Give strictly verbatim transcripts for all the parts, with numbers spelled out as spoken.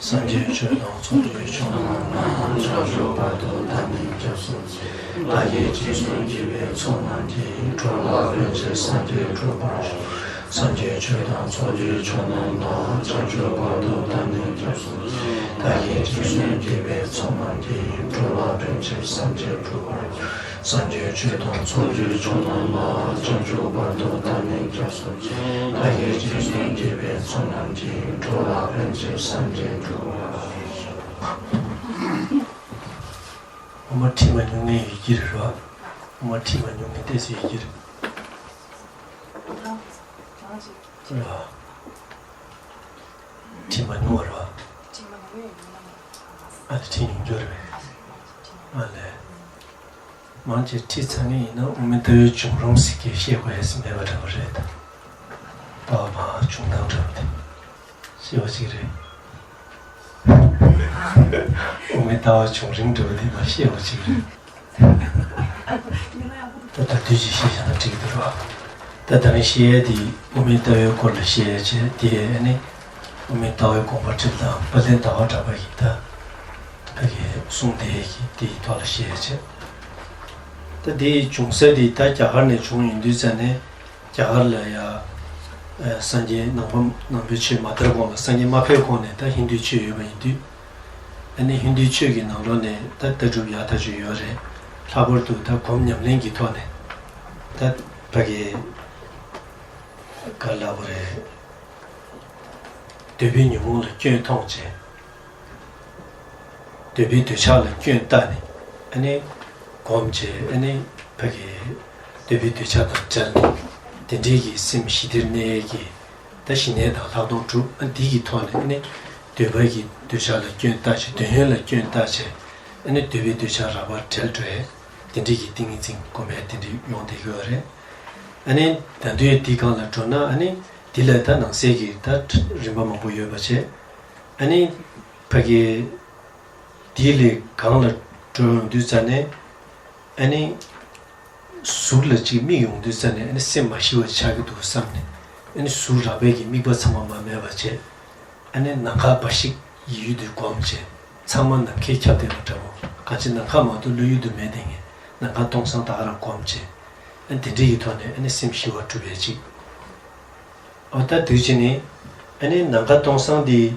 སངས་རྒྱས་ཆོས་དང་ཚོགས་ཀྱི་མཆོག་རྣམས་ལ། བྱང་ཆུབ་བར་དུ་བདག་ནི་སྐྱབས་སུ་མཆི། བདག་གིས་སྦྱིན་སོགས་བགྱིས་པའི་ཚོགས་རྣམས་ཀྱིས། འགྲོ་ལ་ཕན་ཕྱིར་སངས་རྒྱས་འགྲུབ་པར་ཤོག་སངས་རྒྱས་ཆོས་དང་ཚོགས་ཀྱི་མཆོག་རྣམས་ལ། བྱང་ཆུབ་བར་དུ་བདག་ནི་སྐྱབས་སུ་མཆི། བདག་གིས་སྦྱིན་སོགས་བགྱིས་པའི་ཚོགས་རྣམས་ཀྱིས། འགྲོ་ལ་ཕན་ཕྱིར་སངས་རྒྱས་འགྲུབ་པར་ཤོག་སངས་རྒྱས་ཆོས་དང་ཚོགས་ཀྱི་མཆོག་རྣམས་ལ། བྱང་ཆུབ་བར་དུ་བདག་ནི་སྐྱབས་སུ་མཆི། བདག་གིས་སྦྱིན་སོགས་བགྱིས་པའི་ཚོགས་རྣམས་ཀྱིས། འགྲོ་ལ་ཕན་ཕྱིར་སངས་རྒྱས་འགྲུབ་པར་ཤོག་འོ་མ་འཁྲིད་མ་མྱོང་མཁན་ཡོད་ཀྱི་རེད་རོ། འོ་མ་འཁྲིད་མ་མྱོང་མཁན་ཏོག་ཙམ་ཡོད་ཀྱི་རེད། རོ། འཁྲིད་མ་མྱོང་བ་རོ། ཨ་དེ་འཁྲིད་མྱོང་རྒྱུ་རེད། ཨ་ལས། མང་ཆེ་ཁྲིད་ཚར་མཁན་ཡིན་ན་དབུ་མའི་ལྟ་བའི་བྱུང་རིམ་ཟེར་གྱི་བཤད་དགོས་ཡ་ཟེར་མེད་པ་འདྲ་པོ་རེད་ད། ལྟ་བ་མ་བྱུང་སྟངས་འདྲ་པོ་དེ་བཤད་པ་ཅིག་རེད། དབུ་མའི་ལྟ་བ་བྱུང་རིམ་འདྲ་པོ་དེ་མ་བཤད་པ་ཅིག་རེད། ད་ད་དུས་ཀྱི་བཤད་བྱ་ན་འགྲིག་གི་འདུག་རོགས། ད་ད་རིང་བཤད་ཡ་དེ་དབུ་མའི་ལྟ་བའི་སྐོར་ལ་བཤད་ཡ་བྱས་དེ་ཨ་ནི། དབུ་མའི་ལྟ་བའི་དགོངས་པ་འགྲེལ་དང་དཔལ་ལྡན་ཟླ་བ་གྲགས་པ་ཡིས་ད། ཕ་གི་གསུངས་དེ་གི་དེའི་ཐོག་ལ་བཤད་བྱས། ད་དེའི་བྱུང་ས་དེ་ད་རྒྱ་གར་ནས་བྱུང་ཡིན་དུས་ཙ་ནས་རྒྱ་གར་ལ་ཡ། ཨ་སངས་རྒྱས་ནང་པ་ནང་པའི་ཆོས་མ་དར་གོང་ལ་སངས་རྒྱས་མ་ཕེབས་གོང་ནས་ད་ཧིན་དུའི་ཆོས་ཡོད་པ་ཡིན་དུས། ཨ་ནི་ཧིན་དུའི་ཆོས་ཀྱི་ནང་ལོགས་ནས་ད་ལྟ་གྲུབ་ཡག་ཐག་ཆོད་ཡོད་རེད། ལྷག་པར་དུ་ད་སྒོམ་ཉམས་ལེན་གྱི་ཐོག་ནས་ད་ཕ་གི་ག་ལབ་དགོས་རེད། འདོད་པའི་ཉོན་མོངས་ལ་སྐྱོན་མཐོང་བྱས། འདོད་པའི་འདོད་ཆགས་ལ་སྐྱོན་བལྟས་ནས་ཨ་ནི་སྒོམ་བྱས་ཨ་ནི་ཕ་གི་འདོད་པའི་འདོད་ཆགས་དང་བྲལ་ནས་དེ་འདྲའི་གི་སེམས་ཞི་བདེར་གནས་ཀྱི་ད་ཞི་གནས་དང་ལྷག་མཐོང་གྲུབ། ཨ་འདི་གི་ཐོག་ནས་ཨ་ནི་འདོད་པ་གི་འདོད་ཆགས་ལ་སྐྱོན་བལྟས་བྱས། འདོད་ཡོན་ལ་སྐྱོན་བལྟས་བྱས། ཨ་ནི་འདོད་པའི་འདོད་ཆགས་རགས་པ་བྲལ་འགྲོ་ཡས་དེ་འདྲའི་གི་ཏིང་ངེ་འཛིན་སྒོམ་ཡས་དེ་འདྲའི་ཡོང་བསྡད་ཀྱི་ཡོད་རེད། ཨ་ནི་ད་དུང་འདི་སྒང་ལ་འགྲོ་ན་ཨ་ནི་འདི་ལ་ད་ནང་གསེས་ཀྱི་ད་རིམ་པ་མང་པོ་ཡོད་པ་བྱས། ཨ་ནི་ཕ་གི་འདི་ལས་སྒང་ལ་འགྲོ་ཡོང་དུས་ཙ་ནས་ཨ་ནི། གཟུགས་ལ་ཅིག་དམིགས་ཡོང་དུས་ཙ་ནས་ཨ་ནི་སེམས་མ་ཞི་བ་ཆགས་ཀྱི་འདུག་བསམ་ནས་ཨ་ནི་གཟུགས་རགས་པའི་གི་དམིགས་པ་ཚང་མ་མར་མེད་པ་བྱས། ཨ་ནི་ནམ་མཁའ་འབའ་ཞིག་ཡིད་དུ་སྒོམ་བྱས། ཚང་མ་ནམ་མཁས་ཁྱབ་བསྡད་པ་འདྲ་པོ། གང་ཅི་ནམ་མཁའ་མ་གཏོགས་བློ་ཡུལ་དུ་མེད་དེ་ངས་ནམ་མཁའ་སྟོང་སང་ད་ག་རང་སྒོམ་བྱས། ཨ་ནི་དེ་འདྲ་ཡི་ཐོག་ནས་ཨ་ནི་སེམས་ཞི་བ་སྒྲུབ་པའི་ཅིག་འོ་ད་དུས་ཅི་ནི་ཨ་ནི་ནམ་མཁའ་སྟོང་སང་འདི།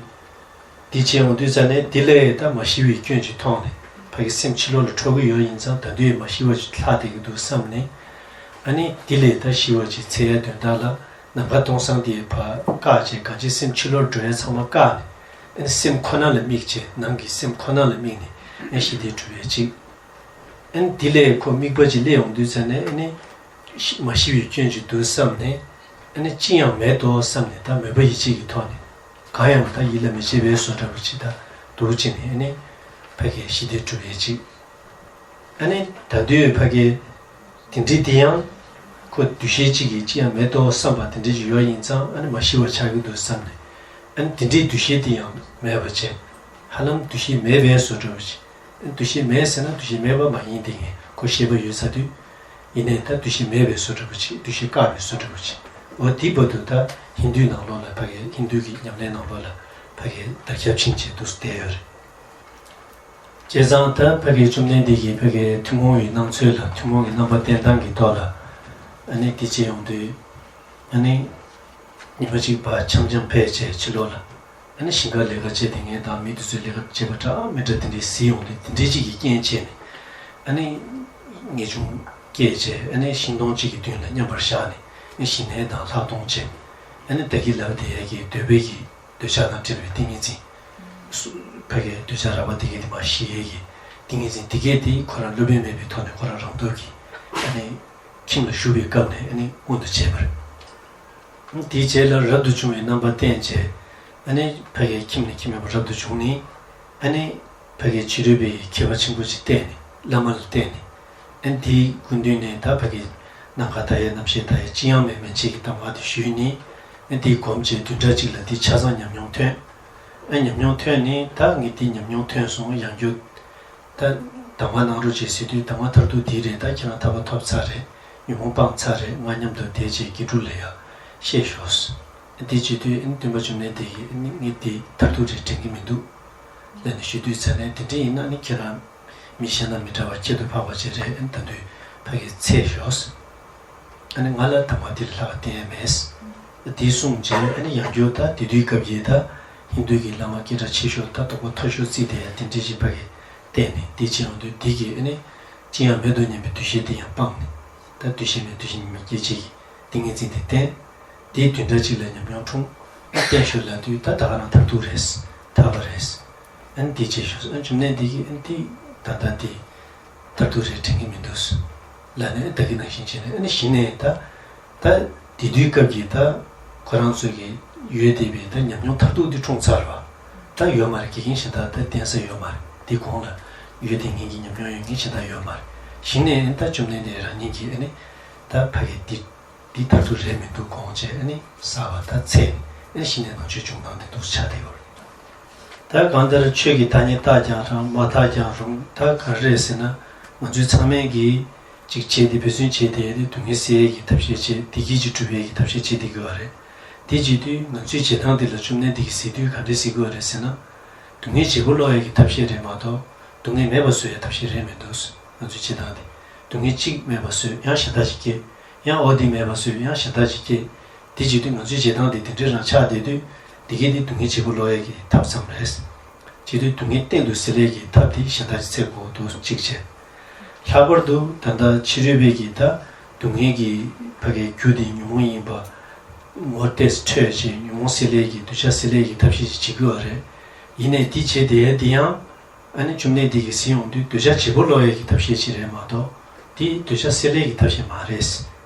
འདི་བྱས་ཡོང་དུས་ཙ་ནས་འདི་ལས་ད་མ་ཞི་བའི་སྐྱོན་ཅིག་མཐོང་ནས་ཕ་གི་སེམས་ཕྱི་ལོགས་ལ་འཕྲོ་གི་ཡོད་ཡིན་ཙང་ད་དུང་མ་ཞི་བ་ཅིག་ལྷག་བསྡད་ཀྱི་འདུག་བསམ་ནས། ཨ་ནི་འདི་ལས་ད་ཞི་བ་ཅིག་འཚོལ་ཡ་དོན་དག་ལ་ནམ་མཁའ་སྟོང་སང་དེ་ཕར་བཀག་བྱས། གང་ཅི་སེམས་ཕྱི་ལོགས་འགྲོ་ཡ་ཚང་མ་བཀག་ནས་ཨ་ནི་སེམས་ཁོ་ན་ལ་དམིགས་བྱས། ནང་གི་སེམས་ཁོ་ན་ལ་དམིགས་ནས་ཨ་ཞི་བདེ་སྒྲུབ་ཡ་ཅིག་ཨ་ནི་འདི་ལས་ཁོ་དམིགས་པ་ཅིག་སླེབས་ཡོང་དུས་ཙ་ནས་ཨ་ནི། ཤི་མ་ཤི་བའི་སྐྱོན་ཅིག་འདུག་བསམ་ནས། ཨ་ནི་ཅི་ཡང་མེད་དོ་བསམ་ནས་ད་མོས་པ་ཡིད་ཆེས་ཀྱི་ཐོག་ནས། གང་ཡང་ད་ཡིད་ལ་མི་བྱེད་པའི་བཟོ་འདྲ་པོ་ཅིག་ད་འདུག་ཅེས་ནས་ཨ་ནི། ཕ་གིའི་ཞི་བདེ་སྒྲུབ་ཡས་ཅིག་ཨ་ནི་ད་དུས་ཕ་གི། དེ་འདྲའི་དེ་ཡང་། ཁོ་འདུ་ཤེས་གཅིག་གིས་ཅི་ཡང་མེད་དོ་བསམ་པ་དེ་འདྲའི་ཅིག་ཡོད་ཡིན་ཙང་ཨ་ནི་མ་ཤི་བ་ཆགས་ཀྱི་འདུག་བསམ་ནས། ཨ་ནི་དེ་འདྲའི་འདུ་ཤེས་དེ་ཡང་མེད་པ་བྱས། ཧ་ལམ་འདུ་ཤེས་མེད་པའི་བཟོ་འདྲ་པོ་ཅིག་འདུ་ཤེས་མེད་ཟེར་ན་འདུ་ཤེས་མེད་པ་མ་ཡིན་དེ་ངས་ཁོ་ཤེས་པ་ཡོད་ཚར་དུས། ཡིན་ནའི་ད་འདུ་ཤེས་མེད་པའི་བཟོ་འདྲ་པོ་ཅིག་འདུ་ཤེས་བཀག་པའི་བཟོ་འདྲ་པོ་ཅིག་འོ་དེའི་བར་དུ་ད་ཧིན་རྡུའི་ནང་ལོགས་ལ་ཕ་གིའི་ཧིན་རྡུའི་གི་ཉམས་ལེན་ནང་ལོགས་ལ་ཕ་གིའི་དར་ཁྱབ་ཕྱིན་བྱས་འདུག་སེ་བསྡད་ཡོད་རེད། བྱས་ཙང་ད་ཕ་གིའི་བཅོམ་ལྡན་འདས་ཀྱིས་ཕ་གིའི་ཐུན་མོང་བའི་སྣང་ཚུལ་ལ་ཐུན་མོང་གི་རྣམ་པ་བསྟན་སྟངས་ཀྱི་ཐོག་ལ་ཨ་ནི་དེ་བྱས་ཡོང་དུས། ཨ་ནི། ཉི་མ་གཅིག་ཕར་འཆམ་འཆམ་ཕེབས་བྱས་ཕྱི་ལོགས་ལ། ཨ་ནི་ཞིང་ཁ་ལས་ཀ་བྱས་ཏེ་ངས་ད་མི་དེ་ཚོའི་ལས་ཀ་བྱེད་པ་འདྲ་མི་འདྲ་དེ་འདྲའི་གཟིགས་ཡོང་དུས་དེ་འདྲའི་གཅིག་གི་རྐྱེན་བྱས་ནས། ཨ་ནི། ངེས་འབྱུང་སྐྱེས་བྱས་ཨ་ནི་ཤིང་སྡོང་གཅིག་གི་མདུན་ལ་མཉམ་པར་བཞག་ནས་ཨ་ནི་ཞི་གནས་དང་ལྷག་མཐོང་བྱས། ཨ་ནི་ད་གིན་ལབ་བསྡད་ཡས་ཀྱི་འདོད་པའི་གི་འདོད་ཆགས་དང་བྲལ་བའི་ཏིང་ངེ་འཛིན། སུ། ཕ་གིའི་འདོད་ཆགས་རགས་པ་དེ་གས་དེ་མར་ཞི་ཡས་ཀྱི་ཏིང་ངེ་འཛིན་དེ་གས་དེ་ཁོ་རང་སློབ་དཔོན་མེད་པའི་ཐོག་ནས་ཁོ་རང་རང་སྟོབས་ཀྱིས་ཨ་ནི་ཁྱིམ་ལ་བཞུགས་པའི་སྐབས་ནས་ཨ་ནི་མངོན་དུ་བྱས་པ་རེད། དེའི་རྗེས་ལ་རབ་ཏུ་བྱུང་བའི་རྣམ་པ་བསྟན་བྱས། ཨ་ནི་ཕ་གིའི་ཁྱིམ་ནས་ཁྱིམ་མེད་པར་རབ་ཏུ་བྱུང་ནས། ཨ་ནི་ཕ་གིའི་ཕྱི་རོལ་པའི་མཁས་པ་ཆེན་པོ་ཅིག་བསྟེན་ནས་བླ་མ་ལ་བསྟེན་ནས། ཨ་ནི་དེའི་སྐུ་མདུན་ནས་ད་ཕ་གིའི་ནམ་མཁའ་མཐའ་ཡས་རྣམ་ཤེས་མཐའ་ཡས་ཅི་ཡང་མེད་མན་ཆད་ཀྱི་གདམས་ངག་དེ་ཞུས་ནས། ཨ་ནི་དེའི་སྒོམ་བྱས་བདུན་ཕྲག་གཅིག་ལ་དེ་ཆ་ཚང་ཉམས་མྱོང་ཐོན། ཨ་ཉམས་མྱོང་ཐོན་ནས་ད་ངས་དེ་ཉམས་མྱོང་ཐོན་སོང་། ཡང་བསྐྱར་ད་གདམས་ངག་གནང་རོགས་བྱེད་ཟེར་དུས་གདམས་ངག་མཐར་ཐུག་འདི་རེད། ད་ཁྱེད་རང་ཐར་པ་ཐོབ་ཚར་རེད། ཉོན་མོངས་སྤངས་ཚར་རེད། ང་མཉམ་དུ་བསྡད་བྱས་དགེ་ཕྲུག་ལ་ཡང་བཤད་ཤོག་འདི་བྱེད་དུས་ཨ་ནི་སྟོན་པ་བཅོམ་ལྡན་འདས་ཀྱིས་ཨ་ནི་ངས་འདི་མཐར་ཐུག་རེད་དྲན་གྱི་མི་འདུག་ལ་ནི་ཞུ་དུས་ཚེ་ནས་དེ་འདྲ་ཡིན་ན་ནི་ཁྱེད་རང་མི་གཞན་དང་མི་འདྲ་བ་ཁྱད་དུ་འཕགས་པ་ཅིག་རེད། ཨ་ནི་ད་དུང་ཕ་གི་ཚེ་ཞོག་ཨ་ནི་ང་ལ་དང་པོ་དེ་ལས་ལྷག་བསྟན་ཡ་མེད། དེ་གསུངས་རྗེས་ཨ་ནི་ཡང་བསྐྱར་ད་དེ་དུས་སྐབས་ཀྱི་ད་ཧིན་རྡུ་གི་བླ་མ་སྐད་གྲགས་ཆེ་ཤོས་ད་རྡོག་པོ་མཐོ་ཤོས་བརྩིས་ཏེ་ཡ་དེ་འདྲ་ཅིག་ཕ་གི་བསྟན་ནས་དེ་ཅི་ཡང་དུས་དེ་གི་ཨ་ནི་ཅི་ཡང་མེད་དོ་སྙམ་པའི་འདུ་ཤེས་དེ་ཡང་སྤངས་ནས་ད་འདུ་ཤེས་མེད་འདུ་ཤེས་མེད་ཀྱི་ཅིག་ཏིང་ངེ་འཛིན་དེ་བསྟན། དེའི་བདུན་ཕྲག་གཅིག་ལ་ཉམས་མྱོང་འཁྲུངས། བསྟན་ཞོར་ལ་དུས་ད་ད་ག་རང་མཐར་ཐུག་རེད། ཐར་པ་རེད། ཨ་ནི་དེ་བྱེད་ཤོག་ཨ་ནི་བཅོམ་ལྡན་འདས་ཀྱིས་ཨ་ནི་དེ་ད་ལྟ་དེ་མཐར་ཐུག་རེད་དྲན་གྱི་མི་འདུག་ལབ་ནས་ད་གིན་ནང་བཞིན་བྱས་ནས་ཨ་ནི་གཞི་ནས་ད་ད་དེ་དུས་སྐབས་ཀྱི་ད་ཁོ་རང་ཚོ་གི་ཡོད་བསྡད་པའི་ད་ཉམས་མྱོང་མཐར་ཐུག་དེ་འཁྲུངས་ཚར་བ་ད་ཡོད་མ་རེད། དགེ་རྒན་གཞན་དག་ད་བསྟེན་ས་ཡོད་མ་རེད། དེ་གོང་ལ་ཡོད་བསྡད་མཁན་གྱི་ཉམས་མྱོང་ཡོད་མཁན་གཞན་དག་ཡོད་མ་རེད། གཞི་ནས་ཨ་ནི་ད་བཅོམ་ལྡན་འདས་རང་ཉིད་ཀྱིས་ཨ་ནི་ད་ཕ་གི་དེ། འདི་ལྟར་དུ་རེད་མི་འདུག་དགོངས་བྱས་ཨ་ནི་གསལ་བ་དང་ཚད་ནི་ཨ་ནི་གཞི་ནས་ནང་ཆོས་བྱུང་སྟངས་དེ་འདུག་ཆགས་བསྡད་ཡོད་རེད། ད་གང་ལྟར་ཆོས་ཀྱི་ཐ་སྙད་བཏགས་ཀྱང་རུང་མ་བཏགས་ཀྱང་རུང་ད་ག་རེ་རེད་ཟེར་ན་ང་ཚོའི་ཚང་མས་ཀྱིས་ཅིག་བྱས་ཏེ་འབད་བརྩོན་བྱས་ཏེ་ཨ་ནི་སྡུག་བསྔལ་སེལ་ཡས་ཀྱི་ཐབས་ཤེས་བྱས་བདེ་སྐྱིད་ཅིག་སྒྲུབ་ཡས་ཀྱི་ཐབས་ཤེས་བྱས་བསྡད་ཀྱི་ཡོད་རེད། དེ་བྱེད་དུས་ང་ཚོའི་བྱེད་སྟངས་འདི་ལ་བཅོམ་ལྡན་འདས་ཀྱིས་ཟེར་དུས་ག་འདྲས་ཟེར་གྱི་ཡོད་རེད་ཟེར་ན། སྡུག་བསྔལ་བརྗེ་པོ་སློག་ཡས་ཀྱི་ཐབས་ཤེས་རེད་མ་གཏོགས་སྡུག་བསྔལ་མེད་པ་བཟོ་ཡས་ཐབས་ཤེས་རེད་མི་འདུག་ང་ཚོའི་བྱེད་སྟངས་དེ་སྡུག་བསྔལ་གཅིག་མེད་པ་བཟོས་ཡང་གཞན་དག་ཅིག་སྐྱེ། ཡང་འོ་དེ་མེད་པ་བཟོས་ཡང་གཞན་དག་ཅིག་སྐྱེ། དེ་བྱེད་དུས་ང་ཚོའི་བྱེད་སྟངས་དེ་དེ་འདྲའི་རང་ཆགས་བསྡད་དུས་དེ་གས་དེ་སྡུག་བསྔལ་བརྗེ་པོ་སློག་ཡས་ཀྱི་ཐབས་ཙམ་རེད། བྱེད་དུས་སྡུག་བསྔལ་གཏན་དུ་སེལ་ཡས་ཀྱི་ཐབས་དེ་གཞན་དག་ཅིག་འཚོལ་དགོས་འདུག་གཅིག་བྱས། ལྷག་པར་དུ་ད་ལྟ་ཕྱི་རོལ་པས་ཀྱིས་ད་སྡུག་བསྔལ་གྱི་ཕ་གའི་རྒྱུ་དེ་ཉོན་མོངས་ཡིན་པ། ངོ་ཏོག་ཙམ་འཕྲོད་བྱས་ཉོན་མོངས་སེལ་ཡས་ཀྱི་འདོད་ཆགས་སེལ་ཡས་ཀྱི་ཐབས་ཤེས་ཅིག་བྱེད་ཀྱི་ཡོད་རེད། ཡིན་ནའི་དེ་བྱས་བསྡད་ཡས་དེ་ཡང་། ཨ་ནི་བཅོམ་ལྡན་འདས་ཀྱིས་ཟེར་ཡོང་དུས་འདོད་ཆགས་བརྗེ་པོ་སློག་ཡས་ཀྱི་ཐབས་ཤེས་ཅིག་རེད་མ་གཏོགས། དེ་འདོད་ཆགས་སེལ་ཡས་ཀྱི་ཐབས་ཤེས་མ་རེད།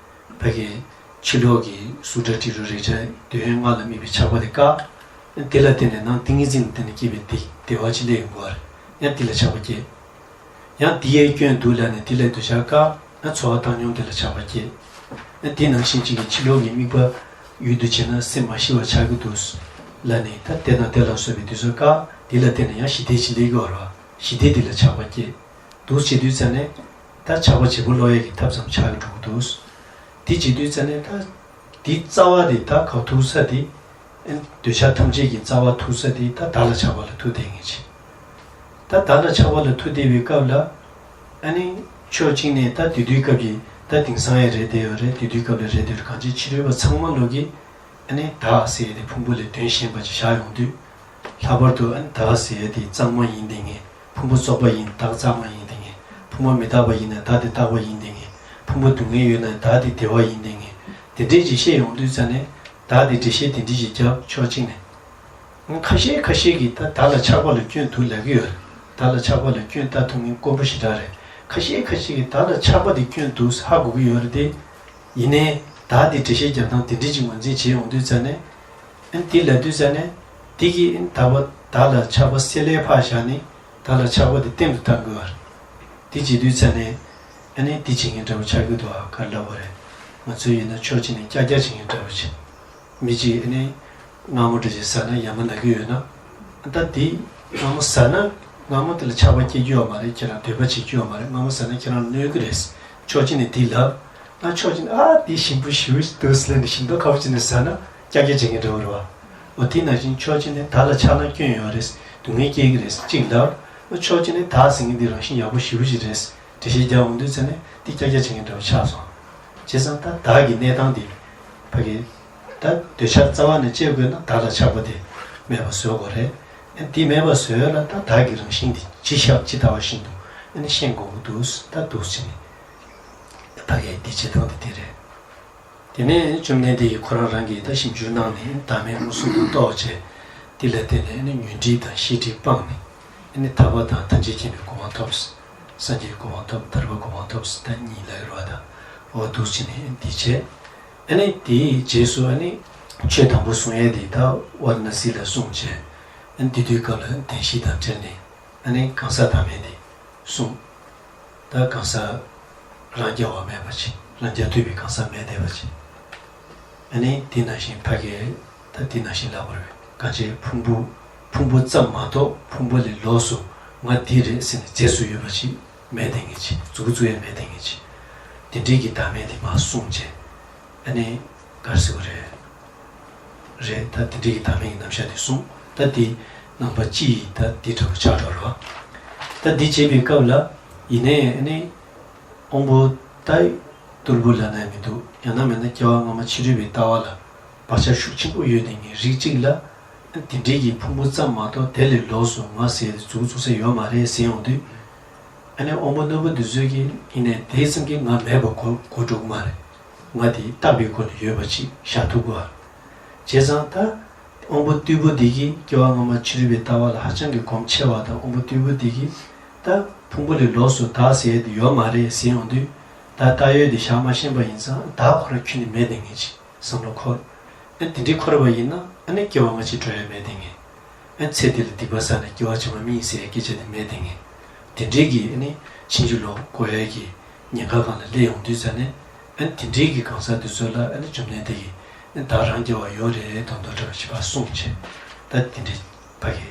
ཕ་གིའི་ཕྱི་ལོགས་ཀྱི་གཟུགས་སྒྲ་དྲི་རོ་རེག་བྱ་འདོད་ཡོན་ལྔ་ལ་དམིགས་པའི་ཆགས་པ་དེ་བཀག་དེ་ལ་བརྟེན་ནས་ནང་ཏིང་ངེ་འཛིན་ལ་བརྟེན་ནས་སྐྱེས་པའི་བདེ་བདེ་བ་ཅིག་སླེབས་ཡོང་གི་རེད། ཡང་དེ་ལ་ཆགས་པ་སྐྱེ། ཡང་དེ་ཡའི་སྐྱོན་འདུག་ལབ་ནས་དེ་ལ་འདོད་ཆགས་བཀག་ན་ཚོར་བ་བཏང་སྙོམས་དེ་ལ་ཆགས་པ་སྐྱེ། ཨ་དེ་ནང་བཞིན་གཅིག་གི་ཕྱི་ལོགས་ཀྱི་དམིགས་པ་ཡུལ་དུ་བྱས་ན་སེམས་མ་ཞི་བར་ཆགས་ཀྱི་འདུག་ལབ་ནས་ད་དེ་དང་དེ་ལ་སོགས་པའི་འདོད་ཆགས་བཀག་དེ་ལ་བརྟེན་ནས་ཡང་ཞི་བདེ་ཅིག་སླེབས་ཀྱི་ཡོད་རེད་བ། ཞི་བདེ་དེ་ལ་ཆགས་པ་སྐྱེ། འདུག་བྱེད་དུས་ཙ་ནས་ད་ཆགས་པ་བརྗེ་པོ་སློག་ཡས་ཀྱི་ཐབས་ཙམ་ཆགས་ཀྱི་འགྲོ་གི་འདུག་དེ་བྱེད་དུས་ཙ་ནས་ད་དེའི་རྩ་བ་དེ་ད་ག་ཐུག་ས་དེ། འདོད་ཆགས་ཐམས་ཅད་ཀྱི་རྩ་བ་ཐུག་ས་དེ་ད་བདག་ལ་ཆགས་པ་ལ་ཐུག་བསྡད་མཁན་ཅིག་ད་བདག་ལ་ཆགས་པ་ལ་ཐུག་བསྡད་པའི་སྐབས་ལ། ཨ་ནི་ཕྱོགས་གཅིག་ནས་ད་དེ་དུས་སྐབས་ཀྱི་ད་དེང་སང་ཡང་རེད་བསྡད་ཡོད་རེད། དེ་དུས་སྐབས་ལ་རེད་བསྡད་ཡོད་རེད། གང་ཅི་ཕྱི་རོལ་པ་ཚང་མ་ལོག་གིས་ཨ་ནི་བདག་ཟེར་ཡས་དེ་ཕུང་པོ་ལས་དོན་གཞན་པ་ཅིག་བཞག་ཡོང་དུས། ལྷག་པར་དུ་ཨ་ནི་བདག་ཟེར་ཡས་དེ་གཙང་མ་ཡིན་བསྡད་མཁན། ཕུང་པོ་རྩོག་པ་ཡིན་བདག་གཙང་མ་ཡིན་བསྡད་མཁན། ཕུང་པོ་མི་རྟག་པ་ཡིན་ན་བདག་དེ་རྟག་པ་ཡིན་བསྡད་མཁན། ཕུང་པོ་སྡུག་བསྔལ་ཡོད་ན་བདག་དེ་བདེ་བ་ཡིན་བསྡད་མཁན། དེ་འདྲས་ཅིག་བཤད་ཡོང་དུས་ཙ་ནས་བདག་དེ་འགྲེལ་བཤད་དེ་འདྲས་ཅིག་བརྒྱབ་ཕྱོགས་གཅིག་ནས། ཁ་ཤས་ཁ་ཤས་ཀྱིས་ད་བདག་ལ་ཆགས་པ་ལ་སྐྱོན་འདུག་ལབ་ཀྱི་ཡོད་རེད། བདག་ལ་ཆགས་པ་ལ་སྐྱོན་བལྟ་ཐུབ་མཁན་དཀོན་པོ་ཞེ་དྲག་རེད། ཁ་ཤས་ཁ་ཤས་ཀྱིས་བདག་ལ་ཆགས་པ་དེ་སྐྱོན་འདུག་ཧ་གོ་གི་ཡོད་རེད་དེ། ཡིན་ནའི་བདག་དེ་འགྲེལ་བཤད་རྒྱབ་སྟངས་དེ་འདྲས་ཅིག་ངོས་འཛིན་བྱས་ཡོང་དུས་ཙ་ནས། ཨ་ནི་དེ་ལབ་དུས་ཙ་ནས་དེ་གིས་ཨ་ནི་བདག་པ་བདག་ལ་ཆགས་པ་སེལ་ལས་ཕར་བཞག་ནས་བདག་ལ་ཆགས་པ་དེ་བརྟན་དུ་བཏང་དགོས་པ་རེད། དེ་བྱེད་དུས་ཙ་ནས་ཨ་ནི་དེ་བྱེད་མཁན་འདྲ་པོ་ཆགས་ཀྱི་འདུག་ཨ། ག་རེ་ལབ་དགོས་རེད། ང་ཚོས་ཡིན་ན་ཕྱོགས་གཅིག་ནས་ཀྱག་ཀྱག་བྱེད་མཁན་འདྲ་པོ་བྱེད། མི་གཅིག་ཨ་ནི་མངར་མོ་འདྲ་ཅིག་ཟ་ན་ཡ་མ་ན་གི་ཡོད་ན། ད་དེ་མངར་མོ་ཟ་ན་མངར་མོ་དེ་ལ་ཆགས་པ་སྐྱེ་རྒྱུ་ཡོད་མ་རེད། ཁྱེད་རང་འདོད་པ་བྱེད་རྒྱུ་ཡོད་མ་རེད། མངར་མོ་ཟ་ན་ཁྱེད་རང་གནོད་ཀྱི་རེད། ཕྱོགས་གཅིག་ནས་དེ་ལབ། ཨ་ཕྱོགས་གཅིག་ནས་ཨ་དེ་ཞིམ་པོ་ཞེ་པོ་ཞིག་འདུག་ཟེར་ནས་ཞིམ་མདོག་ཁ་པོ་བྱས་ནས་ཟ་ན་ཀྱག་ཀྱག་བྱེད་མཁན་འདྲ་པོ་རེད་བ། འོ་དེ་ནང་བཞིན་ཕྱོགས་གཅིག་ནས་བདག་ལ་ཆགས་ན་སྐྱོན་ཡོད་རེད། སྡུག་བསྔལ་སྐྱེ་གི་རེད་གཅིག་ལབ། ཨ་ཕྱོགས་གཅིག་ནས་བདག་ཟེར་མཁན་འདི་རང་བཞིན་ཡག་པོ་ཞེ་པོ་ཞིག་རེད། འགྲེལ་བཤད་རྒྱག་འོང་དུས་ཚེ་ནས་འདི་ཀྱག་ཀྱག་བྱེད་མཁན་འདྲ་པོ་ཆགས་སོང་། བྱས་ཙང་ད་བདག་གི་གནས་སྟངས་འདི་ཕ་གི་ད་འདོད་ཆགས་རྩ་བ་ནས་བཅད་དགོས་ན་བདག་ལ་ཆགས་པ་དེ་མེད་པ་བཟོ་དགོས་རེད། ཨ་འདི་མེད་པ་བཟོ་ཡ་ལ་ད་བདག་གི་རང་བཞིན་འདི་ཇི་བཞག་ཇི་ལྟ་བ་བཞིན་དུ་ཨ་ནི་ཤེས་དགོས་ཀྱི་འདུག་ད་འདུག་ཟེར་ནས་ཕ་གི་འདི་བྱེད་སྟངས་འདི་དེ་རེད། དེ་ནས་བཅོམ་ལྡན་འདས་ཀྱིས་ཁོ་རང་རང་གིས་ད་ཞིབ་འཇུག་གནང་ནས་བདག་མེད་མངོན་སུམ་དུ་རྟོགས་བྱས། དེ་ལ་བརྟེན་ནས་ནི་ཉོན་སྒྲིབ་དང་ཤེས་སྒྲིབ་སྤངས་ནས་ནི་ཐར་པ་དང་ཐམས་ཅད་མཁྱེན་པའི་གོ་འཕང་ཐོབ། སངས་རྒྱས་ཀྱི་གོ་འཕང་ཐོབ། ཐར་པའི་གོ་འཕང་ཐོབ་ཟེར་ད་གཉིས་ལབ་ཀྱི་རེད་བ། ད་འོ་འདུག་བྱས་ནས་འདི་བྱས། ཨ་ནི་དེའི་རྗེས་སུ་ཨ་ནི་ཆོས་དང་པོ་གསུང་ཡས་དེ་ད་ཝཱ་ར་ཎ་སི་ལ་གསུངས་བྱས། ཨ་ནི་དེ་དུས་སྐབས་ལ་བདེན་བཞི་དང་འབྲེལ་ནས། ཨ་ནི་གང་ཟག་བདག་མེད་དེ་གསུངས། ད་གང་ཟག་རང་རྐྱ་བ་མེད་པ་ཅིག་རང་རྐྱ་ཐུབ་པའི་གང་ཟག་མེད་བསྡད་པ་ཅིག་ཨ་ནི་དེ་ནང་བཞིན་ཕ་གིའི་ད་དེ་ནང་བཞིན་ལབ་པ་རེད། གང་ཅི་ཕུང་པོ་ཕུང་པོ་ཙམ་མ་གཏོགས་ཕུང་པོ་ལས་ལོགས་སུ་ང་འདི་རེད་ཟེར་ནས་རྫས་སུ་ཡོད་པ་ཅིག་མེད་བསྡད་མཁན་ཅིག་མཛུབ་གུ་བཙུགས་ཡས་མེད་བསྡད་མཁན་ཅིག་དེ་འདྲའི་གི་བདག་མེད་དེ་མར་གསུངས་བྱས། ཨ་ནི་ག་རེ་ཟེར་བ་རེད། རེད། ད་དེ་འདྲའི་གི་བདག་མེད་ཀྱི་རྣམ་གཞག་དེ་གསུངས། ད་དེ་ ནང་པ་སྤྱི་ཡི་ད་འདི་འདྲ་བོ་ཆགས་འགྲོ་རོགས། ད་འདི་བྱེད་པའི་སྐབས་ལ་ཡིན་ནའི་ཨ་ནི་དབང་པོ་ད་རྟུལ་པོ་ལབ་ན་མི་འདུག་ཡང་ན་མིན་ན་སྐྱེ་བ་སྔ་མ་ཕྱི་རོལ་པའི་ལྟ་བ་ལ་བག་ཆགས་ཤུགས་ཆེན་པོ་ཡོད་དེ་ངའི་རིགས་གཅིག་ལ་དེ་འདྲའི་གི་ཕུང་པོ་ཙམ་མ་གཏོགས་དེ་ལས་ལོགས་སུ་ང་ཟེར་ཏེ་འཛུགས་འཛུགས་ས་ཡོད་མ་རེད་ཟེར་ཡོང་དུས། ཨ་ནི་དབང་པོ་རྣོན་པོ་འདི་ཚོས་ཀྱིས་ཡིན་ནའི་དེ་ཙམ་གྱིས་ང་མེད་པ་གོ་གོ་འགྲོ་གི་མ་རེད། ང་དེ་རྟག་པའི་སྒོ་ནས་ཡོད་པ་ཅིག་བཞག་ཐུབ་ཀྱི་རེད། བྱས་ཙང་ད་དབང་པོ་རྟུལ་པོ་འདི་གིས་སྐྱེ་བ་སྔ་མ་ཕྱི་རོལ་པའི་ལྟ་བ་ལ་ཧ་ཅང་གི་གོམས་ཆེ་བ་དང་དབང་པོ་རྟུལ་པོ་འདི་གིས་ད་ཕུང་པོ་ལས་ལོགས་སུ་བདག་ཟེར་ཡས་དེ་ཡོད་མ་རེད་ཟེར་ཡོང་དུས། ད་བདག་ཡོད་དེ་བཞག་མ་ཤེས་པ་ཡིན་ཙང་བདག་ཁོ་རང་ཁྱོན་ནས་མེད་དེ་ངེས་ཅིག་བསམ་བློ་འཁོར། ཨ་དེ་འདྲའི་འཁོར་བ་ཡིན་ན་ཨ་ནི་སྐྱེ་བ་སྔ་ཕྱི་འགྲོ་ཡ་མེད་དེ་ངེས། ཨ་ཚེ་འདི་ལ་སྡིག་པ་བསགས་ནས་སྐྱེ་བ་ཕྱི་མ་མི་ཡིན་ཟེར་ཡ་སྐད་ཆ་དེ་མེད་དེ་ངེས། དེ་འདྲའི་གི་ཨ་ནི་ཕྱིན་ཅི་ལོག་གོ་ཡ་གི་ཉེན་ཁ་སྒང་ལ་སླེབས་ཡོང་དུས་ཙ་ནས། ཨ་དེ་འདྲའི་གི་གང་ཟག་དེ་ཚོ་ལ་ཨ་ནི་བཅོམ་ལྡན་འདས་ཀྱིས་ཨ་བདག་རང་རྒྱལ་བ་ཡོད་རེད་མདོག་མདོག་འདྲ་བ་ཞིག་ཕར་གསུངས་བྱས། ད་དེ་འདྲའི་ཕ་གི་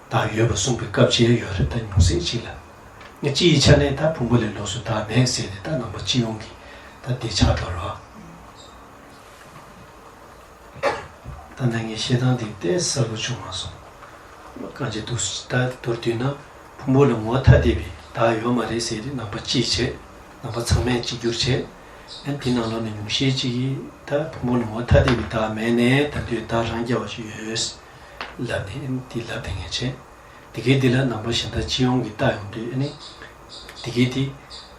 བདག་ཡོད་པ་གསུངས་པའི་སྐབས་ཅིག་ཡོད་རེད། ད་ཉུང་ཟད་ཅིག་ལ་ང་སྤྱི་ཡི་ཆ་ནས་ད་ཕུང་པོ་ལས་ལོགས་སུ་བདག་མེད་ཟེར་ཏེ་ད་ནང་པ་སྤྱི་ཡོངས་ཀྱི་ད་དེ་ཆགས་འགྲོ་རོགས། ད་ནང་གི་བཤད་སྟངས་དེ་ཏོག་ཙམ་གསལ་པོ་བྱུང་མ་སོང་། གང་ཅི་འདུག་ད་མདོར་བསྡུས་ན་ཕུང་པོ་ལ་ངོ་ཐ་དད་པའི་བདག་ཡོད་མ་རེད་ཟེར་ཏེ་ནང་པ་གཅིག་བྱས། ནང་པ་ཚང་མས་གཅིག་གྱུར་བྱས། ཨ་དེ་ནང་ལོགས་ནས་ཉུང་ཤས་གཅིག་གིས་ད་ཕུང་པོ་ལ་ངོ་ཐ་དད་པའི་བདག་མེད་ནའི་ད་དུང་བདག་རང་རྐྱ་བ་ཞིག་ཡོད་ལབ་ནས་ཨ་དེ་ལབ་བསྡད་མཁན་བྱས། དེ་གའི་དེ་ལ་ནང་པ་གཞན་དག་སྤྱི་ཡོངས་ཀྱིས་བལྟ་ཡོང་དུས་ཨ་ནི། དེ་གའི་དེ་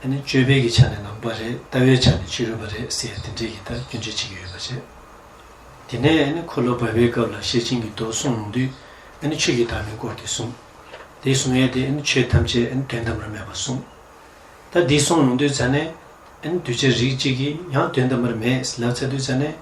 ཨ་ནི་སྤྱོད་པའི་གི་ཆ་ནས་ནང་པ་རེད། ལྟ་བའི་ཆ་ནས་ཕྱི་རོལ་པ་རེད་ཟེར་དེ་འདྲའི་གི་ད་སྐྱོན་བརྗོད་བྱེད་ཀྱི་ཡོད་པ་བྱས། དེ་ནས་ཨ་ནི་འཁོར་ལོ་བར་པའི་སྐབས་ལ་ཤེར་ཕྱིན་གྱི་མདོ་གསུངས་ཡོང་དུས་ཨ་ནི་ཆོས་ཀྱི་བདག་མེད་སྐོར་དེ་གསུངས། དེ་གསུང་ཡས་དེ་ཨ་ནི་ཆོས་ཐམས་ཅད་ཨ་ནི་དོན་དམ་པར་མེད་པར་གསུངས། ད་འདི་གསུངས་ཡོང་དུས་ཙ་ནས་ཨ་ནི་གདུལ་བྱ་རིགས་གཅིག་གིས་ཡང་དོན་དམ་པར་མེད་ལབ་ཚར་དུས་ཙ་ནས་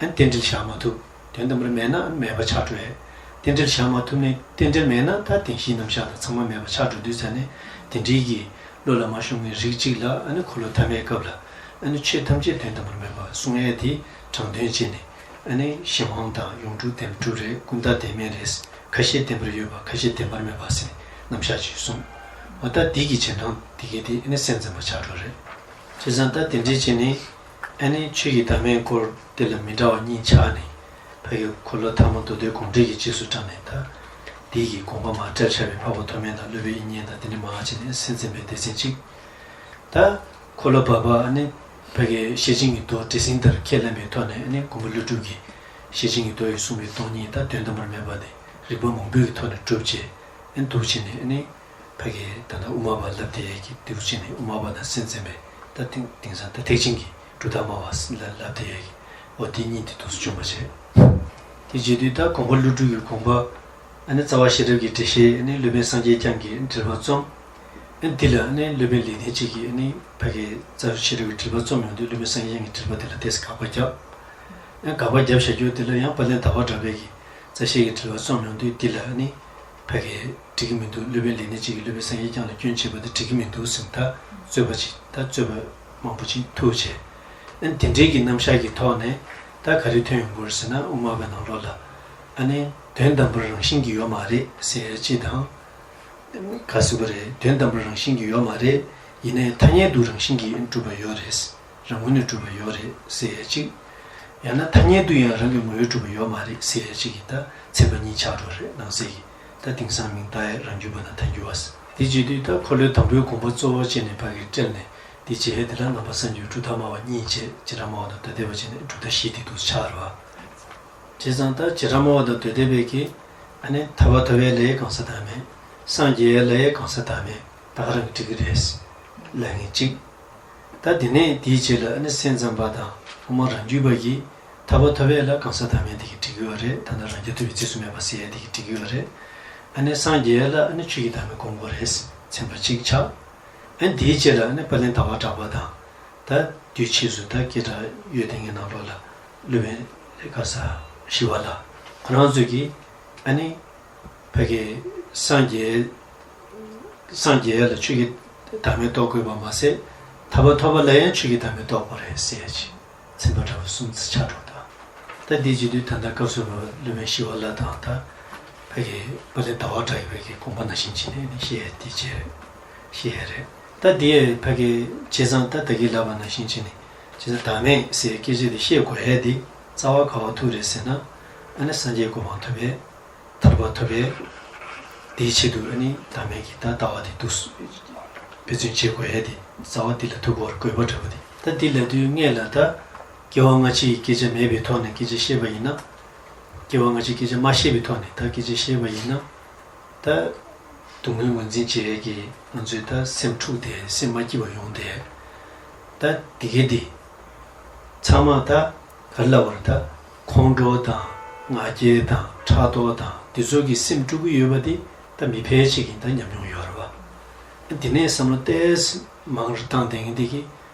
ཨ་ནི་རྟེན་འབྲེལ་བཞག་མ་ཐུབ། དོན་དམ་པར་མེད་ན་ཨ་ནི་མེད་པ་ཆགས་འགྲོ་ཡས། རྟེན་འབྲེལ་བཞག་མ་ཐུབ་ནས་རྟེན་འབྲེལ་མེད་ན་ད་བདེན་བཞིའི་རྣམ་གཞག་དང་ཚང་མ་མེད་པ་ཆགས་འགྲོ་དུས་ཙ་ནས་དེ་འདྲའི་གི་བློ་ལ་མ་ཤོང་མཁན་རིགས་གཅིག་ལ་ཨ་ནི་འཁོར་ལོ་ཐ་མའི་སྐབས་ལ་ཨ་ནི་ཆོས་ཐམས་ཅད་དོན་དམ་པར་མེད་པ་གསུང་ཡས་དེ་དྲང་དོན་བྱས་ནས། ཨ་ནི་གཞན་དབང་དང་ཡོངས་གྲུབ་བདེན་གྲུབ་རེད། ཀུན་བཏགས་བདེན་མེད་རེད། ཁ་ཤས་བདེན་པར་ཡོད་པ་ཁ་ཤས་བདེན་པར་མེད་པ་ཟེར་ནས་རྣམ་གཞག་ཅིག་གསུངས། འོ་ད་འདི་གི་རྗེས་འབྲང་འདི་གའི་དེ་ཨ་ནི་སེམས་ཙམ་པ་ཆགས་འགྲོ་རེད། བྱས་ཙང་ད་དེ་འདྲའི་བྱས་ནས་ཨ་ནི་ཆོས་ཀྱི་བདག་མེད་སྐོར་དེ་ལ་མི་འདྲ་བ་གཉིས་ཆགས་ནས་ཕ་གི་འཁོར་ལོ་ཐ་མ་མདོ་སྡེ་དགོངས་འགྲེལ་གྱི་རྗེས་སུ་འབྲངས་ནས་ད་འདི་གི་དགོངས་པ་མར་བཀྲལ་བཞག་པའི་འཕགས་པ་མཐོ་དམན་དང་སློབ་དཔོན་དབྱིག་གཉེན་དང་དེ་འདྲ་མར་བྱས་ནས་སེམས་ཙམ་པའི་སྡེ་ཚན་གཅིག་ད། འཁོར་ལོ་བར་པ་ཨ་ནི་ཕ་གི་ཤེར་ཕྱིན་གྱི་མདོ་འགྲེལ་ཟིན་ལྟར་ཁས་ལེན་པའི་ཐོག་ནས་ཨ་ནི་མགོན་པོ་ཀླུ་སྒྲུབ་ཀྱིས་ཤེར་ཕྱིན་གྱི་མདོ་ཡི་གསུངས་པའི་སྟོང་ཉིད་དང་དོན་དམ་པར་མེད་པ་དེ་རིགས་པ་མང་པོའི་གི་ཐོག་ནས་གྲུབ་བྱས། ཨ་ནི་འདུག་བྱས་ནས་ཨ་ནི་ཕ་གི་ད་ལྟ་དབུ་མ་པ་ལབ་བསྡད་ཡས་ཀྱི་འདུག་བྱས་ནས་དབུ་མ་པ་དང་སེམས་ཙམ་པའི་ད་དེང་དེང་སང་ད་ཐེག་ཆེན་གྱི་གྲུབ་མཐའ་སྨྲ་བ་ལ་ལབ་བསྡད་ཡས་ཀྱི་འོ་དེ་གཉིས་དེ་འདུག་སེ་བྱུང་བ་བྱས། དེ་བྱེད་དུས་ད་མགོན་པོ་ཀླུ་སྒྲུབ་ཀྱི་དགོངས་པ་ཨ་ནི་རྩ་བ་ཤེས་རབ་ཀྱི་འགྲེལ་བཤད་ཨ་ནི་སློབ་དཔོན་སངས་རྒྱས་བསྐྱངས་ཀྱིས་འགྲེལ་པ་རྩོམ། ཨ་ནི་འདི་ལ་ཨ་ནི་སློབ་དཔོན་ལེགས་ལྡན་འབྱེད་ཀྱིས་ཨ་ནི་ཕ་གི་རྩ་བ་ཤེས་རབ་ཀྱི་འགྲེལ་པ་རྩོམ་ཡོང་དུས་སློབ་དཔོན་སངས་རྒྱས་བསྐྱངས་ཀྱིས་འགྲེལ་པ་དེ་ལ་ཏོག་ཙམ་དགག་པ་བརྒྱབ། ཨ་ནི་དགག་པ་བརྒྱབ་བཞག་རྒྱུ་དེ་ལ་ཡང་དཔལ་ལྡན་ཟླ་བ་གྲགས་པས་ཀྱིས་རྩ་ཤེ་ཀྱི་འགྲེལ་པ་རྩོམ་ཡོང་དུས་འདི་ལ་ཨ་ནི་ཕ་གི་འགྲིག་གི་མི་འདུག་སློབ་དཔོན་ལེགས་ལྡན་འབྱེད་ཀྱིས་སློབ་དཔོན་སངས་རྒྱས་བསྐྱངས་ལ་སྐྱོན་བྱས་པ་དེ་འགྲིག་གི་མི་འདུག་ཟེར་ནས་ད་རྩོད་པ་ཅིག་ད་རྩོད་པ་མང་པོ་ཅིག་ཐུག་བྱས། ཨ་ནི་དེ་འདྲའི་གི་རྣམ་གཞག་གི་ཐོག་ནས་ད་ག་རེ་ཐོན་ཡོང་གི་ཡོད་རེད་ཟེར་ན་དབུ་མ་པའི་ནང་ལོགས་ལ་ཨ་ནི་དོན་དམ་པར་རང་བཞིན་གྱིས་ཡོད་མ་རེད་ཟེར་ཡ་ཅིག་དང་། ག་ཟེར་བ་རེད། དོན་དམ་པར་རང་བཞིན་གྱིས་ཡོད་མ་རེད། ཡིན་ནའི་ཐ་སྙད་དུ་རང་བཞིན་གྱིས་གྲུབ་པ་ཡོད་རེད། རང་ངོས་ནས་གྲུབ་པ་ཡོད་རེད་ཟེར་ཡ་གཅིག་ཡང་ན་ཐ་སྙད་དུ་ཡང་རང་གི་ངོ་བོས་གྲུབ་པ་ཡོད་མ་རེད་ཟེར་ཡ་གཅིག་གི་ད་ཚན་པ་གཉིས་ཆགས་འགྲོ་རེད། ནང་གསེས་ཀྱི་ད་དེང་སང་མིང་བཏགས་ཡ་རང་རྒྱུད་པ་དང་ཐལ་འགྱུར་བ་ཟེར། དེ་བྱེད་དུས་ད་འཁོར་ལོའི་དང་པོའི་དགོངས་པ་གཙོ་བོ་བྱས་ནས་ཕ་གིར་བཀྲལ་ནས་དེ་རྗེས་དེ་ལ་ནང་པ་སངས་རྒྱས་གྲུབ་མཐའ་སྨྲ་བ་གཉིས་བྱས། བྱེ་བྲག་སྨྲ་བ་དང་དོན་སྡེ་པ་བྱས་ནས་གྲུབ་མཐའ་བཞི་དེ་འདུག་ཆགས་རེད་བ། བྱས་ཙང་ད་བྱེ་བྲག་སྨྲ་བ་དང་དོན་སྡེ་པས་ཀྱིས་ཨ་ནི་ཐར་པ་ཐོབ་ཡས་ལ་ཡང་གང་ཟག་བདག་མེད། སངས་རྒྱས་ཡས་ལ་ཡང་གང་ཟག་བདག་མེད། ད་ག་རང་གིས་འགྲིག་གི་རེད་ལབ་མཁན་གཅིག་ད་དེ་ནས་དེའི་རྗེས་ལ་ཨ་ནི་སེམས་ཙམ་པ་དང་དབུ་མ་རང་རྒྱུད་པ་གིས་ཐར་པ་ཐོབ་ཡས་ལ་གང་ཟག་བདག་མེད་དེ་གིས་འགྲིག་གི་ཡོད་རེད། ད་ལྟ་རང་རྒྱལ་ཐོབ་པའི་རྗེས་སུ་མེད་པ་ཟེར་ཡས་དེ་གིས་འགྲིག་གི་ཡོད་རེད། ཨ་ནི་སངས་རྒྱས་ཡས་ལ་ཨ་ནི་ཆོས་ཀྱི་བདག་མེད་སྒོམ་དགོས་རེད། ཚན་པ་གཅིག་ཆགས། ཨ་ནི་དེའི་རྗེས་ལ་ཨ་ནི་དཔལ་ལྡན་ཟླ་བ་གྲགས་པ་དང་། ད་དུས་ཕྱིས་སུ་ད་སྐད་གྲགས་ཡོད་དེ་ངའི་ནང་ལོགས་ལ་སློབ་དཔོན་ག་ས་ཞི་བ་ལྷ་ཁོ་རང་ཚོས་ཀྱིས་ཨ་ནི་ཕ་གི་སངས་རྒྱས་སངས་རྒྱས་ལ་ཆོས་ཀྱི་བདག་མེད་རྟོགས་དགོས་པ་མ་ཟད་ཐར་པ་ཐོབ་པ་ལ་ཡང་ཆོས་ཀྱི་བདག་མེད་རྟོགས་དགོས་རེད་ཟེར་ཡ་ཅིག་ཚན་པ་འདྲ་བོ་གསུམ་ཙམ་ཆགས་འགྲོ། ད་ད་འདི་བྱེད་དུས་ད་ལྟ་སྐབས་སུ་བབས་པའི་སློབ་དཔོན་ཞི་བ་ལྷ་དང་ད་ཕ་གི་དཔལ་ལྡན་ཟླ་བ་གྲགས་པའི་གི་དགོངས་པ་ནང་བཞིན་བྱས་ནས་ནི་བཤད་ཡ་དེ་བྱས་རེད། བཤད་ཡ་རེད། ད་འདི་ཕ་གི་བྱས་ཙང་ད་ད་གིན་ལབ་པ་ནང་བཞིན་བྱས་ནས་བྱས་ཙང་བདག་མེད་ཟེར་སྐད་ཆ་དེ་བཤད་དགོས་ཡ་དེ་རྩ་བ་ག་བ་ཐུག་རེད་ཟེར་ན་ཨ་ནི་སངས་རྒྱས་གོ་འཕང་ཐོབ་པའི་ཐར་པ་ཐོབ་པའི་ དེའི་ཆེད་དུ་ཨ་ནི་བདག་མེད་ཀྱི་ད་ལྟ་བ་དེ་འདུག་སེ་འབད་བརྩོན་བྱེད་དགོས་ཡ་དེ་རྩ་བ་འདི་ལ་ཐུག་དགོས་པ་རེད་བ། དེ་ད་འདི་ལབ་དུས་སྔོན་ལ་ད་སྐྱེ་བ་སྔ་ཕྱིའི་སྐད་ཆ་མེད་པའི་ཐོག་ནས་སྐད་ཆ་བཤད་པ་ཡིན་ན། སྐྱེ་བ་སྔ་ཕྱིའི་སྐད་ཆ་མ་བཤད་པའི་ཐོག་ནས་ད་སྐད་ཆ་བཤད་པ་ཡིན་ན། ད་སྡུག་བསྔལ་ངོས་འཛིན་བྱེད་ཡས་ཀྱི་ང་ཚོའི་ད་སེམས་འཁྲུགས་ཏེ་སེམས་མ་སྐྱིད་པ་ཡོང་སྟེ། ད་དེ་གའི་དེ་ཚང་མ་ད་ག་རེ་ལབ་དགོས་རེད། ད་ཁོང་ཁྲོ་དང་ང་རྒྱལ་དང་ཕྲག་དོག་དང་དེ་ཚོ་གི་སེམས་དཀྲུག་གི་ཡོད་པ་དེ་ད་མི་ཕལ་ཆེར་གྱི་ད་ཉམས་མྱོང་ཡོད་རེད་བ། དེ་ནས་བསམ་བློ་ཏོག་ཙམ་མང་རུ་བཏང་བསྡད་མཁན་དེ་གི་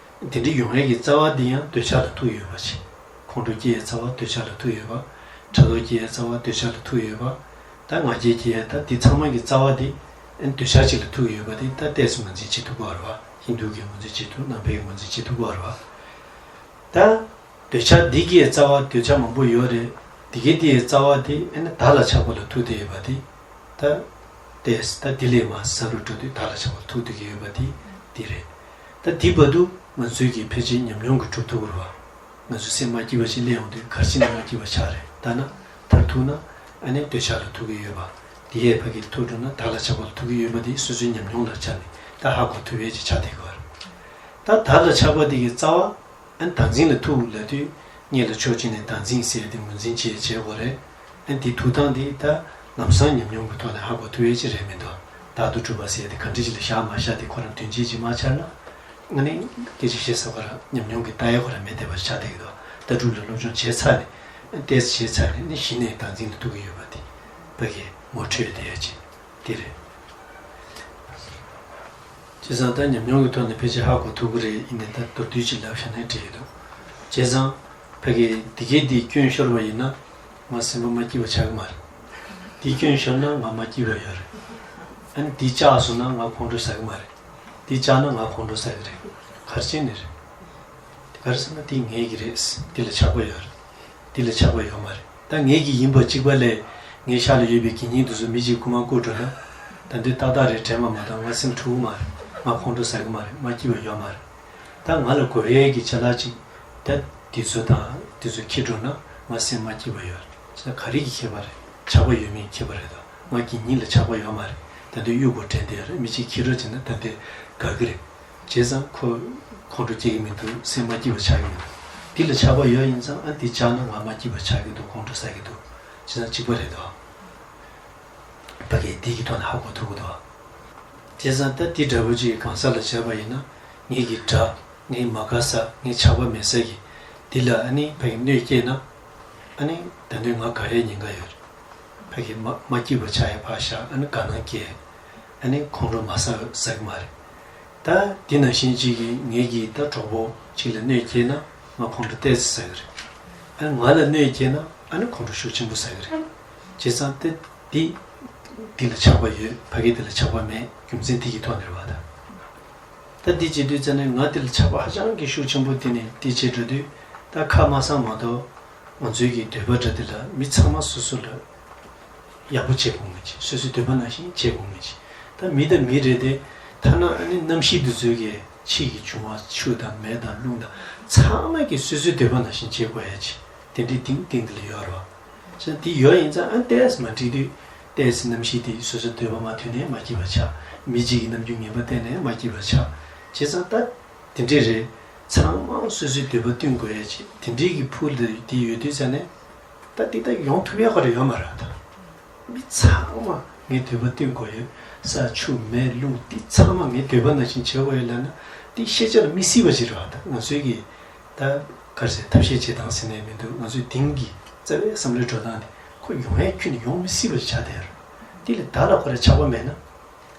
དེ་འདྲ་ཡོང་ཡས་ཀྱི་རྩ་བ་འདི་ཡང་འདོད་ཆགས་ལ་ཐུག་ཡོད་པ་ཅིག་ཁོང་ཁྲོ་སྐྱེ་ཡས་རྩ་བ་འདོད་ཆགས་ལ་ཐུག་ཡོད་པ། ཕྲག་དོག་སྐྱེ་ཡས་རྩ་བ་འདོད་ཆགས་ལ་ཐུག་ཡོད་པ། ད་ང་རྒྱལ་སྐྱེ་ཡས་ད་འདི་ཚང་མ་གི་རྩ་བ་འདི་ཨན་འདོད་ཆགས་ཅིག་ལ་ཐུག་ཡོད་པ་འདི་ད་ཏོག་ཙམ་ངོས་འཛིན་བྱེད་ཐུབ་ཀྱི་ཡོད་རེད་བ། ཧིན་དུ་གིས་ངོས་འཛིན་བྱེད་ཐུབ། ནང་པས་ངོས་འཛིན་བྱེད་ཐུབ་ཀྱི་ཡོད་རེད་བ། ད་འདོད་ཆགས་འདི་གི་རྩ་བ། འདོད་ཆགས་མང་པོ་ཡོད་རེད། འདི་གའི་འདི་ཡི་རྩ་བ་འདི་ཨ་ནི་བདག་ལ་ཆགས་པ་ལ་ཐུག་བསྡད་ཡོད་པ་འདི། ད་ཏོག་ཙམ་ད་འདི་ལས་མར་ཟབ་རུ་འགྲོ་དུས་བདག་ལ་ཆགས་པ་ལ་ཐུག་བསྡད་ཀྱི་ཡོད་པ་འདི་འདི་རེད། ད་འདི་བར་དུ་ང་ཚོའི་གི་ཕལ་ཆེར་ཉམས་མྱོང་གིས་སྒྲུབ་ཐུབ་ཀྱི་རེད་བ། ང་ཚོ་སེམས་མ་སྐྱིད་པ་ཞིག་སླེབས་ཡོང་དུས་ག་རེ་བྱས་ནས་མ་སྐྱིད་པ་ཆགས་རེད། ད་ན་མཐར་ཐུག་ན་ཨ་ནི་འདོད་ཆགས་ལ་ཐུག་གི་ཡོད་པ། འདི་ཡས་ཕ་གིར་ཐུག་འགྲོ་ན་བདག་ལ་ཆགས་པ་ལ་ཐུག་གི་ཡོད་པ་འདི་སོ་སོའི་ཉམས་མྱོང་ལ་ཆ་ནས་ད་ཧ་གོ་ཐུབ་ཡས་ཅིག་ཆགས་བསྡད་ཀྱི་ཡོད་རེད། ད་བདག་ལ་ཆགས་པ་འདི་གི་རྩ་བ་ཨན་བདག་འཛིན་ལ་ཐུག་ལབ་དུས་སྔོན་ལ་ཕྱོགས་གཅིག་ནས་བདག་འཛིན་ཟེར་ཏེ་ངོས་འཛིན་བྱེད་བྱེད་དགོས་རེད། ཨན་དེ་ཐུག་སྟངས་དེ་ད་ལམ་སང་ཉམས་མྱོང་གི་ཐོག་ནས་ཧ་གོ་ཐུབ་ཡས་ཅིག་རེད་མི་འདུག་བདག་ཏུ་གྲུབ་པ་ཟེར་ཏེ་ག་འདྲ་ཞིག་ལ་བཞག་མ་བཞག་དེ་ཁོ་རང་དོན་གཅིག་ཅིག་མ་འཆར་ན། ཨ་ནི་སྐད་ཆ་བཤད་ས་ཁོ་རང་ཉམས་མྱོང་གི་ལྟ་ཡས་ཁོ་རང་མེད་བསྡད་པ་ཆགས་བསྡད་ཀྱི་འདུག་ལྟ་གྲུབ་ལ་སློབ་སྦྱོང་བྱས་ཚར་ནས་ཨ་ཏོག་ཙམ་བྱས་ཚར་ནས་ནི་གཞི་ནས་བདག་འཛིན་ལ་ཐུག་གི་ཡོད་པ་དེ་ཕ་གི་ངོ་འཕྲོད་བསྡད་ཡས་ཅིག་དེ་རེད། བྱས་ཙང་ད་ཉམས་མྱོང་གི་ཐོག་ནས་ཕལ་ཆེར་ཧ་གོ་ཐུབ་ཀྱི་རེད། ཡིན་ནའི་ད་མདོར་བསྡུས་ཅིག་ལབ་བཞག་ན་འགྲིག་གི་འདུག་བྱས་ཙང་ཕ་གི་འདི་གའི་འདི་སྐྱོན་ཤོར་བ་ཡིན་ན་ང་སེམས་པ་མ་སྐྱིད་པ་ཆགས་ཀྱི་མ་རེད། འདི་སྐྱོན་ཤོར་ན་ང་མ་སྐྱིད་པ་ཡོད་རེད། ཨ་ནི་འདི་བཅག་སོང་ན་ང་ཁོང་ཁྲོ་ཟ་གི་མ་རེད། འདི་བཅག་ན་ང་ཁོང་ཁྲོ་ཟ་གི་རེད། ག་རེ་བྱས་ནས་རེད། དེ་ག་རེ་ཟེར་ན་དེ་ངའི་གི་རེད། འདི་ལ་ཆགས་པ་ཡོད་རེད། འདི་ལ་ཆགས་པ་ཡོད་མ་རེད། ད་ངའི་གི་ཡིན་པ་གཅིག་པ་ལས་ངའི་ཤ་ལ་ཡོད་པའི་དགེ་བསྙེན་དེ་ཚོ་མི་གཅིག་རྐུ་མ་རྐུ་འགྲོ་ན། ད་འདི་ཏག་ཏག་རེད་དྲན་པ་མ་གཏོགས་ང་སེམས་འཁྲུག་གི་མ་རེད། ང་ཁོང་ཁྲོ་ཟ་གི་མ་རེད། མ་སྐྱིད་པ་ཡོད་མ་རེད། ད་ང་ལ་དགོས་ཡས་ཀྱི་ཅ་ལག་ཅིག་ད་འདི་ཚོ་དང་འདི་ཚོ་འཁྱེར་འགྲོ་ན་ང་སེམས་མ་སྐྱིད་པ་ཡོད་རེད། ད་ག་རེ་གི་ཁྱད་པར་རེད། ཆགས་པ་ཡོད་མེད་ཁྱད་པར་རེད་དོ། ང་དགེ་བསྙེན་ལ་ཆགས་པ་ཡོད་མ་རེད། ད་འདི་གཡུག་དགོས་དྲན་བསྡད་ཡོད་རེད། མི་གཅིག་འཁྱེར་འགྲོ་བྱས་ན་ད་འདི་དགའ་གི་རེད། བྱས་ཙང་ཁོ་ཁོང་ཁྲོ་སྐྱེ་གི་མི་འདུག་སེམས་མ་སྐྱིད་པ་ཆགས་ཀྱི་མི་འདུག་འདི་ལ་ཆགས་པ་ཡོད་ཡིན་ཙང་ཨ་འདི་བཅག་ན་ང་མ་སྐྱིད་པ་ཆགས་ཀྱི་འདུག་ཁོང་ཁྲོ་ཟ་གི་འདུག་བྱས་ཙང་གཅིག་པ་རེད་དོ། ཕ་གིར་འདི་གི་ཐོག་ནས་ཧ་གོ་ཐུབ་ཀྱི་འདུག་བྱས་ཙང་ད་འདི་འདྲ་བོ་ཅིག་གང་ཟག་ལ་བྱས་པ་ཡིན་ན་ངེད་ཀྱི་དགྲ། ངའི་མ་དགའ་ས། ངའི་ཆགས་པ་མེད་ས་གི་འདི་ལ་ཨ་ནི་ཕ་གི་གནོད་སྐྱེལ་ན། ཨ་ནི་ད་དུང་ང་དགའ་ཡས་ཉེན་ཁ་ཡོད་རེད། ཕ་གི་མ་མ་སྐྱིད་པ་ཆགས་ཡས་ཕར་བཞག་ཨ་ནི་དགའ་སྣང་སྐྱེ། ཨ་ནི་ཁོང་ཁྲོ་མ་ཟ་ཟ་གི་མ་རེད། ད་འདི་ནང་བཞིན་གཅིག་གིས་ངེད་ཀྱི་ད་གྲོགས་པོ་གཅིག་ལ་གནོད་སྐྱེལ་ན་ང་ཁོང་ཁྲོ་ཏོག་ཙམ་ཟ་གི་རེད། ཨ་ནི་ང་ལ་གནོད་སྐྱེལ་ན་ཨ་ནི་ཁོང་ཁྲོ་ཤུགས་ཆེན་པོ་ཟ་གི་རེད། བྱས་ཙང་ཏེ་འདི་འདི་ལ་ཆགས་པ་ཡོད། ཕ་གི་འདི་ལ་ཆགས་པ་མེད། རྒྱུ་མཚན་འདི་གི་ཐོག་ནས་རེད་བ་ད། ད་འདི་བྱེད་དུས་ཙ་ནས་ང་འདི་ལ་ཆགས་པ་ཧ་ཅང་གི་ཤུགས་ཆེན་པོ་འདི་ནས་འདི་བྱེད་འགྲོ་དུས་ད་ཁ་མ་གསང་མ་གཏོགས་ང་ཚོའི་གི་འདོད་པ་འདྲ་འདི་ལ་མི་ཚང་མ་སོ་སོ་ལ་ཡག་པོ་བྱེད་དགོས་ངེས་ཀྱི། སོ་སོའི་འདོད་པ་ནང་བཞིན་བྱེད་དགོས་ངེས་ཀྱི། ད་མི་དང་མི་རེད་དེ། ཐ་ན་ཨ་ནི་གནམ་གཤིས་འདི་ཚོའི་གི་ཕྱི་གི་འབྱུང་བ་ཆུ་དང་མེ་དང་རླུང་དང་ཚང་མ་གི་སོ་སོའི་འདོད་པ་ནང་བཞིན་བྱེད་དགོས་ཡ་ཅིག་དེ་འདྲའི་གཏིང་གཏིང་འདི་ལ་ཡོད་རེད་བ། བྱས་ཙང་འདི་ཡོད་ཡིན་ཙང་ཨ་ཏོག་ཙམ་མ་འགྲིག་དུས་ཏོག་ཙམ་གནམ་གཤིས་འདི་སོ་སོའི་འདོད་པ་མ་མཐུན་ནས་མ་སྐྱིད་པ་ཆགས། མི་གཅིག་གི་རྣམ་འགྱུར་ངན་པ་བསྟན་ནས་མ་སྐྱིད་པ་ཆགས། བྱས་ཙང་ད་དེ་འདྲས་རེད། ཚང་མ་སོ་སོའི་འདོད་པ་བསྟུན་དགོས་ཡ་ཅིག་དེ་འདྲས་ཀྱི་ཕུགས་ལ་འདི་ཡོད་དུས་ཙ་ནས་ད་འདི་ད་ཡོང་ཐུབ་ཡ་ག་རེ་ཡོད་མ་རེད་ད། མི་ཚང་མ་ངའི་འདོད་པ་བསྟུན་དགོས་ཡོད། ས་ཆུ་མེ་རླུང་འདི་ཚང་མ་ངའི་འདོད་པ་ནང་བཞིན་བྱེད་དགོས་ཡོད་ལབ་ན་འདི་ཤེས་བྱ་ལ་མི་སྲིད་པ་ཅིག་རེད་བ། ད་ང་ཚོའི་གི་ད་ག་རེ་ཟེར་ཐབས་ཤེས་བྱེད་སྟངས་ཟེར་ནས་མི་འདུག་ང་ཚོའི་དེང་གི་རྩ་བའི་བསམ་བློའི་འགྲོ་སྟངས་འདི་ཁོ་ཡོང་ཡས་ཁྱོན་ནས་ཡོང་མི་སྲིད་པ་ཅིག་ཆགས་བསྡད་ཡོད་རེད། འདི་ལ་བདག་ལ་ཁོ་རང་ཆགས་པ་མེད་ན།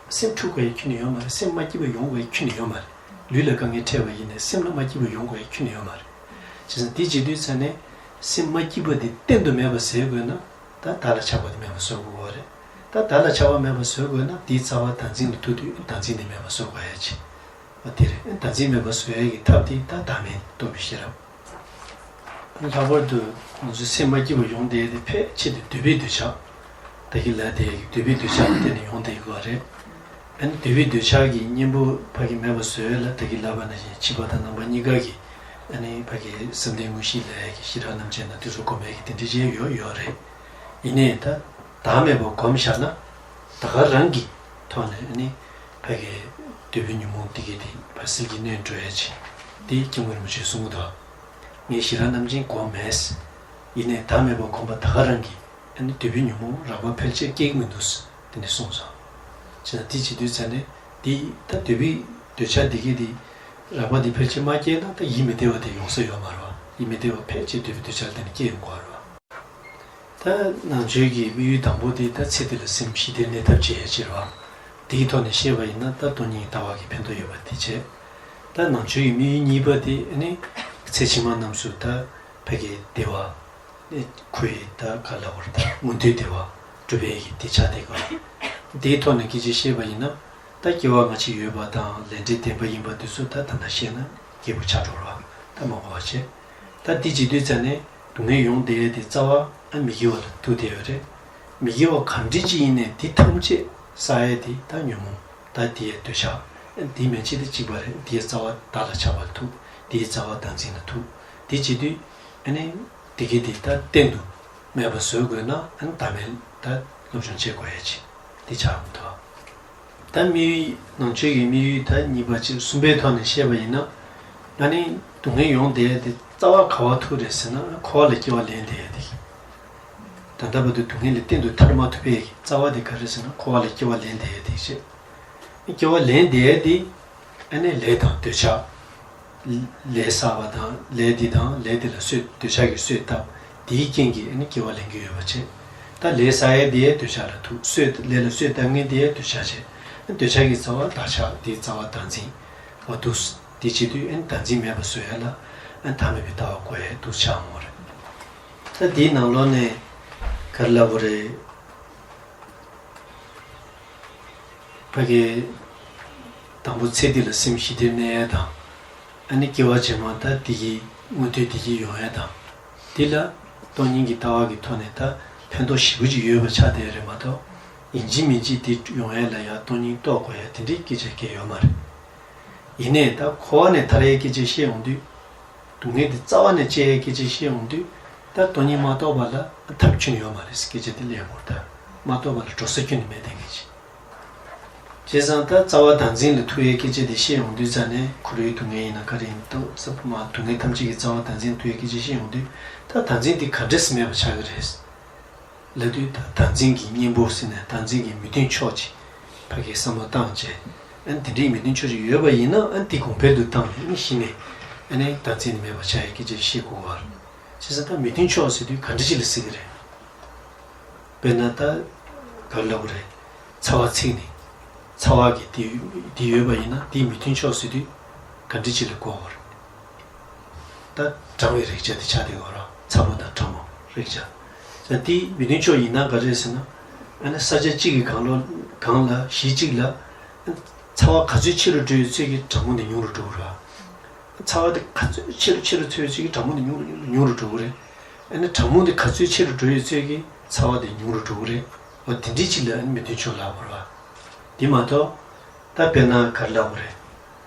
སེམས་འཁྲུག་དགོས་ཡས་ཁྱོན་ནས་ཡོད་མ་རེད། སེམས་མ་སྐྱིད་པ་ཡོང་དགོས་ཡས་ཁྱོན་ནས་ཡོད་མ་རེད། ལུས་ལ་དཀའ་ངལ་འཕྲད་པ་ཡིན་ནའི་སེམས་ལ་མ་སྐྱིད་པ་ཡོང་དགོས་ཡས་ཁྱོན་ནས་ཡོད་མ་རེད། བྱས་ཙང་འདི་བྱེད་དུས་ཙ་ནས་སེམས་མ་སྐྱིད་པ་འདི་གཏན་དུ་མེད་པ་བཟོ་དགོས་ན་ད་བདག་ལ་ཆགས་པ་འདི་མེད་པ་བཟོ་དགོས་པ་རེད། ད་བདག་ལ་ཆགས་པ་མེད་པ་བཟོ་དགོས་ན་འདིའི་རྩ་བ་བདག་འཛིན་ལ་ཐུག་དུས་བདག་འཛིན་འདི་མེད་པ་བཟོ་དགོས་ཡ་ཅིག་འོ་དེ་རེད། བདག་འཛིན་མེད་པ་བཟོ་ཡ་གི་ཐབས་འདི་ད་བདག་མེད་རྟོགས་པའི་ཤེས་རབ། ལྷག་པར་དུ་ང་ཚོའི་སེམས་མ་སྐྱིད་པ་ཡོང་བསྡད་དེ་ཕལ་ཆེར་དུ་འདོད་པའི་འདོད་ཆགས། ད་གིན་ལབ་དེ་འདོད་པའི་འདོད་ཆགས་ལ་བརྟེན་ནས་ཡོང་བསྡད་ཡོད་རེད། ཨ་ནི་འདོད་པའི་འདོད་ཆགས་ཀྱི་གཉེན་པོ་ཕ་གི་མེད་པ་བཟོ་ཡ་ལ་ད་གིན་ལབ་པ་ནང་བཞིན་ཕྱི་པ་དང་ནང་པ་གཉིས་ཀ་གི་ཨ་ནི་ཕ་གི་བསམ་གཏན་དངོས་གཞི་ལབ་ཡ་གི་ཤེས་རབ་རྣམ་འབྱེད་ནང་དེ་ཚོ་སྒོམ་ཡ་གི་དེ་འདྲ་ཅན་ཡོད་ཡོད་རེད། ཡིན་ནའི་ད་བདག་མེད་པ་སྒོམ་བཞག་ན། ད་ག་རང་གི་ཐོག་ནས་ཨ་ནི་ཕ་གི་འདོད་པའི་ཉོན་མོངས་དེ་གས་དེ་ཕར་སེལ་གྱི་གནས་འགྲོ་ཡ་ཆེ། དེ་སྐྱབས་མགོན་རིན་པོ་ཆེས་གསུང་གི་འདུག་ངས་ཞེ་དྲག་ནམ་རྒྱུན་གོ་མེད། ཡིན་ནའི་བདག་མེད་པ་སྒོམ་པ་ད་ག་རང་གིས་ཨ་ནི་འདོད་པའི་ཉོན་མོངས་རགས་པ་ཕལ་ཆེར་སྐྱེ་གི་མི་འདུག་དེ་ནས་གསུངས་སོང་། བྱས་ན་དེ་བྱེད་དུས་ཚེ་ནས་དེ་ད་འདོད་པའི་འདོད་ཆགས་དེ་གས་དེ་རགས་པ་དེ་ཕལ་ཆེར་མ་སྐྱེས་ན་ད་ཡིད་མི་བདེ་བ་དེ་ཡོང་ས་ཡོད་མ་རེད་བ། ཡིད་མི་བདེ་བ་ཕལ་ཆེར་འདོད་པའི་འདོད་ཆགས་དེ་ནས་སྐྱེ་ཡོང་གི་རེད་བ། ད་ནང་ཆོས་ཀྱི་དམིགས་ཡུལ་དང་པོ་དེ་ད་ཚེ་འདི་ལ་སེམས་ཞི་བདེར་གནས་ཐབས་བྱེད་ཡ་ཕྱིར་བ། དེའི་ཐོག་ནས་བཤད་པ་ཡིན་ན་ད་སྟོང་ཉིད་ལྟ་བ་གི་ཕན་ཐོགས་ཡོད་པ་དེ་བྱས། ད་ནང་ཆོས་ཀྱི་དམིགས་ཡུལ་གཉིས་པ་དེ་ནི་ཚེ་ཕྱི་མ་རྣམས་སུ་ད་ཕ་གི་བདེ་བ། ཁོའི་ད་ག་ལ་བར་ད་མངོན་མཐོའི་བདེ་བ་སྒྲུབ་པའི་གི་དེ་ཆ་དེ་ག་དེའི་ཐོག་ནས་སྐད་ཆ་བཤད་པ་ཡིན་ན། ད་སྐྱེ་བ་སྔ་ཕྱི་ཡོད་པ་དང་ལས་འབྲས་བདེན་པ་ཡིན་པ་དེ་ཚོ་ད་ད་ལྟ་བཤད་ན་སྐྱེས་བུ་ཆགས་འགྲོ་བ་ད་མ་གོ་བ་བྱས། ད་འདི་བྱེད་དུས་ཙ་ནས་སྡུག་བསྔལ་ཡོང་བསྡད་ཡས་དེ་རྩ་བ་ཨ་མི་དགེ་བ་ལ་ཐུག་བསྡད་ཡོད་རེད། མི་དགེ་བ་ག་འདྲ་ཅིག་ཡིན་ནའི་དེ་ཐམས་ཅད་བསགས་ཡས་དེ་ད་ཉོན་མོངས་ད་དེའི་འདོད་ཆགས། དེ་མན་ཆད་དེ་གཅིག་པ་རེད། དེའི་རྩ་བ་བདག་ལ་ཆགས་པ་ལ་ཐུག་དེའི་རྩ་བ་བདག་འཛིན་ལ་ཐུག་དེ་བྱེད་དུས་ཨ་ནི་དེ་གའི་དེ་ད་གཏན་དུ་མེད་པ་བཟོ་དགོས་ན་ཨ་ནི་བདག་མེད་ད་སློབ་སྦྱོང་བྱེད་དགོས་ཡས་ཅིག་དེ་ཆགས་མི་ཐུབ། ད་དམིགས་ཡུལ་ནང་ཆོས་ཀྱི་དམིགས་ཡུལ་ད་གཉིས་པ་གཅིག་གསུམ་པའི་ཐོག་ནས་བཤད་པ་ཡིན་ན། ཨ་ནི་སྡུག་བསྔལ་ཡོང་བསྡད་ཡ་དེ་རྩ་བ་ག་བ་ཐུག་རེད་ཟེར་ན་འཁོར་བ་ལ་སྐྱེ་བ་ལེན་བསྡད་ཡ་དེ། ད་ལྟ་བར་དུ་སྡུག་བསྔལ་ལས་གཏན་དུ་ཐར་མ་ཐུབ་པའི་རྩ་བ་དེ་ག་རེ་ཟེར་ན་འཁོར་བ་ལ་སྐྱེ་བ་ལེན་བསྡད་ཡ་དེ་བྱས། སྐྱེ་བ་ལེན་བསྡད་ཡ་དེ་ཨ་ནི་ལས་དང་འདོད་ཆགས། ལས་བསགས་པ་དང་ལས་འདི་དང་ལས་འདི་ལ་གསོས་འདོད་ཆགས་ཀྱི་གསོས་བཏབ་དེའི་རྐྱེན་གྱིས་ཨ་ནི་སྐྱེ་བ་ལེན་གྱི་ཡོད་པ་བྱས། ད་ལས་བསགས་ཡས་དེ་ཡས་འདོད་ཆགས་ལ་ཐུག་གསོས་ལས་ལ་གསོས་བཏབ་མཁན་དེ་ཡས་འདོད་ཆགས་བྱས། འདོད་ཆགས་ཀྱི་རྩ་བ་བདག་ཆགས་དེའི་རྩ་བ་བདག་འཛིན་འོ་འདུག་དེ་བྱེད་དུས་ཨ་ནི་བདག་འཛིན་མེད་པ་བཟོ་ཡས་ལ་ཨ་ནི་བདག་མེད་པའི་ལྟ་བ་བཀོད་ཡས་འདུག་ཆགས་འོང་བ་རེད། ད་དེའི་ནང་ལོགས་ནས་ག་རེ་ལབ་དགོས་རེད། ཕ་གི་དང་པོ་ཚེ་འདི་ལ་སེམས་ཞི་བདེར་གནས་ཡས་དང་། ཨ་ནི་སྐྱེ་བ་རྗེས་མ་ད་འདི་གི་མངོན་མཐོའི་བདེ་སྐྱིད་ཡོང་ཡས་དང་། འདི་ལ་སྟོང་ཉིད་ཀྱི་ལྟ་བ་གི་ཐོག་ནས་ད་ཕན་ཐོགས་ཞེ་པོ་ཅིག་ཡོད་པ་ཆགས་བསྡད་རེད་མ་གཏོགས། ཡིན་གཅིག་མིན་གཅིག་འདི་ཡོང་ཡས་ལ་ཡ་སྟོང་ཉིད་རྟོགས་དགོས་ཡས་དེ་འདྲའི་སྐད་ཆ་སྐད་ཡོད་མ་རེད། ཡིན་ནའི་ད་འཁོར་བ་ནས་ཐར་ཡས་སྐད་ཆ་བཤད་ཡོང་དུས། སྡུག་བསྔལ་འདི་རྩ་བ་ནས་སྤྱད་ཡས་སྐད་ཆ་བཤད་ཡོང་དུས། ད་སྟོང་ཉིད་མ་རྟོགས་པ་ལ་ཐབས་ཁྱོན་ཡོད་མ་རེད་སྐད་ཆ་འདི་ལས་མོར་ད། མ་རྟོགས་པ་ལ་འགྲོ་ས་ཁྱོན་ནས་མེད་དེ་ངེས་ཅི། བྱས་ཙང་ད་རྩ་བ་བདག་འཛིན་ལ་ཐུག་ཡས་སྐད་ཆ་འདི་བཤད་ཡོང་དུས་ཙ་ནས་འཁོར་བའི་སྡུག་བསྔལ་ཡིན་ན་ག་རེ་ཡིན་ད་ས་ཕུ་མ་སྡུག་བསྔལ་ཐམས་ཅད་ཀྱི་རྩ་བ་བདག་འཛིན་ཐུག་ཡས་སྐད་ཆ་བཤད་ཡོང་དུས། ད་བདག་འཛིན་འདི་ག་འདྲས་སེ་མེད་པ་ཆགས་ཀྱི་རེད། ལབ་དུས་ད་བདག་འཛིན་གྱི་གཉེན་པོ་ཟེར་ནས་བདག་འཛིན་གྱི་མི་མཐུན་ཕྱོགས་ཅིག་ཕ་གིའི་བསམ་བློ་བཏང་བྱས། ཨ་ནི་དེ་འདྲའི་མི་མཐུན་ཕྱོགས་ཅིག་ཡོད་པ་ཡིན་ན་ཨ་ནི་དེ་གོང་འཕེལ་དུ་བཏང་ནས་ཨ་ནི་གཞི་ནས་ཨ་ནི་བདག་འཛིན་མེད་པ་བྱ་ཡའི་སྐད་ཆ་བཤད་དགོས་པ་རེད། བྱས་ཙང་ད་མི་མཐུན་ཕྱོགས་ཟེར་དུས་ག་འདྲ་ཅིག་ལ་ཟེར་གི་རེད། དཔེར་ན་ད་ག་རེ་ལབ་དགོས་རེད། ཚ་བ་ཚིག་ནས་ཚ་བ་གི་དེ་དེ་ཡོད་པ་ཡིན་ན་དེའི་མི་མཐུན་ཕྱོགས་ཟེར་དུས་ག་འདྲ་ཅིག་ལ་གོ་དགོས་རེད། ད་གྲང་བའི་རེག་བྱ་དེ་ཆགས་བསྡད་ཡོད་རེད། ཚ་པོ་དང་གྲང་མོ་རེག་བྱ། ད་དེ་མི་མཐུན་ཕྱོགས་ཡིན་ན་ག་རེ་ཟེར་ན། ཨ་ནི་ས་ཆ་གཅིག་གི་སྒང་ལོ་སྒང་ལ་གཞི་གཅིག་ལ་ཚ་བ་ག་ཚོད་ཆེ་རུ་འགྲོ་ཡོད་ཚད་ཀྱི་གྲང་མོ་དེ་ཉུང་རུ་འགྲོ་གི་རེད། ཚ་བ་དེ་ག་ཚོད་ཆེ་རུ་ཆེ་རུ་འཚོ་ཡོད་ཚད་ཀྱི་གྲང་མོ་དེ་ཉུང་རུ་ཉུང་རུ་ཉུང་རུ་འགྲོ་གི་རེད། ཨ་ནི་གྲང་མོ་དེ་ག་ཚོད་ཆེ་རུ་འགྲོ་ཡོད་ཚད་ཀྱི་ཚ་བ་དེ་ཉུང་རུ་འགྲོ་གི་རེད། འོ་དེ་འདྲའི་ཅིག་ལ་ཨ་ནི་མི་མཐུན་ཕྱོགས་ལབ་དགོས་རེད་བ། དེ་མ་གཏོགས། ད་དཔེར་ན་ག་རེ་ལབ་དགོས་རེད།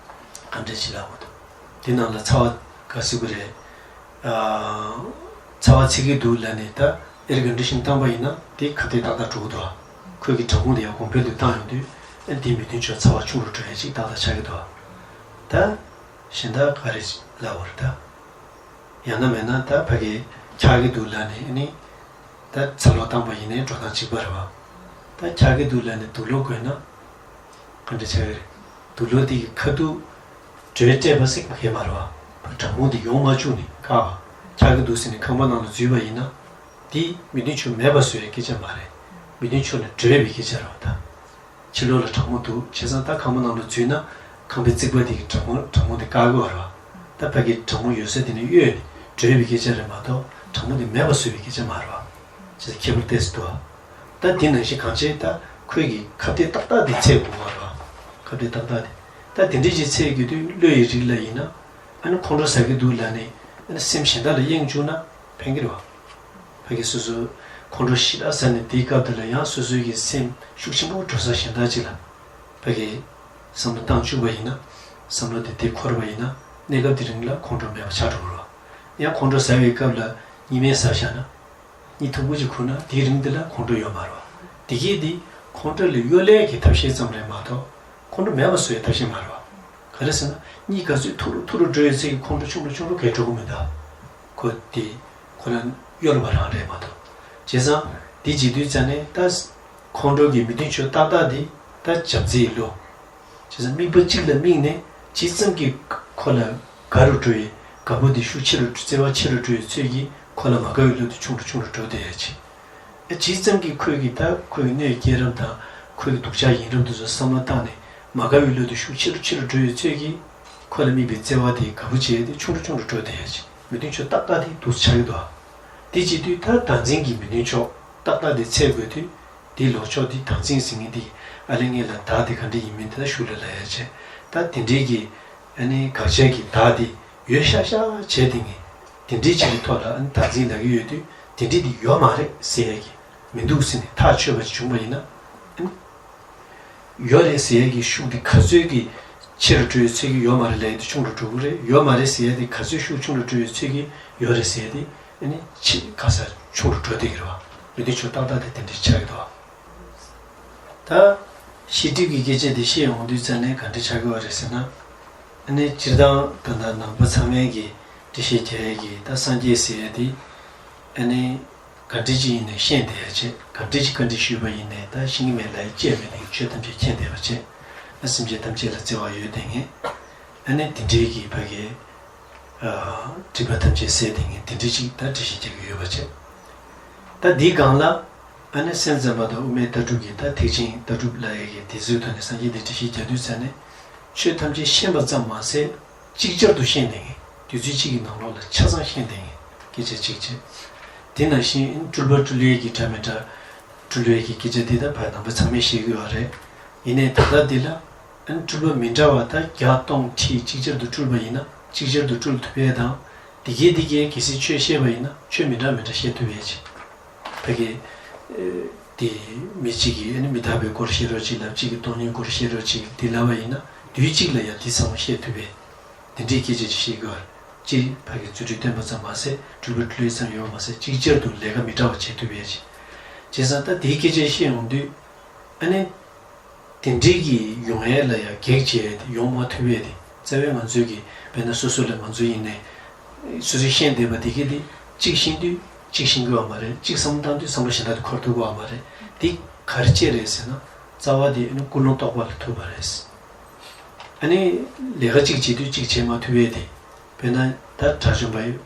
ག་འདྲ་ཅིག་ལབ་དགོས་འདུག་དེ་ནང་ལ་ཚ་བ་ག་ཟེར་དགོས་རེད། ཨ། ཚ་བ་ཚིག་གི་འདུག་ལབ་ནས་ད་ཨེར་ཀོན་ཌི་ཤན་བཏང་པ་ཡིན་ན་དེ་ཁ་གཏད་ཏག་ཏག་འགྲོ་གི་འདུག་ཁོས་ཀྱི་གྲང་མོ་དེ་ཡང་གོང་འཕེལ་དུ་བཏང་ཡོང་དུས་ཨ་དེའི་མི་མཐུན་ཕྱོགས་ཚ་བ་ཆུང་རུ་འགྲོ་ཡ་ཅིག་ཏག་ཏག་ཆགས་ཀྱི་འདུག་ད་གཞན་དག་ག་རེ་ལབ་དགོས་རེད་ད། ཡང་ན་མེད་ན་ད་ཕ་གི་འཁྱག་གི་འདུག་ལབ་ནས་ཨ་ནི། ད་ཚ་གློག་བཏང་པ་ཡིན་ནའི་འགྲོ་སྟངས་གཅིག་པ་རེད་བ། ད་འཁྱག་གི་འདུག་ལབ་ནས་དུག་ལོག་བསྐོལ་ན། ག་འདྲ་ཆགས་ཀྱི་རེད། དུག་ལོག་དེ་གི་ཁ་ཐུག་དྲོད་སྤྲད་པ་ཟེར་མཁན་མ་རེད་བ། གྲང་མོ་དེ་ཡོང་མ་བཅུག་ནས་བཀག་པ། འཁྱག་གི་འདུག་ཟེར་ནས་ཁང་པ་ནང་ལ་འཛུལ་བ་ཡིན་ན། དེ་མི་མཐུན་ཕྱོགས་མེད་པ་བཟོ་ཡའི་སྐད་ཆ་མ་རེད། མི་མཐུན་ཕྱོགས་ནས་སྒྲོལ་བའི་སྐད་ཆ་རེད་བ་ད། ཕྱི་ལོགས་ལ་གྲང་མོ་འདུག་བྱས་ཙང་ད་ཁང་པ་ནང་ལ་འཛུལ་ན་ཁང་པའི་རྩིག་པ་དེ་གི་གྲང་མོ་གྲང་མོ་དེ་བཀག་གི་ཡོད་རེད་བ། ད་ཕ་གི་གྲང་མོ་ཡོད་ས་དེ་ནས་གཡོལ་ནས་སྒྲོལ་བའི་སྐད་ཆ་རེད་མ་གཏོགས་གྲང་མོ་དེ་མེད་པ་བཟོ་བའི་སྐད་ཆ་མ་རེད་བ། བྱས་ཙང་ཁྱད་པར་ཏོག་ཙམ་འདུག་བ། ད་དེ་ནང་བཞིན་གང་བྱས་ད་ཁོས་ཀྱི་ཁ་གཏད་ཏག་ཏག་དེ་འཚོལ་དགོས་པ་རེད་བ། ཁ་གཏད་ཏག་ཏག་དེ། ད་དེ་འདྲ་ཅིག་འཚོལ་དགོས་དུས་བློ་ཡི་རིགས་ལ་ཡིན་ན་ཨ་ནི་ཁོང་ཁྲོ་ཟ་གི་འདུག་ལབ་ནས་ཨ་ནི་སེམས་གཞན་དག་ལ་གཡེང་བཅུག་ན་ཕན་གྱི་རེད་བ། ཕ་གི་སོ་སོ་ཁོང་ཁྲོ་ཞེ་དྲག་ཟ་ནས་དེའི་སྐབས་དེ་ལ་ཡང་སོ་སོའི་གི་སེམས་ཤུགས་ཆེན་པོ་འགྲོ་ས་གཞན་དག་ཅིག་ལ་ཕ་གི་བསམ་བློ་བཏང་བཅུག་པ་ཡིན་ན། བསམ་བློ་དེ་དེ་འཁོར་བ་ཡིན་ན་གནས་སྐབས་དེ་རིང་ལ་ཁོང་ཁྲོ་མེད་པ་ཆགས་འགྲོ་གི་རེད་བ། ཡང་ཁོང་ཁྲོ་ཟ་བའི་སྐབས་ལ་གཉིད་སྨན་ཟ་བཞག་ན། གཉིད་མཐུག་པོ་ཅིག་ཁུག་ན་དེའི་རིང་དེ་ལ་ཁོང་ཁྲོ་ཡོད་མ་རེད་བ། དེ་གས་དེ་ ཁོང་ཁྲོ་ལས་གཡོལ་ལས་ཀྱི་ཐབས་ཤེས་ཙམ་རེད་མ་གཏོགས། ཁོང་ཁྲོ་མེད་པ་བཟོ་བའི་ཐབས་ཤེས་མ་རེད་བ། ག་རེ་ཟེར་ན། གཉིད་ག་ཚོད་ཐུ་རུ་ཐུ་རུ་འགྲོ་ཡོད་ཚད་ཀྱི་ཁོང་ཁྲོ་ཆུང་རུ་ཆུང་རུ་གས་འགྲོ་གི་མི་འདུག་ཁོ་དེ་ཁོ་རང་གཡོལ་བ་རང་རེད་མ་གཏོགས། བྱས་ཙང་དེ་བྱེད་དུས་ཙ་ནས་ད་ཁོང་ཁྲོ་གི་མི་མཐུན་ཕྱོགས་ཏག་ཏག་དེ་ད་བྱམས་བརྩེའི་བློ། བྱས་ཙང་དམིགས་པ་གཅིག་ལ་དམིགས་ནས་ཇི་ཙམ་གྱིས་ཁོ་ལ་དགའ་རུ་འགྲོ་ཡི། དགའ་པོ་དེ་ཤུགས་ཆེ་རུ་བརྩེ་བ་ཆེ་རུ་འགྲོ་ཡི་ཚོད་ཀྱིས་ཁོ་ལ་མ་དགའ་བའི་བློ་དེ་ཆུང་རུ་ཆུང་རུ་འགྲོ་བསྡད་ཡ་ཆེ། ཨ་ཇི་ཙམ་གྱིས་ཁོས་ཀྱི་ད་ཁོའི་གནོད་སྐྱེལ་རབས་དང་ཁོའི་སྡུག་ཅག་ཡིན་རབས་དེ་ཚོ་བསམ་བློ་བཏང་ནས་མ་དགའ་བའི་བློ་དེ་ཤུགས་ཆེ་རུ་ཆེ་རུ་འགྲོ་ཡི་ཚོད་ཀྱིས་ཁོ་ལ་དམིགས་པའི་བརྩེ་བ་དེ་དགའ་པོ་བྱས་ཏེ་ཆུང་རུ་ཆུང་རུ་འགྲོ་བསྡད་ཡ་ཆེ། མི་མཐུན་ཕྱོགས་ཏག་ཏག་དེ་འདུག་ཆགས་ཀྱི་འདུག་དེ་བྱེད་དུས་ད་བདག་འཛིན་གྱི་མི་མཐུན་ཕྱོགས་ཏག་ཏག་དེ་འཚོལ་དགོས་དུས། དེའི་ལོག་ཕྱོགས་དེ་བདག་འཛིན་ཟེར་མཁན་དེ་ཨ་ལེ་ངེད་ལ་བདག་དེ་ག་འདྲ་ཡིན་མིན་དེ་ལ་ཤུགས་ལ་ལ་ཡ་བྱས། ད་དེ་འདྲའི་གི་ཨ་ནི་དགག་བྱ་གི་བདག་དེ་ཡོད་ཤག་ཤག་བྱས་དེ་ངས་དེ་འདྲའི་ཅིག་གི་ཐོག་ལ་ཨ་ནི་བདག་འཛིན་ལ་གི་ཡོད་དུས་དེ་འདྲའི་དེ་ཡོད་མ་རེད་ཟེར་ཡ་གི་མི་འདུག་ཟེར་ནས་ཐག་ཆོད་པ་ཅིག་བྱུང་བ་ཡིན་ན། ཨ་ནི་ཡོད་རེད་ཟེར་ཡ་གི་ཤུགས་དེ་ག་ཚོད་ཀྱི་ཆེ་རུ་འགྲོ་ཡོད་ཚོད་ཀྱི་ཡོད་མ་རེད་ལབ་ཡ་དེ་ཆུང་རུ་འགྲོ་གི་རེད། ཡོད་མ་རེད་ཟེར་ཡ་དེ་ག་ཚོད་ཤུགས་ཆུང་རུ་འགྲོ་ཡོད་ཚོད་ཀྱི་ཡོད་རེད་ཟེར་ཡ་དེ། ཨ་ནི་ཆེ་ག་ས་ཆུང་རུ་འགྲོ་བསྡད་ཀྱི་རེད་བ། མི་མཐུན་ཕྱོགས་ཏག་ཏག་དེ་དེ་འདྲ་ཆགས་ཀྱི་འདུག་བ། ད་ཤེས་སྒྲིབ་ཀྱི་སྐད་ཆ་དེ་བཤད་ཡོང་དུས་ཙ་ནས་ག་འདྲ་ཆགས་ཀྱི་བ་རེད་ཟེར་ན། ཨ་ནི་སྤྱིར་བཏང་ད་ལྟ་ནང་པ་ཚང་མས་ཀྱི་འགྲེལ་བཤད་རྒྱག་ཡས་ཀྱི་ད་སངས་རྒྱས་ཟེར་ཡས་དེ། ཨ་ནི་ག་འདྲ་ཅིག་ཡིན་ནའི་ཤེས་བསྡད་ཡ་བྱས། ག་འདྲ་ཅིག་བཀའ་འདྲི་ཞུས་པ་ཡིན་ནའི་ད་ཤེས་ཀྱི་མེད་ལབ་ཡ་ཅིག་མེད་དེ་ཆོས་ཐམས་ཅད་མཁྱེན་བསྡད་པ་བྱས། ཨ་སེམས་ཅན་ཐམས་ཅད་ལ་བརྩེ་བ་ཡོད་དེ་ངས། ཨ་ནི་དེ་འདྲའི་གི་ཕ་གི་སྒྲིབ་པ་ཐམས་ཅད་སེལ་ཏེ་ངས་དེ་འདྲ་ཅིག་ད་འགྲེལ་བཤད་རྒྱག་གི་ཡོད་པ་བྱས། ད་འདིའི་སྒང་ལ་ཨ་ནི་སེམས་ཙམ་པ་དང་དབུ་མའི་ལྟ་གྲུབ་ཀྱི་ད་ཐེག་ཆེན་ལྟ་གྲུབ་ལབ་ཡ་གི་དེ་ཚོའི་ཐོག་ནས་སངས་རྒྱས་འདི་འགྲེལ་བཤད་རྒྱག་དུས་ཙ་ནས་ཆོས་ཐམས་ཅད་ཤེས་པ་ཙམ་མ་ཟད་ཅིག་ཅར་དུ་ཤེས་ཏེ་ངས་དུས་ཚོད་གཅིག་གི་ནང་ལོགས་ལ་ཆ་ཚང་ཤེས་ཏེ་ངས་སྐད་ཆ་གཅིག་བྱས། དེ་ནང་བཞིན་སྤྲུལ་པ་སྤྲུལ་ཡས་ཀྱི་འདྲ་མི་འདྲ་སྤྲུལ་ཡས་ཀྱི་སྐད་ཆ་འདི་ད་བར་ནང་པ་ཚང་མས་ཤེས་ཀྱི་ཡོད་རེད། ཡིན་ནའི་ད་ལྟ་འདི་ལ། ཨ་ནི་སྤྲུལ་པ་མི་འདྲ་བ་ད་བརྒྱ་སྟོང་ཁྲི་གཅིག་ཅར་དུ་སྤྲུལ་པ་ཡིན་ན་གཅིག་ཅར་དུ་སྤྲུལ་ཐུབ་ཡས་དང་། འདི་གས་འདི་གས་གལ་སྲིད་ཆོས་བཤད་པ་ཡིན་ན་ཆོས་མི་འདྲ་མི་འདྲ་བཤད་ཐུབ་ཡས་ཅིག་ཕ་གི། ཨེ། དེ་མི་གཅིག་གིས་ཨ་ནི་མི་རྟག་པའི་སྐོར་བཤད་རོགས་ཅིག་ལབ། གཅིག་གིས་སྟོང་ཉིད་སྐོར་བཤད་རོགས་ཅིག་འདི་ལབ་པ་ཡིན་ན་དུས་གཅིག་ལ་ཡང་འདི་ཚང་མ་བཤད་ཐུབ་པས། འདི་འདྲའི་སྐད་ཆ་ཅིག་བཤད་དགོས་པར། སྤྱིར་ཕ་གི་རྫུ་འཕྲུལ་སྟོན་པ་ཙམ་མ་ཟད་སྤྲུལ་པ་སྤྲུལ་ཡས་ཙམ་ཡོད་པ་མ་ཟད་གཅིག་ཅར་དུ་ལས་ཀ་མི་འདྲ་བ་བྱེད་ཐུབ་ཡས་ཅིག་བྱས་ཙང་ད་དེའི་སྐད་ཆ་བཤད་ཡོང་དུས། ཨ་ནི། དེ་འདྲའི་གི་ཡོང་ཡས་ལ་ཡང་གེགས་བྱེད་ཡས་དེ་ཡོང་མ་ཐུབ་ཡས་དེ་རྩ་བའི་ང་ཚོའི་གི་དཔེར་ན་སོ་སོ་ལ་ང་ཚོ་ཡིན་ནའི། སོ་སོས་ཤེས་བསྡད་པ་དེ་གི་དེ་གཅིག་ཤེས་དུས་གཅིག་ཤེས་ཀྱི་ཡོད་མ་རེད། གཅིག་བསམ་བློ་བཏང་དུས་བསམ་བློ་གཞན་དག་དེ་འཁོར་ཐུབ་ཀྱི་ཡོད་མ་རེད། དེ་ག་རེ་བྱས་རེད་ཟེར་ན་རྩ་བ་དེ་ཨ་ནི་ཀུན་སློང་རྟོག་པ་ལ་ཐུག་པ་རེད། ཨ་ནི་ལས་ཀ་གཅིག་བྱེད་དུས་གཅིག་བྱེད་མ་ཐུབ་ཡས་དེ། དཔེར་ན་ད་དགྲ་བཅོམ་པ་ཡི།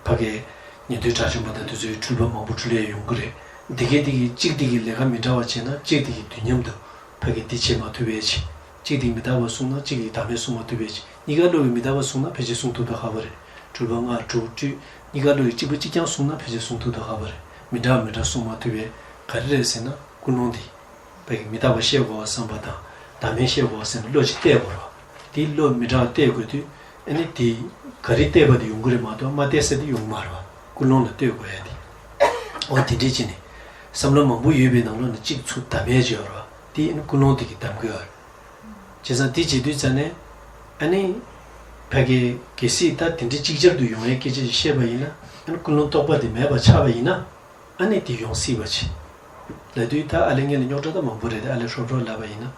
ཕ་གིའི་ཉན་ཐོས་དགྲ་བཅོམ་པ་དང་དེ་ཚོའི་སྤྲུལ་པ་མང་པོ་སྤྲུལ་ཡས་ཡོང་གི་རེད། འདི་གས་འདི་གས་གཅིག་འདི་གས་ལས་ཀ་མི་འདྲ་བ་བྱས་ན་གཅིག་འདི་གས་དུས་མཉམ་དུ་ཕ་གི་འདི་བྱེད་མ་ཐུབ་པའི་ཕྱིར། གཅིག་འདི་མི་རྟག་པ་གསུངས་ན་གཅིག་གིས་བདག་མེད་གསུང་མ་ཐུབ་པའི་ཕྱིར། གཉིས་ཀ་བློ་གིས་མི་རྟག་པ་གསུངས་ན་ཕལ་ཆེར་གསུང་ཐུབ་མདོག་ཁ་པོ་རེད། སྤྲུལ་པ་ལྔ་དྲུག་བཅུ་གཉིས་ཀ་བློ་གིས་གཅིག་པ་གཅིག་རྐྱང་གསུངས་ན་ཕལ་ཆེར་གསུང་ཐུབ་མདོག་ཁ་པོ་རེད། མི་འདྲ་བ་མི་འདྲ་གསུང་མ་ཐུབ་པའི་ག་རེ་རེད་ཟེར་ན་ཀུན་སློང་འདི། ཕ་གི་མི་རྟག་པ་བཤད་དགོས་བསམ་པ་དང་བདག་མེད་བཤད་དགོས་བསམ་པའི་བློ་ཅིག་གཏད་དགོས་རེད་བ། དེ་བློ་མི་འདྲ་བ་གཏད་དགོས་དུས་ཨ་ནི་དེ་ག་རེ་གཏད་པ་དེ་ཡོང་གི་རེད་མ་གཏོགས་མ་གཏད་ས་དེ་ཡོང་གི་མ་རེད་བ། ཀུན་སློང་ལ་ལྟོས་དགོས་ཡ་དེ། འོ་དེ་འདྲས་བྱས་ནས་བསམ་བློ་མང་པོ་ཡོད་པའི་ནང་ལོགས་ནས་གཅིག་ཚུར་བདམས་ཡ་ཅིག་ཡོད་རེད་བ། དེ་ཨ་ནི་ཀུན་སློང་དེ་གིས་བདམས་དགོས་ཡ་རེད། བྱས་ཙང་དེ་བྱེད་དུས་ཙ་ནས་ཨ་ནི་ཕ་གི་གལ་སྲིད་ད་དེ་འདྲས་གཅིག་ཅར་དུ་ཡོང་ཡའི་སྐད་ཆ་ཞིག་བཤད་པ་ཡིན་ན་ཨ་ནི་ཀུན་སློང་རྟོག་པ་དེ་མེད་པ་ཆགས་པ་ཡིན་ན། ཨ་ནི་དེ་ཡོང་སྲིད་པ་ཆེ། ལབ་དུས་ད་ཨ་ལེ་ངེད་ལ་རྙོག་དྲ་ད་མང་པོ་རེད་དེ་ཨ་ལེ་ཧྲོབ་ཧྲོབ་ལབ་པ་ཡིན་ན།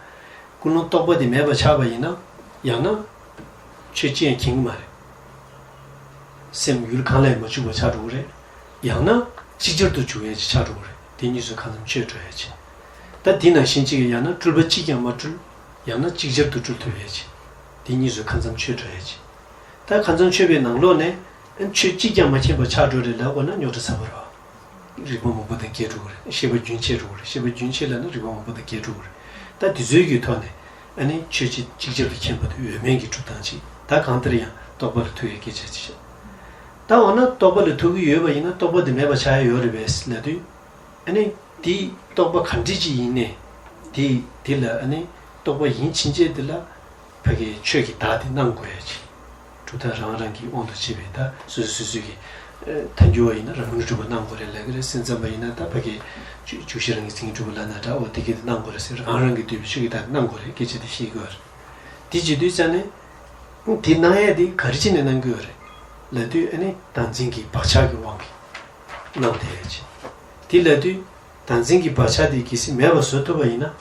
ཀུན་སློང་རྟོག་པ་དེ་མེད་པ་ཆགས་པ་ཡིན་ན། ཡང་ན། ཆོས་ཅི་ཡང་མཁྱེན་གི་མ་རེད། སེམས་ཡུལ་གང་ལ་ཡང་མ་འཇུག་པ་ཆགས་འགྲོ་གི་རེད། ཡང་ན། ཅིག་ཅར་དུ་འཇུག་ཡས་ཅིག་ཆགས་འགྲོ་གི་རེད། དེ་གཉིས་སུ་གང་འཚམ་ཆོད་འགྲོ་ཡས་ཅིག་ད་དེ་ནང་བཞིན་ཅིག་ཡང་ན་སྤྲུལ་པ་གཅིག་ཀྱང་མ་སྤྲུལ། ཡང་ན་ཅིག་ཅར་དུ་སྤྲུལ་ཐུབ་ཡས་ཅིག་དེ་གཉིས་སུ་གང་འཚམ་ཆོད་འགྲོ་ཡས་ཅིག་ད་གང་འཚམ་ཆོད་པའི་ནང་ལོགས་ནས་ཨ་ཆོས་གཅིག་ཀྱང་མ་མཁྱེན་པ་ཆགས་འགྲོ་རེད་ལབ་དགོས་ན་རྙོག་དྲ་ཚ་པོ་རེད། རིགས་པ་མང་པོ་དང་འགལ་འགྲོ་གི་རེད། ཤེས་པ་རྒྱུན་ཆད་འགྲོ་གི་རེད། ཤེས་པ་རྒྱུན་ཆད་ལབ་ན་རིགས་པ་མང་པོ་དང་འགལ་འགྲོ་གི་རེད། ད་དེ་ཚོའི་གི་ཐོག་ནས་ཨ་ནི་ཆོས་ཅིག་ཅིག་ཅར་དུ་མཁྱེན་པ་དང་འོས་མིན་གྱི་སྒྲུབ་སྟངས་ཅིག་ད་གང་ལྟར་ཡང་རྟོག་པ་ལ་ཐུག་ཡའི་སྐད་ཆ་ཅིག་བཤད། ད་འོ་ན་རྟོག་པ་ལ་ཐུག་གི་ཡོད་པ་ཡིན་ན་རྟོག་པ་དེ་མེད་པ་ཆགས་ཡ་ཡོད་རེད་པས་ལབ་དུས། ཨ་ནི་དེའི་རྟོག་པ་ག་འདྲ་ཅིག་ཡིན་ནའི། དེ་དེ་ལ་ཨ་ནི་རྟོག་པ་ཡིན་ཕྱིན་ཆད་དེ་ལ་ཕ་གི་ཆོས་ཀྱི་བདག་དེ་སྣང་དགོས་ཡ་ཅིག་གྲུབ་མཐའ་རང་རང་གི་དབང་དུ་བྱས་པའི་ད་སོ་སོ་སོ་སོ་གི་ཐལ་འགྱུར་བ་ཡིན་ན་རང་ངོས་གྲུབ་པ་སྣང་དགོས་རེད་ལབ་ཀྱི་རེད། སེམས་ཙམ་པ་ཡིན་ན་ད་ཕ་གི་འཇུག་འཇུག་གཞི་རང་གི་མཚན་ཉིད་གྲུབ་པ་ལབ་ན་འདྲ། འོ་དེ་གི་དེ་སྣང་དགོས་རེད་ཟེར་རང་རང་གི་འདོད་པའི་ཆོས་ཀྱི་བདག་དེ་སྣང་དགོས་རེད་སྐད་ཆ་དེ་བཤད་ཀྱི་ཡོད་རེད། དེ་བྱེད་དུས་ཙ་ནས། དེ་སྣང་ཡས་དེ་ག་རེ་བྱས་ནས་སྣང་གི་ཡོད་རེད། ལབ་དུས་ཨ་ནི་བདག་འཛིན་གྱི་བག་ཆགས་ཀྱི་དབང་གིས་སྣང་བསྡད་ཡས་ཅིག་དེ་ལབ་དུས། ད་ བདག་འཛིན་གྱི་བག་ཆགས་དེ་གལ་སྲིད་མེད་པ་བཟོ་ཐུབ་པ་ཡིན་ན།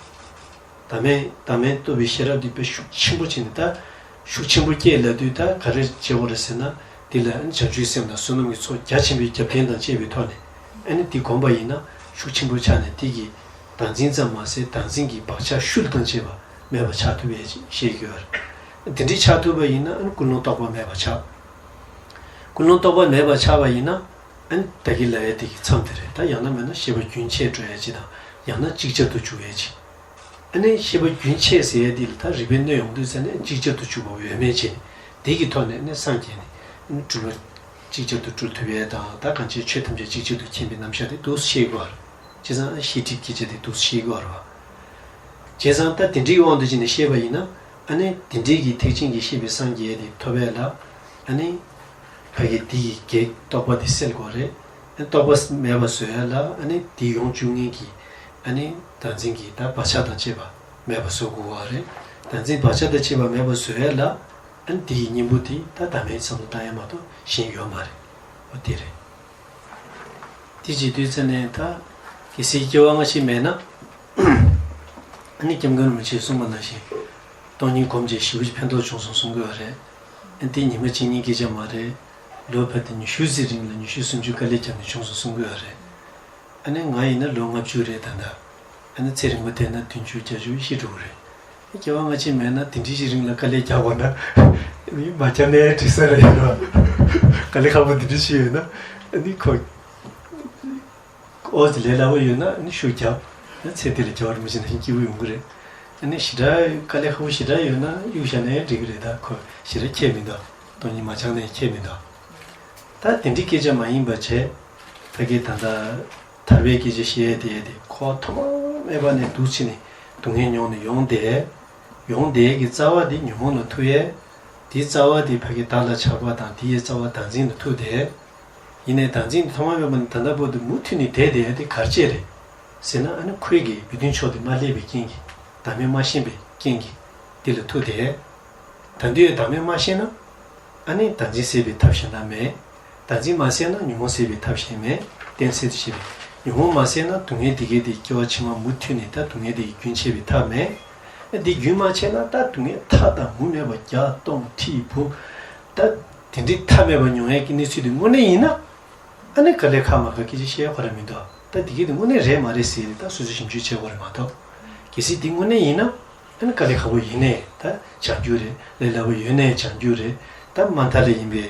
བདག་མེད་བདག་མེད་རྟོགས་པའི་ཤེས་རབ་འདི་དཔེ་ཤུགས་ཆེན་པོ་བྱས་ནས། ད་ཤུགས་ཆེན་པོ་སྐྱེས་ལབ་དུས་ད་ག་རེ་བྱེད་དགོས་རེད་ཟེར་ན། འདི་ལ་བྱང་ཆུབ་སེམས་དང་བསོད་ནམས་ཀྱི་ཚོགས་རྒྱ་ཆེན་པོའི་རྒྱབ་རྟེན་དང་བཅས་པའི་ཐོག་ནས། ཨ་ནི་འདི་བསྒོམས་པ་ཡིན་ན་ཤུགས་ཆེན་པོ་ཆགས་ནས། འདི་གིས་བདག་འཛིན་ཙམ་མ་ཟད་བདག་འཛིན་གྱི་བག་ཆགས་ཤུལ་དང་བཅས་པ་མེད་པ་ཆགས་ཐུབ་པའི་ཞེས་ཡོད། དེ་འདྲའི་ཆགས་ཐུབ་པ་ཡིན་ན། ཨ་ནི་ཀུན་སློང་རྟོག་པ་མེད་པ་ཆགས། ཀུན་སློང་རྟོག་པ་མེད་པ་ཆགས་པ་ཡིན་ན། ཨ་ནི་ད་གིན་ལབ་ཡ་དེ་གི་མཚམས་དེ་རེད། ད་ཡང་ན་མིན་ན་ཤེས་པ་རྒྱུན་ཆད་འགྲོ་ཡ་ཅིག་དང་། ཡང་ན་ཅིག་ཅར་དུ་འཇུག་ཡ་ཅིག་ཨ་ནི་ཤེས་པ་རྒྱུན་ཆད་ཟེར་ཡ་དེ་ལ་ད་རིག་པའི་གནོད་ཡོང་དུས་ཙ་ནས་ཅིག་ཅར་དུ་འཇུག་པ་འོས་མེད་བྱས་ནས། དེ་གི་ཐོག་ནས་ནི་སངས་རྒྱས་ནས་ནི་སྤྲུལ་པ་ཅིག་ཅར་དུ་སྤྲུལ་ཐུབ་ཡ་དང་། ད་གང་ཅིའི་ཆོས་ཐམས་ཅད་ཅིག་ཅར་དུ་མཁྱེན་པའི་རྣམ་གཞག་དེ་འདུག་སེ་ཤེས་དགོས་པ་རེད། བྱས་ཙང་ཤེས་སྒྲིབ་སྐྱེ་བྱེད་དེ་འདུག་སེ་ཤེས་དགོས་པ་རེད་བ། བྱས་ཙང་ད་དེ་འདྲའི་དབང་དུ་བྱས་ནས་བཤད་པ་ཡིན་ན། ཨ་ནི་དེ་འདྲའི་གི་ཐེག་ཆེན་གྱི་ཤེས་པའི་སངས་རྒྱས་དེ་ཐོབ་ཡ་ལ། ཨ་ནི་ཕ་གི་དེ་ཡི་གེགས་རྟོག་པ་དེ་སེལ་དགོས་རེད། ཨ་ནི་རྟོག་པ་མེད་པ་བཟོ་ཡ་ལ། ཨ་ནི་དེ་ཡོང་བཅུག་མཁན་གྱི་ཨ་ནི་བདག་འཛིན་གྱི་ད་བག་ཆགས་དང་བཅས་པ་མེད་པ་བཟོ་དགོས་པ་རེད། བདག་འཛིན་བག་ཆགས་དང་བཅས་པ་མེད་པ་བཟོ་ཡ་ལ། ཨ་ནི་དེ་ཡི་གཉེན་པོ་དེ་ད་བདག་མེད་བསམ་བློ་བཏང་ཡ་མ་གཏོགས་གཞན་ཡོད་མ་རེད། འོ་དེ་རེད། དེ་བྱེད་དུས་ཙ་ནས་ད་གལ་སྲིད་སྐྱེ་བ་སྔ་ཕྱི་མེད་ན། ཨ་ནི་སྐྱབས་མགོན་རིན་པོ་ཆེས་གསུངས་པ་ནང་བཞིན། སྟོང་ཉིད་སྒོམ་བྱས་ཞེ་པོ་ཅིག་ཕན་ཐོགས་བྱུང་སོང་གསུང་གི་ཡོད་རེད། ཨ་ནི་དེ་ཉི་མ་གཅིག་གཉིས་སྐད་ཆ་མ་རེད། ལོ་ཕལ་ཏེ་ཉི་ཤུ་ཙམ་རིང་ལ་ཉི་ཤུ་སུམ་ཅུ་དཀའ་ལས་བརྒྱབ་ནས་བྱུང་སོང་གསུང་གི་ཡོད་རེད། ཨ་ནི་ང་ཡིན་ན་ལོ་ལྔ་བཅུ་རེད་ད་ལྟ། ཨ་ནི་ཚེ་རིང་པོ་བསྡད་ན་བདུན་ཅུ་བརྒྱད་ཅུ་ཤི་འགྲོ་གི་རེད། སྐྱེ་བ་སྔ་ཕྱི་མེད་ན་དེ་འདྲའི་ཞིག་རིང་ལ་དཀའ་ལས་རྒྱག་དགོས་ན། མི་མ་རྒྱག་ནའི་འགྲིག་ས་རེད་ཡོད་ར། དཀའ་ལས་ཁག་པོ་དེ་འདྲ་ཞིག་ཡོད་ན། ཨ་ནི་ཁོ། ཨོ་ཙི་ལས་སླ་པོ་ཡོད་ན་ཨ་ནི་ཤུགས་རྒྱབ། ཨ་ནི་ཚེ་འདི་ལ་རྒྱལ་བ་རིན་པོ་ཆེ་ནང་བཞིན་སྐྱིད་པོ་ཡོང་གི་རེད། ཨ་ནི་ཞེ་དྲག་དཀའ་ལས་ཁག་པོ་ཞེ་དྲག་ཡོད་ན་གཡུག་བཞག་ནའི་འགྲིག་གི་རེད། ད་ཁོ་ཞེ་དྲག་ཁྱད་མི་འདུག་སྟོང་ཉིད་མ་སྦྱངས་ནའི་ཁྱད་མི་འདུག་ད་དེ་འདྲའི་སྐད་ཆ་མ་ཡིན་པ་བྱས། ཕ་གི་ད་ལྟ་ཐར་པའི་སྐད་ཆ་བཤད་ཡས་དེ་ཡས་དེ་ཁོ་ཐོག་མ་མེད་པ་ནས་འདུག་བྱས་ནས་སྡུག་བསྔལ་མྱོང་ནས་ཡོང་དེ། ཡོང་དེ་གི་རྩ་བ་དེ་ཉོན་མོངས་ལ་ཐུག་ཡས། དེའི་རྩ་བ་དེ་ཕ་གི་བདག་ལ་ཆགས་པ་དང་། དེའི་རྩ་བ་བདག་འཛིན་ལ་ཐུག་དེ། ཡིན་ནའི་བདག་འཛིན་དེ་ཐོག་མ་མེད་པ་ནས་ད་ལྟ་བར་དུ་མུ་མཐུད་ནས་བསྡད་དེ་ཡས་དེ་ག་རེ་བྱས་རེད་ཟེར་ན། ཨ་ནི་ཁོའི་གི་བུ་སྟོན་མཆོག་དེ་མ་སླེབས་པའི་རྐྱེན་གྱིས། བདག་མེད་མ་ཤེས་པའི་རྐྱེན་གྱིས་དེ་ལ་ཐུག་དེ། ད་དུང་བདག་མེད་མ་ཤེས་ན། ཨ་ནི་བདག་འཛིན་སེལ་བའི་ཐབས་གཞན་དག་མེད། བདག་འཛིན་མ་སེལ་ན་ཉོན་མོངས་སེལ་བའི་ཐབས་གཞན་མེད། གཏན་ཚིགས་དུ་བྱས་པས་ཉོན་མོངས་མ་སེལ་ན་སྡུག་བསྔལ་འདི་གའི་དེ་སྐྱེ་བ་ཕྱི་མ་མུ་མཐུད་ནས་ད་སྡུག་བསྔལ་དེ་ཡི་རྒྱུན་ཆད་པའི་ཐབས་མེད། ཨ་འདི་རྒྱུན་མ་ཆད་ན་ད་སྡུག་བསྔལ་མཐའ་དང་མུ་མེད་པ་བརྒྱ་སྟོང་ཁྲི་འབུམ། ད་དེ་འདྲའི་མཐའ་མེད་པ་མྱོང་ཡས་ཀྱི་གནས་ཚུལ་དེ་དངོས་གནས་ཡིན་ན། ཨ་ནི་དཀའ་ལས་ཁག་མ་ཁག་སྐད་ཆ་བཤད་ཁོ་ར་མི་འདུག་ད་འདི་གའི་དེ་དངོས་གནས་རེད་མ་རེད་ཟེར་ནས་ད་སོ་སོས་ཞིབ་འཇུག་བྱེད་དགོས་རེད་མ་གཏོགས། གལ་སྲིད་འདི་དངོས་གནས་ཡིན་ན། ཨ་ནི་དཀའ་ལས་ཁག་པོ་ཡིན་ནའི་ད་བྱང་རྒྱུ་རེད། ལས་སླ་པོ་ཡོད་ནའི་བྱང་རྒྱུ་རེད། ད་མ་མཐའ་ལ་ཡིན་པའི་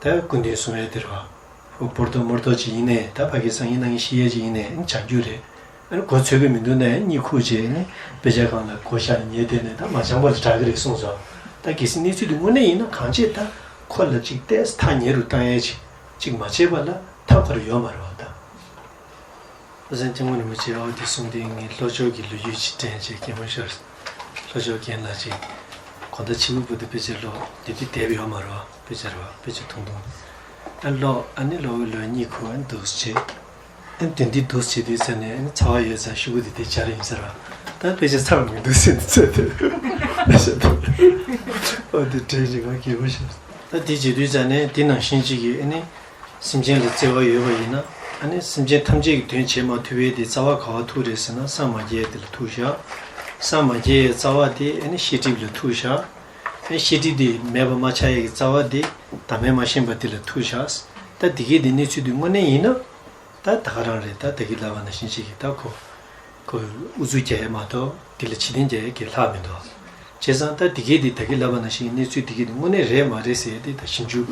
ད་སྐུ་མདུན་གསུང་ཡས་དེ་རེད་བ། ཧོ་པོར་ཏོ་མོར་ཏོ་ཅིག་ཡིན་ནའི་ད་ཕ་གི་སང་ཉིན་གནངས་ཉིན་ཤི་ཡས་ཅིག་ཡིན་ནའི་ཨ་ནི་བྱང་རྒྱུ་རེད། ཨ་ནི་གོ་ཚོད་ཀྱི་མི་འདུག་ནའི་གཉིད་ཁུག་བྱས་ནས་དཔེ་ཆ་སྒང་ལ་མགོ་བཞག་ནས་ཉལ་བསྡད་ནས་ད་མ་བྱང་པ་ལ་དྲག་གི་རེད་གསུངས་སོང་། ད་གལ་སྲིད་གནས་ཚུལ་དེ་དངོས་གནས་ཡིན་ན་གང་བྱས་ད་ཁོ་ལ་ཅིག་ཏོག་ཙམ་ཐག་ཉེ་རུ་བཏང་ཡས་ཅིག་ཅིག་མ་བྱས་པ་ལ་ཐབས་ཁ་རུ་ཡོད་མ་རེད་བ་ད། ཨོ་སེམས་ཅན་དངོས་གནས་མི་བྱེད་ཨོ་དེ་གསུངས་དུས་ངས་ལྷོ་ཕྱོགས་ཀྱི་ལོ་རྒྱུས་ཅིག་དྲན་བྱས་གད་མོ་ཤོར། ལྷོ་ཕྱོགས་རྒན་ལགས་ཅིག་གོ་ད་ཕྱི་པོ་བུ་དུ་དཔེ་ཆ་ཀློག་དེ་དུས་དེབ་ཡོད་མ་རེད་བ། དཔེ་ཆ་རེད་བ། དཔེ་ཆ་ཐུང་ཐུང་། ཨ་ཀློག་ཨ་ནི་ཀློག་གི་ལོ་གཉིད་ཁུག་ཨ་ནི་འདུག་སེ་བྱས། ཨ་ནི་དེ་འདི་འདུག་སེ་བྱེད་དུས་ཙ་ནས་ཨ་ནི་ཚ་བ་ཡོད་ཙང་ཤོག་གུ་དེ་དེ་སྦྱར་ཡིན་ཟེར་བ། ད་དཔེ་ཆ་ཚར་མི་འདུག་སེ་འདི་ཚོད་དེ། ཨོ་དེ་དྲན་བྱས་ང་གད་མོ་ཤོར། ད་དེ་བྱེད་དུས་ཙ་ནས་དེ་ནང་བཞིན་གཅིག་གིས་ཨ་ནི། སེམས་ཅན་ལ་བརྩེ་བ་ཡོད་པ་ཡིན་ན། ཨ་ནི་སེམས་ཅན་ཐམས་ཅད་ཀྱི་དོན་བྱེད་མ་ཐུབ་པའི་དེ་རྩ་བ་ག་བ་ཐུག་རེད་ཟེར་ན་སངས་མ་རྒྱས་དེ་ལ་ཐུག་བཞག་སངས་མ་རྒྱས་རྩ་བ་དེ་ཨ་ནི་ཤེས་སྒྲིབ་ལ་ཐུག་བཞག་ཨ་ནི་ཤེས་སྒྲིབ་དེ་མེད་པ་མ་ཆགས་ཡས་ཀྱི་རྩ་བ་དེ་བདག་མེད་མ་ཤེས་པ་དེ་ལ་ཐུག་བཞག་ད་དེ་གའི་དེ་གནས་ཚུལ་དེ་དངོས་གནས་ཡིན་ན། ད་ད་ག་རང་རེད། ད་ད་གི་ལབ་པ་ནང་བཞིན་ཅིག་གིས་ད་ཁོ། ཁོས་ཨུ་ཚུགས་རྒྱག་ཡས་མ་གཏོགས་དེ་ལ་ཕྱི་བདེན་རྒྱག་ཡས་ཀྱི་ལྷག་མི་འདུག་བྱས་ཙང་ད་དེ་གའི་དེ་ད་གི་ལབ་པ་ནང་བཞིན་གནས་ཚུལ་དེ་གའི་དེ་དངོས་གནས་རེད་མ་རེད་ཟེར་ཡས་དེ་ད་ཞིབ་འཇུག་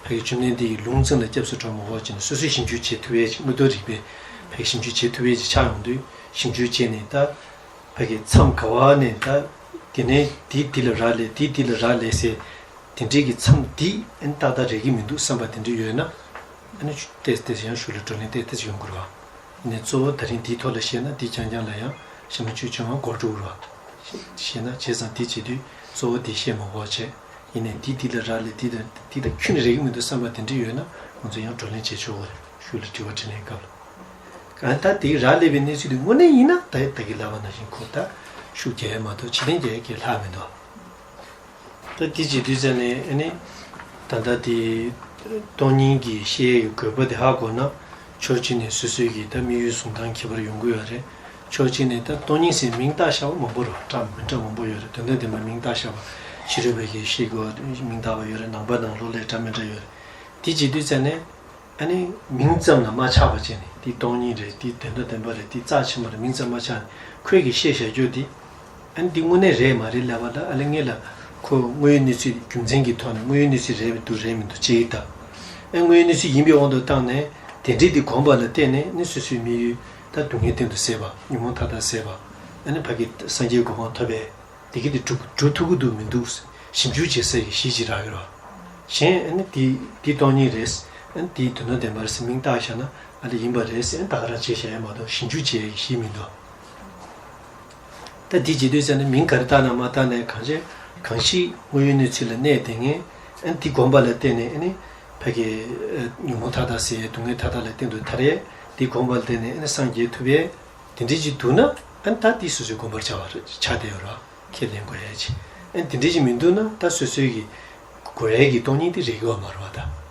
ཕ་གི་བཅུད་ལེན་དེ་ཡི་ལུང་ཚན་ལ་སྐྱབས་སུ་འགྲོ་མ་དགོས་བྱས་ནས་སོ་སོས་ཞིབ་འཇུག་བྱེད་ཐུབ་ཡས་ཅིག་དངོས་དོན་རིག་པའི་ཕ་གི་ཞིབ་འཇུག་བྱེད་ཐུབ་ཡས་ཅིག་ཆགས་ཡོང་དུས་ཞིབ་འཇུག་བྱས་ནས་ད་ཕ་གི་མཚམས་ག་བ་ནས་ད་དེ་ནས་དེ་དེ་ལ་རག་ལས་དེ་དེ་ལ་རག་ལས་ཟེར། དེ་འདྲའི་གི་མཚམས་འདི་ཨ་ནི་ཏག་ཏག་རེག་གི་མི་འདུག་བསམ་པ་དེ་འདྲ་ཡོད་ན། ཨ་ནི་ཏོག་ཙམ་ཡང་གཞུག་ལ་བགྲོ་གླེང་ཏོག་ཙམ་ཡོང་དགོས་རེད་བ། ཨ་ནི་གཙོ་བོ་ད་རིང་འདིའི་ཐོག་ལ་བཤད་ན་འདི་རྐྱང་རྐྱང་ལ་ཡང་ཞེ་མ་ཅུང་ཅུང་ཡང་འགོར་འགྲོ་གི་རེད་བ། བཤད་ན་བྱས་ཙང་འདི་བྱེད་དུས་གཙོ་བོ་འདི་བཤད་མ་དགོས་བྱས། ཡིན་ནའི་འདི་འདི་ལ་རག་ལས་འདི་དང་འདི་དང་ཁྱོན་ནས་རེག་གི་མི་འདུག་བསམ་པ་དེ་འདྲ་ཡོད་ན་ང་ཚོ་ཡང་བགྲོ་གླེང་བྱེད་ཆོག་གི་རེད། གཞུག་ལ་དྲི་བ་དྲིས་ལན་སྐབས་ལ། གང་ལྟར་དེ་རག་ལས་པའི་གནས་ཚུལ་དེ་དངོས་གནས་ཡིན་ན་ད་ད་གི་ལབ་པ་ནང་བཞིན་ཁོ་ད་ཤུགས་རྒྱག་ཡས་མ་གཏོགས་ཕྱི་བདེན་རྒྱག་ཡས་ཀྱི་ལྷག་མི་འདུག་ད་དེ་བྱེད་དུས་ཙ་ནས་ཨ་ནི། ད་ལྟ་དེ་སྟོང་ཉིད་ཀྱི་བཤད་ཡས་ཀྱི་དགོས་པ་དེ་ཧ་གོ་ན། ཕྱོགས་གཅིག་ནས་སོ་སོའི་གི་ད་དམིགས་ཡུལ་བཟུང་སྟངས་ཁྱད་པར་ཡོང་གི་ཡོད་རེད། ཕྱོགས་གཅིག་ནས་ད་སྟོང་ཉིད་ཟེར་མིང་བཏགས་བཞག་པ་མང་པོ་རེད། འདྲ་མི་འདྲ་མང་པོ་ཡོད་རེད། དོན་དམ་བདེན་པ་མིང་བཏགས་བཞག་པ་ཕྱི་རོལ་པ་གིས་ཤེས་དགོས་མིང་བཏགས་པ་ཡོད་རེད། ནང་པ་ནང་ལོགས་ལ་འདྲ་མི་འདྲ་ཡོད་རེད། དེ་བྱེད་དུས་ཙང་ནས་ཨ་ནི་མིང་ཙམ་ལ་མ་ཆགས་པ་བྱས་ནས་འདི་སྟོང་ཉིད་རེད། འདི་དོན་དམ་བདེན་པ་རེད། འདི་རྩ་ཆེན་པོ་རེད། མིང་ཙམ་མ་ཆགས་ནས་ཁོས་གི་བཤད་བཞག་རྒྱུ་འདི། ཨ་ནི་འདི་དངོས་གནས་རེད་མ་རེད་ལབ་པ་ལ་ཨ་ལེ་ངེད་ལ་ཁོ་དངོས་ཡོད་གནས་ཚུལ་རྒྱུ་མཚན་གྱི་ཐོག་ནས་དངོས་ཡོད་གནས་ཚུལ་རེད་འདུག་རེད་མི་འདུག་ཅེས་ད། ཨ་དངོས་ཡོད་གནས་ཚུལ་ཡིན་པའི་དབང་དུ་བཏང་ནས་དེ་འདྲའི་འདི་གོམས་པ་ལ་བརྟེན་ནས་ནི་སོ་སོའི་དམིགས་ཡུལ་ད་སྡུག་བསྔལ་གཏན་དུ་ཟད་པ་ཉོན་མོངས་མཐའ་དག་ཟད་པ་ཨ་ནི་ཕ་གི་སངས་རྒྱས་གོ་འཕང་ཐོབ་པའི་དེ་གི་དེ་འགྲུབ་འགྲུབ་ཐུབ་ཀྱི་འདུག་མི་འདུག་ཞིབ་འཇུག་བྱེད་སའི་གཞི་ཅིག་རག་ཡོད་རེད། གཞན་ཨ་ནི་དེ་དེ་སྟོང་ཉིད་རེད། ཨ་ནི་དེ་དོན་དམ་བདེན་པ་རེད་ཟེར་མིང་བཏགས་བཞག་ན་ཨ་ལེ་ཡིན་པ་རེད་ཟེར་ཨ་ནི་ད་ག་རང་བྱས་བཞག་ཡ་མ་གཏོགས་ཞིབ་འཇུག་བྱེད་ཡ་གི་གཞི་མི་འདུག་ད་འདི་བྱེད་དུས་ཙམ་ནས་མིང་ག་རེ་བཏགས་ན་མ་བཏགས་ནས་གང་ཅི་གང་ཞིག་དངོས་ཡོད་གནས་ཚུལ་ལ་གནས་བསྡད་མཁན་ཨ་ནི་འདི་གོམས་པ་ལ་བརྟེན་ནས་ཨ་ནི་ཕ་གི་ཉོན་མོངས་མཐའ་དག་ཟེར་སྡུག་བསྔལ་མཐའ་དག་ལས་གཏན་དུ་ཐར་ཡས་འདི་གོམས་པ་ལ་བརྟེན་ནས་ཨ་ནི་སངས་རྒྱས་ཐུབ་ཡས་དེ་འདྲ་ཅིག་འདུག་ན་ཨ་ནི་ད་འདི་སོ་སོའི་དགོངས་པར་བྱ་བ་རེད་ཆགས་བསྡད་ཡོད་རེད། ཁས་ལེན་དགོས་ཡས་ཅིག་ཨ་ནི་དེ་འདྲ་ཅིག་མི་འདུག་ན་ད་སོ་སོའི་གི་གོ་ཡས་ཀྱི་སྟོང་ཉིད་དེ་རེག་གི་ཡོད་མ་རེད་བ་ད།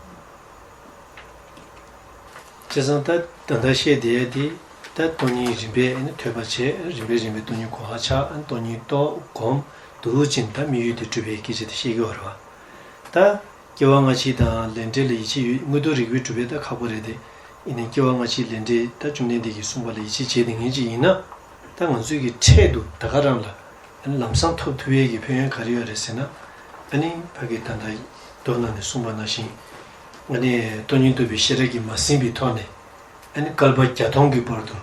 བྱས་ཙང་ད་ད་ལྟ་བཤད་བསྡད་ཡ་དེ་ད་སྟོང་ཉིད་རིམ་པས་ཨ་ནི་ཐོས་པ་བྱས། རིམ་པས་རིམ་པས་སྟོང་ཉིད་གོ་བ་ཆགས། ཨ་ནི་སྟོང་ཉིད་རྟོགས་གོམས་འདུག་ཅིང་ད་དམིགས་ཡུལ་དེ་གྲུབ་པའི་སྐད་ཆ་དེ་བཤད་ཀྱི་ཡོད་རེད་བ། ད་སྐྱེ་བ་སྔ་ཕྱི་དང་ལས་འབྲས་ལ་ཡིད་ཆེས་ཡོད། དངོས་སྟོབས་རིགས་པས་གྲུབ་པས་ད་ཁག་པོ་རེད་དེ། ཡིན་ནའི་སྐྱེ་བ་སྔ་ཕྱིའི་ལས་འབྲས་ད་བཅོམ་ལྡན་འདས་ཀྱིས་གསུངས་པ་ལ་ཡིད་ཆེས་བྱས་བསྡད་མཁན་ཅིག་ཡིན་ན། ད་ང་ཚོའི་གི་འཕྲལ་དུ་ད་ག་རང་ལ་ཨ་ནི་ལམ་སང་ཐོབ་ཐུབ་ཡས་ཀྱི་ཕན་ཡོན་ག་རེ་ཡོད་རེད་ཟེར་ན། ཨ་ནི་ཕ་གི་ད་ལྟ་མདོ་ནང་ནས་གསུངས་པ་ནང་བཞིན་ཨ་ནི་སྟོང་ཉིད་རྟོགས་པའི་ཤེས་རབ་ཀྱིས་མ་ཟིན་པའི་ཐོག་ནས་ཨ་ནི་བསྐལ་པ་བརྒྱ་སྟོང་གི་བར་དུ་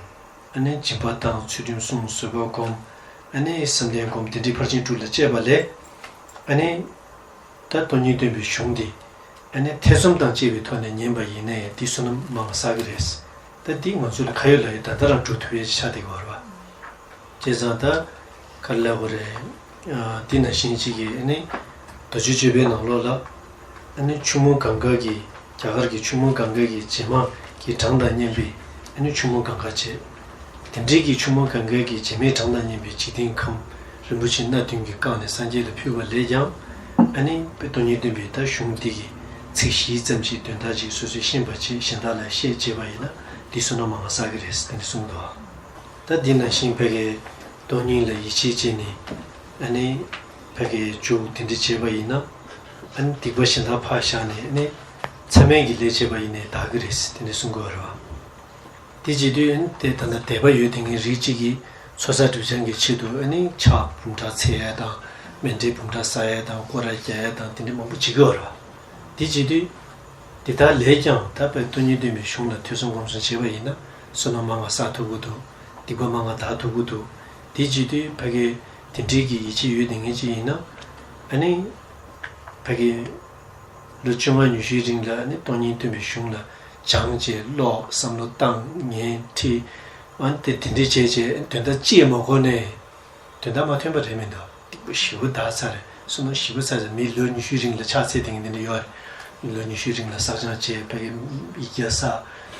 ཨ་ནི་སྦྱིན་པ་བཏང་། ཚུལ་ཁྲིམས་བསྲུང་། བཟོད་པ་སྒོམ། ཨ་ནི་བསམ་གཏན་སྒོམ། དེ་འདྲའི་ཕར་ཕྱིན་དྲུག་ལ་སྤྱད་པ་ལས་ཨ་ནི། ད་སྟོང་ཉིད་སྟོན་པའི་གཞུང་འདི་ཨ་ནི་ཐེ་ཚོམ་དང་བཅས་པའི་ཐོག་ནས་ཉན་པ་ཡིན་ནའི་འདི་བསོད་ནམས་མང་བསགས་ཀྱི་རེད། ད་འདི་ང་ཚོ་ལ་ག་ཡོད་ལ་ཡོད་ད་ལྟ་རང་སྒྲུབ་ཐུབ་ཡས་ཆགས་བསྡད་ཀྱི་ཡོད་རེད་བ། བྱས་ཙང་ད་ག་རེ་ལབ་དགོས་རེད། ཨ་འདི་ནང་བཞིན་གཅིག་གིས་ཨ་ནི་རྡོ་རྗེ་གཅོད་པའི་ནང་ལོགས་ལ་ཨ་ནི་ཆུ་མོ་གངྒཱ་གི་རྒྱ་གར་གྱི་ཆུ་མོ་གངྒཱ་གི་བྱེ་མ་གི་གྲངས་དང་མཉམ་པའི་ཨ་ནི་ཆུ་མོ་གངྒཱ་བྱས། དེ་འདྲའི་གི་ཆུ་མོ་གངྒཱ་གི་བྱེ་མའི་གྲངས་དང་མཉམ་པའི་འཇིག་རྟེན་ཁམས་རིན་པོ་ཆེ་སྣ་བདུན་གྱིས་བཀང་ནས་སངས་རྒྱས་ལ་ཕུལ་བ་ལས་ཀྱང་། ཨ་ནི་དཔེ་སྟོང་ཉིད་སྟོན་པའི་ད་གཞུང་འདི་གི་ཚིག་བཞི་ཙམ་ཞིག་དོན་དག་ཅིག་སོ་སོས་ཤེས་པ་བྱས་གཞན་དག་ལ་བཤད་བྱས་པ་ཡིན་ན་འདི་བསོད་ནམས་མང་བ་བསགས་ཀྱི་རེད་ཟེར་དེ་འདྲ་གསུངས་འདུག་ད་འདི་ནང་བཞིན་ཕ་གིའི་སྟོང་ཉིད་ལ་ཡིད་ཆེས་བྱས་ནས་ཨ་ནི་ཕ་གིའི་མཇུག་དེ་འདྲ་བྱས་པ་ཡིན་ན། ཨ་ནི་སྡིག་པ་གཞན་དག་ཕར་བཞག་ནས་ཨ་ནི་མཚམས་མེད་ཀྱི་ལས་བྱས་པ་ཡིན་ནའི་དག་གི་རེད་ཟེར་དེ་འདྲ་གསུང་གི་ཡོད་རེད་བ། དེ་བྱེད་དུས་ཨ་ནི་དེ་ད་ལྟ་དད་པ་ཡོད་དེ་ངའི་རིགས་གཅིག་གིས་ཚོགས་བསགས་སྒྲིབ་སྦྱང་གི་ཆེད་དུ་ཨ་ནི་ཕྱག་འབུམ་ཕྲག་འཚལ་ཡས་དང་། མཎྜལ་འབུམ་ཕྲག་བསགས་ཡས་དང་། སྐོར་ར་རྒྱག་ཡས་དང་དེ་འདྲ་མང་པོ་བྱེད་ཀྱི་ཡོད་རེད་བ། དེ་བྱེད་དུས་དེ་དག་ལས་ཀྱང་ད་དཔེ་སྟོང་ཉིད་སྟོན་པའི་གཞུང་ལ་ཐོས་བསམ་སྒོམ་གསུམ་བྱས་པ་ཡིན་ན་བསོད་ནམས་མང་བ་བསགས་ཐུབ་ཀྱི་འདུག་སྡིག་པ་མང་བ་དག་ཐུབ་ཀྱི་འདུག་དེ་བྱེད་དུས་ཕ་གི་དེ་འདྲའི་གི་ཡིད་ཆེས་ཡོད་དེ་ངེས་ཅིག་ཡིན་ན། ཨ་ནི་ཕ་གི་ལོ་བཅོ་ལྔ་ཉི་ཤུའི་རིང་ལ་ཨ་ནི་སྟོང་ཉིད་སྟོན་པའི་གཞུང་ལ་སྦྱངས་བྱས་ཀློག་བསམ་བློ་བཏང་ཉན་ཁྲིད། ཨ་ནི་དེ་དེ་འདྲའི་བྱས་བྱས་དོན་དག་ཅི་ཡང་མ་གོ་ནས། དོན་དག་མ་ཐོན་པ་རེད་མི་འདུག་སྡིག་པ་ཞེ་པོ་དག་ཚར་རེད། བསོད་ནམས་ཞེ་པོ་ཚར་རེད། མི་ལོ་ཉི་ཤུའི་རིང་ལ་ཕྱག་འཚལ་བསྡད་མཁན་དེ་འདྲ་ཡོད་རེད། ལོ་ཉི་ཤུའི་རིང་ལ་བསགས་སྦྱང་བྱས་ཕ་གི་ཡིག་བརྒྱ་བསགས་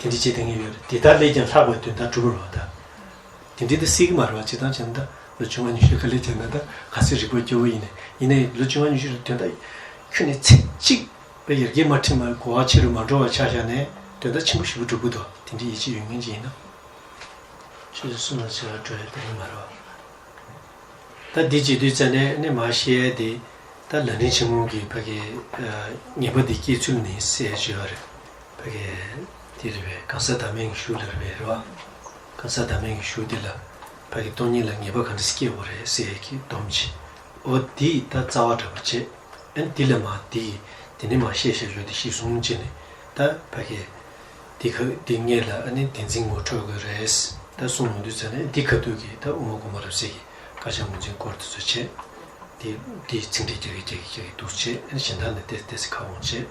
དེ་འདྲ་བྱས་བསྡད་མཁན་ཡོད་རེད། དེ་དག་ལས་ཀྱང་ལྷག་པའི་དོན་དག་འགྲུབ་རོགས་ད། དེ་འདྲའི་དེ་སྲིད་ཀྱི་མ་རེད་བ། སྤྱིར་བཏང་བྱས་ན་ད་ལོ་བཅོ་ལྔ་ཉི་ཤུ་ག་ལེར་བྱས་ན་ད་ག་ཚོད་རིག་པ་སྐྱོ་བོ་ཡིན་ནའི་ཡིན་ནའི་ལོ་བཅོ་ལྔ་ཉི་ཤུ་རིང་དོན་དག་ཁྱོན་ནས་ཚིག་གཅིག་པའི་ཡར་རྒྱས་མ་ཕྲིན་མ་གོ་བ་ཆེ་རུ་མ་འགྲོ་བ་ཆ་བཞག་ནས་དོན་དག་ཆེན་པོ་ཞེ་པོ་འགྲུབ་ཀྱི་འདུག་དེ་འདྲའི་ཡིད་ཆེས་ཡོད་མཁན་ཅིག་ཡིན་ན། ཆོས་ཚོད་གསུམ་ལ་བྱ་བ་འགྲོ་ཡ་དེ་ཡིན་མ་རེད་བ། ད་འདི་བྱེད་དུས་ཙ་ནས་ནི་མ་ཤེས་ཡ་དེ་ད་ལག་ལེན་ཆེན་མོ་གི་ཕ་གི་ངེས་པ་འདི་སྐྱེ་ཚུལ་ནི་གསལ་བརྗོད་རེད། ཕ་གི་དེ་རེད་པས་གང་ཟག་བདག་མེད་ཀྱི་གཞུང་ལ་རེད་པས་རེད་བ། གང་ཟག་བདག་མེད་ཀྱི་གཞུང་འདི་ལ་ཕ་གི་སྟོང་ཉིད་ལ་ངེས་པ་གང་འདྲ་སྐྱེ་དགོས་རེད་ཟེར་ཡ་གི་སྡོམ་བྱེད། འོ་འདི་ད་རྩ་བ་འདྲ་པོ་བྱེད། ཨ་ནི་འདི་ལ་མ་འདི་འདི་ནི་མ་ཤེས་ཤེས་ཡོད་དེ་ཤེས་སོང་བྱས་ནས་ད་ཕ་གི་འདི་ཁ་འདི་སྔས་ལ་ཨ་ནི་བདེན་འཛིན་ངོ་འཕྲོད་དགོས་རེད། ད་གསུང་ཡོང་དུས་ཙ་ནས་འདི་ཁ་ཐུག་གི་ད་དབུ་མ་གོང་མ་རབ་གསལ་གྱི་བཀའ་ཆེན་ངོས་འཛིན་སྐོར་དེ་ཚོ་བྱས། དེ་དེའི་ཚིག་འགྲེལ་རྒྱག་གི་རྒྱག་གི་རྒྱག་གི་འདུག་བྱས། ཨ་ནི་གཞན་དག་ནས་ཏེ་ཏེ་སི་ཁ་འོང་བྱས།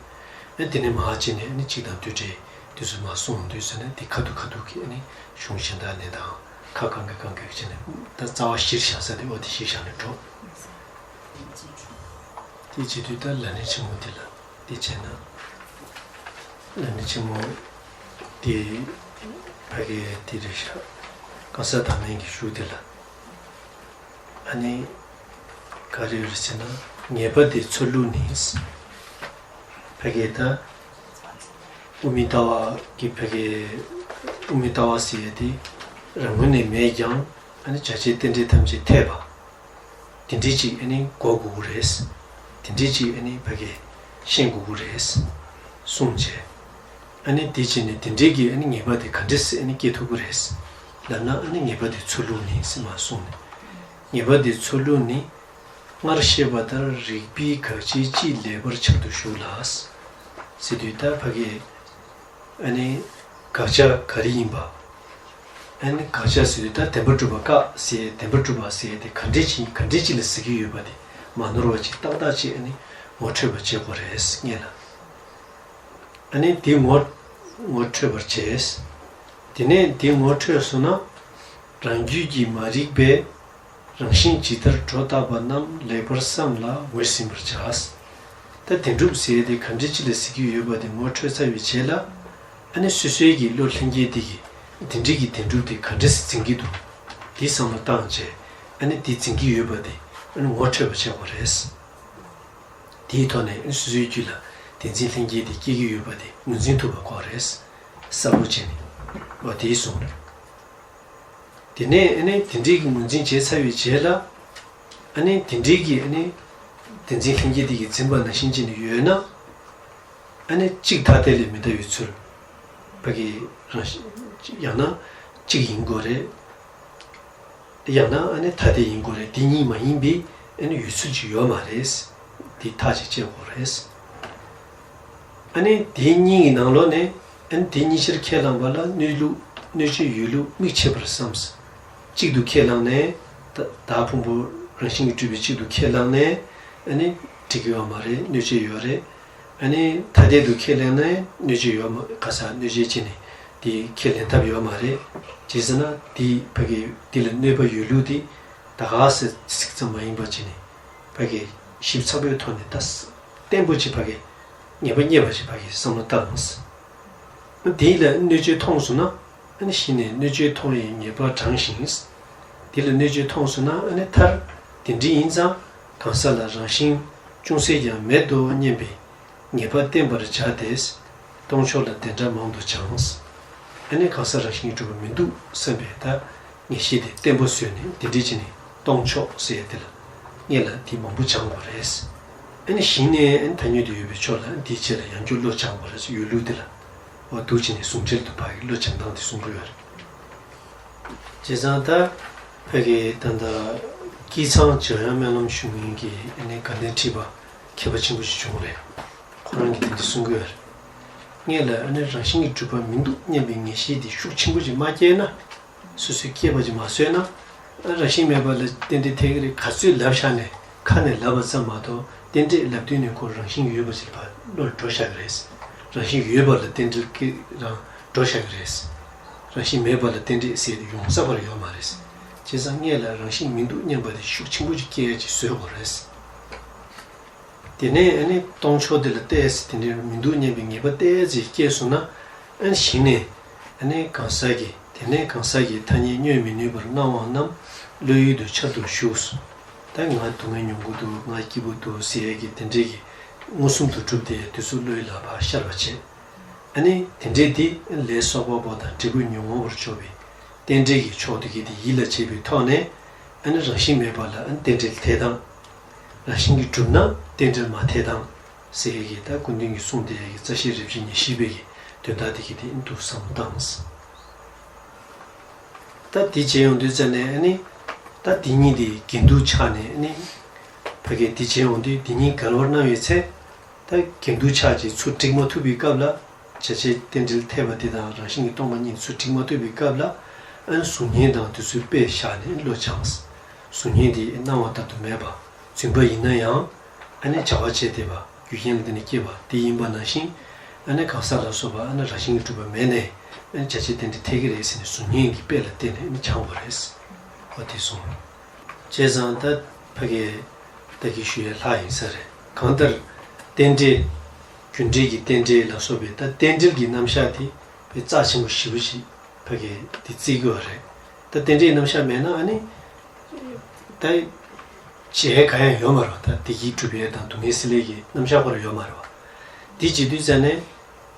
ཨ་ནི་དེ་ནས་མ་ཧ་ཅི་ནས་ཨ་ནི་གཅིག་དང་བསྡུས་གྲྭའི་དུས་སུ་མ་གསུངས་དུས་ཟེར་ནས་དེ་ཁ་ཐུག་ཁ་ཐུག་གི་ཨ་ནི་གཞུང་གཞན་དག་ནས་དང་ཁ་གང་གི་གང་གི་བྱས་ནས་ད་རྩ་བ་གཞིར་བཞག་ས་དེ་འོ་དེ་གཞིར་བཞག་ནས་འགྲོ། དེ་བྱེད་དུས་ད་ལ་ནི་ཆེན་མོ་དེ་ལ་དེ་བྱས་ན་ལ་ནི་ཆེན་མོ་དེ་ཕ་གི་དེ་རེད་ཤག་གང་ཟག་བདག་མེད་ཀྱི་གཞུང་དེ་ལ། ཨ་ནི་ག་རེ་རེད་ཟེར་ན་ངེས་པ་དེ་འཚོལ་ལུགས་ནི། ཕ་གི་ད་དབུ་མའི་ལྟ་བ་གི་ཕ་གི་ དབུ་མའི་ལྟ་བ་ཟེར་ཡ་དེ་རང་ངོས་ནས་མེད་ཀྱང་ཨ་ནི་བྱ་བྱེད་རྟེན་འབྲེལ་ཐམས་ཅད་འཐད་པ། དེ་འདྲའི་ཅིག་ཨ་ནི་གོ་དགོས་ཀྱི་རེད། དེ་འདྲའི་ཅིག་ཨ་ནི་ཕ་གིར་ཤེས་དགོས་ཀྱི་རེད། གསུངས་བྱས། ཨ་ནི་དེ་བྱས་ནས་དེ་འདྲའི་གི་ཨ་ནི་ངེས་པ་དེ་ག་འདྲས་སེ་ཨ་ནི་སྐྱེ་ཐུབ་ཀྱི་རེད། ལབ་ན་ཨ་ནི་ངེས་པ་དེ་ཚུར་བླུགས་ནས་ཟེར་མར་གསུངས་ནས། ངེས་པ་དེ་ཚུར་བླུགས་ནས། སྔར་བཤད་པ་ལྟར་རིགས་པས་དགག་བྱའི་སྤྱིའི་ལེགས་པར་འཆར་དུ་གཞུག་ལ། ཟེར་དུས་ད་ཕ་གིར་ཨ་ནི་དགག་བྱ་ག་རེ་ཡིན་པ། ཨ་ནི་དགག་བྱ་ཟེར་དུས་ད་བདེན་པར་གྲུབ་པ་བཀག་ཟེར། བདེན་པར་གྲུབ་པ་ཟེར་དེ་ག་འདྲས་ཅིག་ག་འདྲས་ཅིག་ལ་ཟེར་གྱི་ཡོད་པ་དེ་མ་ནོར་བ་ཅིག་ཏག་ཏག་ཅིག་ཨ་ནི་ངོ་འཕྲོད་པ་བྱེད་དགོས་རེད་སྔོན་ལ། ཨ་ནི་དེ་ངོ་ངོ་འཕྲོད་པར་བྱས། དེ་ནས་དེ་ངོ་འཕྲོད་སོང་ན། རང་རྒྱུད་ཀྱི་མ་རིག་པས་རང་བཞིན་ཇི་ལྟར་སྒྲོ་བཏགས་པ་རྣམས་ལེགས་པར་བསམ་ལ་ངོས་ཟིན་པར་བྱ། ད་བདེན་གྲུབ་ཟེར་དེ་ག་འདྲ་ཅིག་ལ་ཟེར་གྱི་ཡོད་པ་དེ་ངོ་འཕྲོད་ཚར་བའི་རྗེས་ལ། ཨ་ནི་སོ་སོའི་གི་བློ་ལྷན་སྐྱེས་དེ་གིས་དེ་འདྲའི་གི་བདེན་གྲུབ་དེ་ག་འདྲ་སེ་འཛིན་གྱི་འདུག་དེ་བསམ་བློ་བཏང་བྱས་ཨ་ནི་དེ་འཛིན་གྱི་ཡོད་པ་དེ་ཨ་ནི་ངོ་འཕྲོད་པ་བྱེད་དགོས་རེད། དེའི་ཐོག་ནས་སོ་སོའི་རྒྱུད་ལ་བདེན་འཛིན་ལྷན་སྐྱེས་དེ་སྐྱེ་གི་ཡོད་པ་དེ་ངོས་འཛིན་ཐུབ་པ་དགོས་རེད། གསལ་པོ་བྱས་ནས་འོ་དེའི་གསུང་། དེ་ནས་ཨ་ནི་དེ་འདྲའི་གི་ངོས་འཛིན་བྱས་ཚར་བའི་རྗེས་ལ། ཨ་ནི་དེ་འདྲའི་གི་ཨ་ནི་བདེན་འཛིན་ལྷན་སྐྱེས་དེ་གིས་འཛིན་པ་ནང་བཞིན་བྱས་ནས་ཡོད་ན། ཨ་ནི་གཅིག་ཐ་དད་ལས་མི་འདའ་བའི་ཚུལ། ཕ་གི་རང་བཞིན་ཡང་ན་གཅིག་ཡིན་དགོས་རེད། ཡང་ན་ཨ་ནི་ཐ་དད་ཡིན་དགོས་རེད། དེ་གཉིས་མ་ཡིན་པའི་ཨ་ནི་ཡོད་ཚུལ་ཅིག་ཡོད་མ་རེད། དེ་ཐག་ཅིག་བཅད་དགོས་རེད། ཨ་ནི་དེ་གཉིས་ཀྱི་ནང་ལོགས་ནས་ཨ་ནི་དེ་གཉིས་ཆར་ཁས་བླངས་པ་ལ་གནོད་ལུགས་གནོད་བྱེད་ཡོད་ལུགས་དམིགས་ཕྱེད་པར་བསམས། གཅིག་ཏུ་ཁས་བླངས་ནས་ད་བདག་ཕུང་པོ་རང་བཞིན་གྱིས་གྲུབ་པའི་གཅིག་ཏུ་ཁས་བླངས་ནས་ཨ་ནི་འགྲིག་གི་ཡོད་མ་རེད། གནོད་བྱེད་ཡོད་རེད། ཨ་ནི་ཐ་དད་དུ་ཁས་ལེན་ན་གནོད་བྱེད་ཡོད་མ་ག་ས་གནོད་བྱེད་བྱས་ནས་དེ་ཁས་ལེན་ཐབས་ཡོད་མ་རེད། བྱས་ཙང་ན་དེ་ཕ་གི་དེ་ལ་གནོད་པ་ཡོད་ལུགས་དེ་ད་ག་སེ་ཚིག་ཙམ་མ་ཡིན་པ་བྱས་ནས་ཕ་གི་ཞིབ་ཚགས་པོའི་ཐོག་ནས་ད་བརྟན་པོ་ཅིག་ཕ་གི་ངེས་པ་རྙེད་པ་ཅིག་ཕ་གི་བསམ་བློ་བཏང་། དེ་ལ་གནོད་བྱེད་མཐོང་སོང་ན། ཨ་ནི་གཞི་ནས་གནོད་བྱེད་མཐོང་བའི་ངེས་པ་དྲངས་ཤིང་། དེ་ལ་གནོད་བྱེད་མཐོང་སོང་ན་ཨ་ནི་མཐར་དེ་འདྲ་ཡིན་ཙང་གང་ཟག་ལ་རང་བཞིན་ཅུང་ཟད་ཀྱང་མེད་དོ་སྙམ་པའི་ངེས་པ་བརྟན་པར་བྱ་སྟེ། སྟོང་ཕྱོགས་ལ་དེ་འདྲ་མང་དུ་སྦྱངས། ཨ་ནི་གང་ཟག་རང་བཞིན་གྱིས་གྲུབ་པ་མི་འདུག་བསམ་པའི་ད་ངེས་ཤེས་དེ་བརྟན་པོ་བཟོས་ནས་དེ་འདྲ་བྱས་ནས་སྟོང་ཕྱོགས་ཟེར་ཡ་དེ་ལ་སྔོན་ལ་དེ་མང་པོ་སྦྱང་དགོས་རེད། ཨ་ནི་གཞི་ནས་ཨ་ནི་ཐ་སྙད་དུ་ཡོད་པའི་ཕྱོགས་ལ་དེའི་ཆེད་ལ་ཡང་བསྐྱར་བློ་སྦྱང་དགོས་རེད། ཡོད་ལུགས་དེ་ལ། འོ་འདུག་བྱས་ནས་ཟུང་འབྲེལ་དུ་ཕ་གི་བློ་སྦྱང་སྟངས་དེ་གསུང་གི་ཡོད་རེད། བྱས་ཙང་ད་ཕ་གི་ད་ལྟ་སྐྱེས་ཚང་འཇམ་དབྱངས་སྨོན་ལམ་ཞུ་མཁན་གྱི་ཨ་ནི་དགའ་ལྡན་ཁྲི་པ་མཁས་པ་ཆེན་པོ་ཞིག་བྱུང་རེད། ཁོ་རང་གིས་དེ་འདྲ་གསུང་གི་ཡོད་རེད། སྔོན་ལ་ཨ་ནི་རང་བཞིན་གྱིས་གྲུབ་པ་མི་འདུག་སྙམ་པའི་ངེས་ཤེས་དེ་ཤུགས་ཆེན་པོ་ཞིག་མ་སྐྱེས་ན། སོ་སོས་སྐྱེས་པ་ཅིག་མ་བཟོས་ན། རང་བཞིན་མེད་པ་ལ་རྟེན་འབྲེལ་འཐད་ཀྱི་རེད། ག་ཚོད་ལབ་བཞག་ནས་ཁ་ནས་ལབ་པ་ཙམ་མ་གཏོགས་རྟེན་འབྲེལ་ལབ་དུས་ནས་ཁོ་རང་བཞིན་ཡོད་པ་ཅིག་ལ་བློར་འགྲོ་བཞག་གི་རེད། རང་བཞིན་ཡོད་པ་ལ་རྟེན་འབྲེལ་སྐྱེ་རང་འགྲོ་བཞག་གི་རེད། རང་བཞིན་མེད་པ་ལ་རྟེན་འབྲེལ་ཟེར་ཡོང་ས་བར་ཡོད་མ་རེད། བྱས་ཙང་སྔོན་ལ་རང་བཞིན་མི་འདུག་སྙམ་པ་དེ་ཤུགས་ཆེན་པོ་ཅིག་སྐྱེ་ཡ་ཅིག་བཟོ་དགོས་རེད། དེ་ནས་ཨ་ནི་སྟོང་ཕྱོགས་དེ་ལ་བལྟས་ཚེ་དེ་འདྲའི་མི་འདུག་སྙམ་པའི་ངེས་པ་བལྟས་ཚེ་སྐྱེས་སོང་ན། ཨ་ནི་གཞི་ནས་ཨ་ནི་གང་ཟག་གི་དེ་ནས་གང་ཟག་གི་ཐ་སྙད་བསྙོན་མི་ནུས་པར་སྣང་བ་རྣམས་བློ་ཡུལ་དུ་འཆར་དུ་གཞུག། ད་ང་སྡུག་བསྔལ་མྱོང་གི་འདུག་ང་སྐྱིད་པོ་འདུག་ཟེར་ཡས་ཀྱི་དེ་འདྲའི་གི་མངོན་སུམ་དུ་གྲུབ་སྟེ་དེ་ཚོ་བློ་ཡུལ་ལ་ཕར་ཤར་བ་བྱེད། ཨ་ནི་དེ་འདྲའི་དེ་ལས་བསགས་པ་པོ་དང་འབྲས་བུ་མྱོང་བར་འཇོག་པའི་རྟེན་འབྲེལ་གྱི་ཕྱོགས་དེ་གི་དེ་ཡིད་ལ་བྱེད་པའི་ཐོག་ནས། ཨ་ནི་རང་བཞིན་མེད་པ་ལ་ཨ་ནི་རྟེན་འབྲེལ་འཐད་སྟངས། རང་བཞིན་གྱིས་གྲུབ་ན་རྟེན་འབྲེལ་མ་འཐད་སྟངས་ཟེར་ཡས་ཀྱི་ད་སྐུ་མདུན་གྱིས་གསུངས་བསྡད་ཡས་ཀྱི་རྩ་ཤེ་རིན་པོ་ཆེ་ཉེར་བཞི་པའི་གི་དོན་དག་དེ་གི་དེ་འདུག་བསམ་བློ་བཏང་། ད་དེ་བྱས་ཡོང་དུས་ཙ་ནས་ཨ་ནི་ད་དེ་གཉིས་དེ་འགལ་འདུ་ཆགས་ནས་ཨ་ནི་ཕ་གི་དེ་བྱས་ཡོང་དུས་དེ་གཉིས་འགལ་བར་སྣང་བའི་ཚེ། ད་འགལ་འདུ་ཆགས་ཀྱི་ཚུར་འགྲིག་མ་ཐུབ་པའི་སྐབས་ལ། བྱ་བྱེད་རྟེན་འབྲེལ་འཐད་པ་དེ་དང་རང་བཞིན་གྱིས་སྟོང་པ་ཉིད་ཚུར་འགྲིག་མ་ཐུབ་པའི་སྐབས་ལ། ཨ་ནི་གཟུགས་བརྙན་དང་དེ་ཚོའི་དཔེ་བཞག་ནས་བློ་སྦྱངས། གཟུགས་བརྙན་དེ་སྣང་བ་ལྟར་དུ་མེད་པ། རྫུན་པ་ཡིན་ན་ཡང་ཨ་ནི་བྱ་བ་བྱས་བསྡད་པ། རྒྱུ་རྐྱེན་ལ་བརྟེན་ནས་སྐྱེས་པ་དེ་ཡིན་པ་ནང་བཞིན། ཨ་ནི་གང་ཟག་ལ་སོགས་པ་ཨ་ནི་རང་བཞིན་གྱིས་གྲུབ་པ་མེད་ནས་ཨ་ནི་བྱ་བྱེད་རྟེན་འབྲེལ་འཐད་ཀྱི་རེད་ཟེར་ནས་གཟུགས་བརྙན་གྱི་དཔེ་ལ་བརྟེན་ནས་ཨ་ནི་སྦྱང་དགོས་རེད། འོ་དེ་གསུངས། བྱས་ཙང་ད་ཕ་གི་ད་གི་ཞུ་ཡས་ལྷག་ཡིན་ས་རེད། གང་ལྟར་རྟེན་འབྲེལ། རྒྱུ་འབྲས་ཀྱི་རྟེན་འབྲེལ་ལ་སོགས་པའི་ད་རྟེན་འབྲེལ་གྱི་རྣམ་གཞག་དེ་དཔེ་རྩ་ཆེན་པོ་ཞེ་པོ་ཞིག་ཕ་གི་དེ་བརྩི་དགོས་པ་རེད། ད་རྟེན་འབྲེལ་རྣམ་གཞག་མེད་ན་ཨ་ནི་ད་བྱེད་ཡས་གང་ཡང་ཡོད་མ་རེད་པ། ད་བདེ་སྐྱིད་སྒྲུབ་ཡས་དང་སྡུག་བསྔལ་སེལ་ཡས་ཀྱི་རྣམ་གཞག་ཁོ་རང་ཡོད་མ་རེད་པ། དེ་བྱེད་དུས་ཙ་ནས་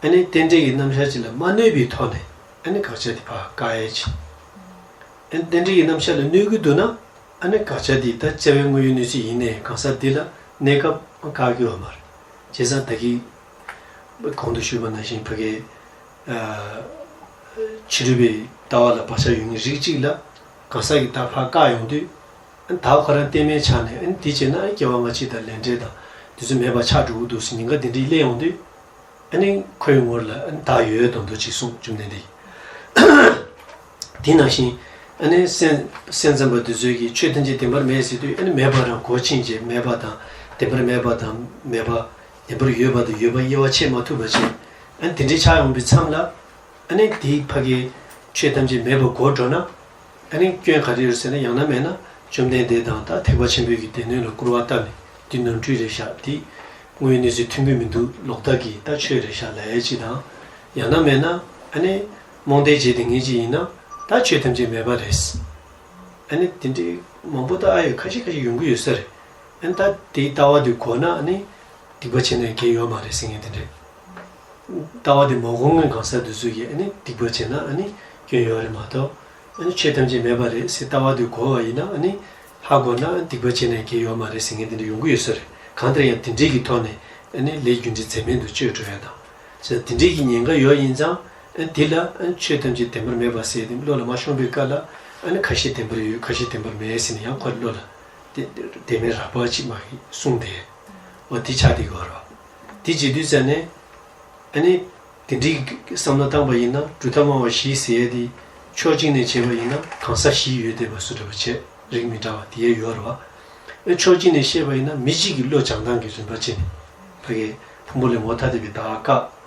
ཨ་ནི་རྟེན་འབྲེལ་གྱི་རྣམ་གཞག་ཅིག་ལ་མ་གནོད་པའི་ཐོག་ནས། ཨ་ནི་དགག་བྱ་དེ་ཕར་བཀག་ཡས་བྱེད། ཨ་ནི་རྟེན་འབྲེལ་གྱི་རྣམ་གཞག་ལ་གནོད་ཀྱི་འདུག་ན། ཨ་ནི་དགག་བྱ་དེ་ད་བྱ་བའི་དངོས་ཡོད་གནས་ཚུལ་ཡིན་ནའི་གང་ཟག་འདི་ལ་གནས་སྐབས་བཀག་གི་ཡོད་མ་རེད། བྱས་ཙང་ད་གིན་གོང་དུ་ཞུས་པ་ནང་བཞིན་ཕ་གིའི་ཨ་ཕྱི་རོལ་པའི་ལྟ་བ་ལ་བག་ཆགས་ཡོད་མཁན་རིགས་གཅིག་ལ་གང་ཟག་གིས་ད་ཕར་བཀག་ཡོང་དུས། ཨ་ནི་ད་ཁོ་རང་རྟེན་མེད་ཆགས་ནས། ཨ་ནི་དེ་བྱས་ན་ཨ་ནི་སྐྱེ་བ་སྔ་ཕྱི་དང་ལས་འབྲས་དང་དེ་ཚོ་མེད་པ་ཆགས་འགྲོ་གི་འདུག་ཟེར་ཉེན་ཁ་དེ་འདྲའི་སླེབས་ཡོང་དུས། ཨ་ནི་ཁོའི་ངོར་ལ་ཨ་ནི་བདག་ཡོད་མདོག་མདོག་ཅིག་གསུངས། བཅོམ་ལྡན་འདས་ཀྱིས། དེ་ནང་བཞིན་ཨ་ནི་སེམས་སེམས་ཙམ་པ་དེ་ཚོས་ཀྱིས་ཆོས་ཐམས་ཅད་བདེན་པར་མེད་ཟེར་དུས། ཨ་ནི་མེད་པ་རང་གོ་ཕྱིན་ཆད་མེད་པ་དང་བདེན་པར་མེད་པ་དང་མེད་པ། བདེན་པར་ཡོད་པ་དང་ཡོད་པ་དབྱེ་བ་ཕྱེ་མ་ཐུབ་པ་བྱས། ཨ་ནི་དེ་འདྲའི་ཆགས་ཡོང་པའི་མཚམས་ལ། ཨ་ནི་དེའི་ཕ་གིའི་ཆོས་ཐམས་ཅད་མེད་པར་གོ་འགྲོ་ན། ཨ་ནི་སྐྱོན་ག་རེ་ཡོད་ཟེར་ན། ཡང་ན་མེད་ན་བཅོམ་ལྡན་འདས་དང་ད་ཐེག་པ་ཆེན་པོའི་གི་སྡེ་སྣོད་ལ་སྐུར་བ་བཏབ་ནས་འདི་ནོར་འཁྲུལ་རེད་ཤག་འདི་དངོས་ཡོད་གནས་ཚུལ་མཐུན་གྱི་མི་འདུག་ལོག་ལྟ་གི་ད་ཆོས་རེད་ཤག་ལབ་ཡས་ཅིག་དང་། ཡང་ན་མེད་ན་ཨ་ནི་རྨོངས་དད་བྱས་བསྡད་མཁན་ཅིག་ཡིན་ན་ད་ཆོས་ཐམས་ཅད་མེད་པ་རེད། ཨ་ནི་དེ་འདྲའི་མང་པོ་ད་ཨ་ཡོད། ཁ་ཤས་ཁ་ཤས་ཡོང་གི་ཡོད་ས་རེད། ཨ་ནི་ད་དེའི་ལྟ་བ་དེ་གོ་ན་ཨ་ནི་སྡིག་པ་བྱས་ནས་འགལ་ཡོད་མ་རེད་ཟེར་མཁན་དེ་འདྲས། ལྟ་བ་དེ་མ་གོ་མཁན་གང་ཟག་དེ་ཚོ་གིས་ཨ་ནི་སྡིག་པ་བྱས་ན་ཨ་ནི་སྐྱོན་ཡོད་རེད་མ་གཏོགས། ཨ་ནི་ཆོས་ཐམས་ཅད་མེད་པ་རེད་ཟེར་ལྟ་བ་དེ་གོ་བ་ཡིན་ན། ཨ་ནི་ཧ་གོ་ན་སྡིག་པ་བྱས་ནས་འགལ་ཡོད་མ་རེད་ཟེར་མཁན་དེ་འདྲ་ཡོང་གི་ཡོད་ས་རེད། གང་ལྟར་ཡང་དེ་འདྲས་ཀྱི་ཐོག་ནས་ཨ་ནི་ལས་རྒྱུ་འབྲས་འཛད་མེད་དུ་སྤྱོད་འགྲོ་ཡ་དང་། ཟེར་དེ་འདྲས་ཀྱི་ཉེན་ཁ་ཡོད་ཡིན་ཙང་། ཨ་ནི་དེ་ལ་ཨ་ནི་ཆོས་ཐམས་ཅད་བདེན་པར་མེད་པ་ཟེར་ཏེ་བློ་ལ་མ་ཤོང་བའི་སྐབས་ལ། ཨ་ནི་ཁ་ཤས་བདེན་པར་ཡོད། ཁ་ཤས་བདེན་པར་མེད་ཟེར་ནས་ཡང་ཁོ་བློ་ལ་དེ་དེ་མེད་རགས་པ་ཅིག་མ་གི་གསུངས་ཏེ། འོ་དེ་ཆགས་བསྡད་ཀྱི་ཡོད་རེད་བ། དེ་བྱེད་དུས་ཙ་ནས། ཨ་ནི་དེ་འདྲའི་བསམ་བློ་བཏང་པ་ཡིན་ན་གྲུབ་མཐའ་སྨྲ་བ་བཞི་ཟེར་ཡས་དེ་ཕྱོགས་གཅིག་ནས་བྱས་པ་ཡིན་ན་གང་ཟག་བཞི་ཡོད་བསྡད་པ་བཟོ་འདྲ་བ་བྱས། རིགས་མི་འདྲ་བ་དེ་ཡས་ཡོད་རེད་བ། ཨ་ཕྱོགས་གཅིག་ནས་བཤད་པ་ཡིན་ན་མི་གཅིག་གི་བློ་སྦྱང་སྟངས་ཀྱི་རིམ་པ་བྱས་ནས་ཕ་གི་ཕུང་པོ་ལས་འོངས་ཐ་དད་པའི་བདག་བཀག་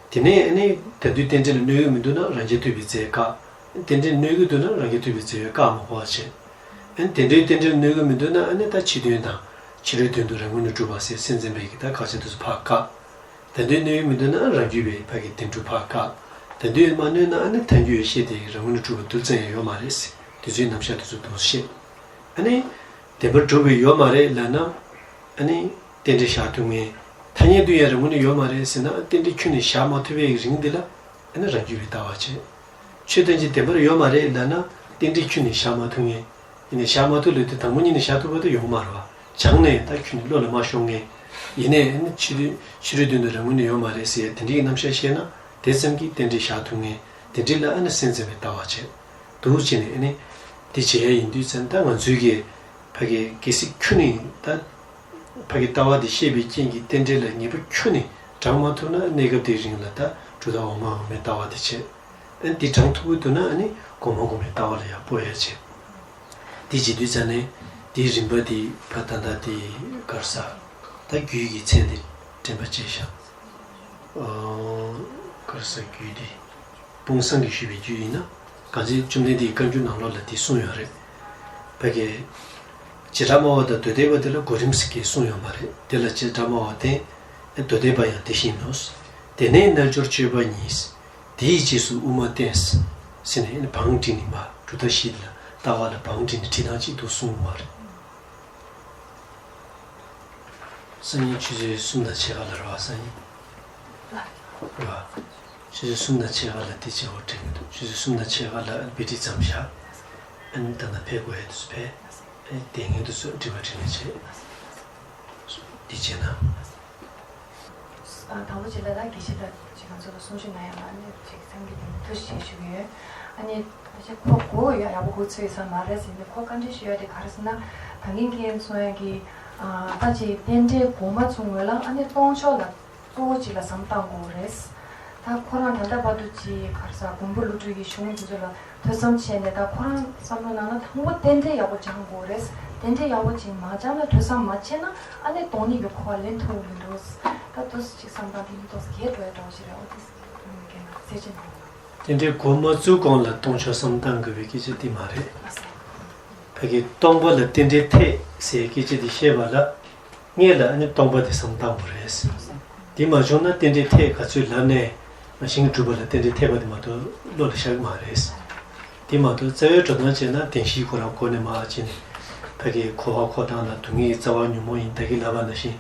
དེ་ནས་ཨ་ནི་ད་དུང་རྟེན་འབྲེལ་ལ་གནོད་ཡོད་མི་འདུག་ན་རང་རྐྱ་ཐུབ་པའི་རྫས་བཀག་རྟེན་འབྲེལ་གནོད་ཀྱི་འདུག་ན་རང་རྐྱ་ཐུབ་པའི་རྫས་ཡོད་བཀག་མ་དགོས་པ་བྱས། ཨ་ནི་དེ་འདྲའི་རྟེན་འབྲེལ་གནོད་ཀྱི་མི་འདུག་ན་ཨ་ནི་ད་ཕྱི་དོན་དང་ཕྱི་རོལ་དོན་དུ་རང་ངོས་ནས་གྲུབ་པ་ཟེར་སེམས་ཙམ་པའི་གི་ད་དགག་བྱ་དེ་ཚོ་ཕར་བཀག་ད་དུང་གནོད་ཀྱི་མི་འདུག་ན་རང་རྒྱུད་པའི་ཕ་གི་བདེན་གྲུབ་ཕར་བཀག་ད་དུང་མ་གནོད་ན་ཨ་ནི་ཐལ་འགྱུར་ཡེ་ཤེས་དེ་རང་ངོས་ནས་གྲུབ་པ་རྡུལ་ཙམ་ཡང་ཡོད་མ་རེད་ཟེར། དེ་ཚོའི་རྣམ་གཞག་དེ་ཚོ་དུ་བཤད། ཨ་ནི་བདེན་པར་གྲུབ་པའི་ཡོད་མ་རེད་ལབ་ན། ཨ་ནི་རྟེན་འབྲེལ་བཞག་ཐུབ་ངེས། ཐ་སྙད་དུ་ཡང་རང་ངོས་ནས་ཡོད་མ་རེད་ཟེར་ན། རྟེན་འབྲེལ་ཁྱོན་ནས་བཞག་མ་ཐུབ་པའི་རིང་འདི་ལ་ཨ་ནི་རང་རྒྱུད་པའི་ལྟ་བ་བྱེད། ཆོས་ཐམས་ཅད་བདེན་པར་ཡོད་མ་རེད་ལབ་ན་རྟེན་འབྲེལ་ཁྱོན་ནས་བཞག་མ་ཐུབ་ངེས། ཡིན་ནའི་བཞག་མ་ཐུབ་ལབ་དུས་དང་པོ་ཉིད་ནས་བཞག་ཐུབ་པ་དེ་ཡོང་མ་རེད་བ། སྦྱངས་ནས་ད་ཁྱོན་ནས་བློ་ལ་མ་ཤོང་ངེས། ཡིན་ནའི་ཨ་ནི་ཕྱི་རོལ་ཕྱི་རོལ་དོན་དུ་རང་ངོས་ནས་ཡོད་མ་རེད་ཟེར་ཡ་དེ་འདྲའི་རྣམ་གཞག་བཤད་ན་དེ་ཙམ་གྱིས་རྟེན་འབྲེལ་བཞག་ཐུབ་ངེས། དེ་འདྲའི་ལ་ཨ་ནི་སེམས་ཙམ་པའི་ལྟ་བ་བྱེད། འདུག་བྱས་ནས་ཨ་ནི་དེ་བྱེད་ཡ་ཡིན་དུས་ཙང་ད་ང་ཚོའི་གི་ཕ་གི་གལ་སྲིད་ཁྱོན་ནས་ད་ཕ་གི་ལྟ་བ་དེ་ཤེས་པའི་རྐྱེན་གྱིས་རྟེན་འབྲེལ་ལ་ངེས་པ་ཁྱོན་ནས་དྲངས་མ་ཐུབ་ན་གནས་སྐབས་དེའི་རིང་ལ་ད་གྲུབ་མཐའ་འོག་མ་འོག་མའི་ལྟ་བ་དེ་བྱེད། ཨ་ནི་དེ་དྲངས་ཐུབ་ཀྱི་འདུག་ན་ཨ་ནི་གོང་མ་གོང་མའི་ལྟ་བ་ལ་ཡང་སྤོ་ཡ་བྱེད། དེ་བྱེད་དུས་ཙང་ནས་དེའི་རིམ་པ་དེ་ཕ་ད་ལྟ་དེ་ག་རེ་ཟ། ད་རྒྱུད་ཀྱི་མཚན་དེ་དྲན་པ་བྱས་ཤག་ཨོ། ག་རེ་ཟ་རྒྱུད་དེ། སྤུངས་སངས་ཀྱིས་ཞུས་པའི་རྒྱུད་ཡིན་ན། གང་ཅི་བཅོམ་ལྡན་འདས་ཀྱིས་བཀའ་འགྱུར་ནང་ལོགས་ལ་དེ་གསུངས་ཡོད་རེད། ཕ་གི། བྱེ་བྲག་སྨྲ་བ་དང་མདོ་སྡེ་པ་དེ་ལ་གོ་རིམ་ཟེར་གྱི་གསུངས་ཡོད་མ་རེད། དེ་ལ་བྱེ་བྲག་སྨྲ་བ་བསྟན། མདོ་སྡེ་པ་ཡང་དེ་བཞིན་ནོ། དེ་ནས་རྣལ་འབྱོར་སྤྱོད་པ་གཉིས། དེའི་རྗེས་སུ་དབུ་མ་བསྟན། ཟེར་ནས་བང་བསྒྲིགས་ནས་མ་གྲུབ་མཐའ་བཞི་ལ་ལྟ་བ་ལ་བང་བསྒྲིགས་ནས་བྲིས་སྟངས་གཅིག་ཏུ་གསུངས་ཡོད་མ་རེད། སང་ཉིན་ཆུ་ཚོད་གསུམ་དང་ཕྱེད་ཀ་ལ་རེད་བ། སང་ཉིན་རེད་བ། ཆུ་ཚོད་གསུམ་དང་ཕྱེད་ཀ་ལ་དེ་བྱེད་དགོས་དྲན་གྱི་འདུག་ཆུ་ཚོད་གསུམ་དང་ཕྱེད་ཀ་ལ་བེ་ཏི་ཙམ་བཞག་ཨ་ནི་ད་ལྟ་ཕེབས་དགོས་ཡ་དེ་ཚོ་ཕེབས། ཨ་ནི་དེ་སྔོན་དུ་ཚོད་འགྲིག་པ་དྲན་ནས་བྱེད། འདི་བྱས་ན། ཨ་དང་པོ་ཅིག་ལ་ད་དགེ་བཤེས་ད་ཅིག་ང་ཚོ་ལ་གསུང་ཆོས་གནང་ཡ་ལ་ནི་ཅིག་སེམས་ཀྱི་དེ་ཐུགས་རྗེ་ཆེ་ཞུ་གི་ཡོད། ཨ་ནི་ད་ཅིག་ཁོ་གོ་ཡ་ཡག་པོ་གོ་ཚོད་ཡོད་ས་མ་རེད་ཟེར་ནས་ཁོ་བཀའ་འདྲི་ཞུ་ཡ་དེ་ག་རེ་ཟེར་ན། ད་གིན་ཁྱེད་གསུང་ཡ་གི་ཨ་ད་ཅིག་རྟེན་འབྲེལ་གོ་མ་ཚུགས་སྔོན་ལ་ཨ་ནི་སྟོང་ཕྱོགས་ལ་གཙོ་བོ་ཅིག་ལ་བསམ་བཏང་དགོས་རེད། ད་ཁོ་རང་ད་ལྟ་བར་དུ་ཅིག་ག་རེ་ཟ་མགོན་པོ་ཀླུ་སྒྲུབ་ཀྱི་གཞུང་དེ་ཚོ་ལ་ཐོས་བསམ་བྱས་ནས། ད་ཁོ་རང་བསམ་བློ་ནང་ན་དང་པོ་རྟེན་འབྲེལ་ཡག་པོ་སྦྱང་དགོས་རེད། རྟེན་འབྲེལ་ཡག་པོ་ཅིག་མ་སྦྱངས་ན་ཐོས་བསམ་མ་བྱས་ན་ཨ་ནི་སྟོང་ཉིད་ཀྱི་འཁོར་བ་ལེན་ཐུབ་ཀྱི་མི་འདུག་ད་དུས་ཅིག་བསམ་བཏང་དེ་ནི་ཏོག་ཙམ་རྒྱས་འགྲོ་ཡ་འདྲ་བོ་ཞིག་རེད། འོ་དེ་ཟེར་གྱི་འདུག་རྟེན་འབྲེལ་གོ་མ་ཚུགས་གོང་ལ་སྟོང་ཕྱོགས་བསམ་བཏང་དགོས་པའི་སྐད་ཆ་དེ་མ་རེད། ཕ་གི་སྟོང་པ་ལ་རྟེན་འབྲེལ་འཐད་ཟེར་སྐད་ཆ་དེ་བཤད་པ་ལ། སྔོན་ལ་ཨ་ནི་སྟོང་པ་དེ་བསམ་བཏང་དགོས་རེད། དེ་མ་བྱུང་ན་རྟེན་འབྲེལ་འཐད་ག་ཚོད་ལབ་ནས་ཞིང་གྲུབ་པ་ལ་རྟེན་འབྲེལ་འཐད་པ་དེ་མ་གཏོགས་བློ་ལ་ཤར་གྱི་མ་རེད། དེ་མ་གཏོགས་རྩ་བའི་འགྲོ་སྟངས་བྱས་ན་བདེན་བཞིའི་ཁོ་རང་སྒོ་ནས་མར་བྱས་ནས་ཕ་གིའི་འཁོར་བ་འཁོར་སྟངས་དང་སྡུག་བསྔལ་གྱི་རྩ་བ་ཉོན་མོངས་ཡིན། ད་གིན་ལབ་པ་ནང་བཞིན་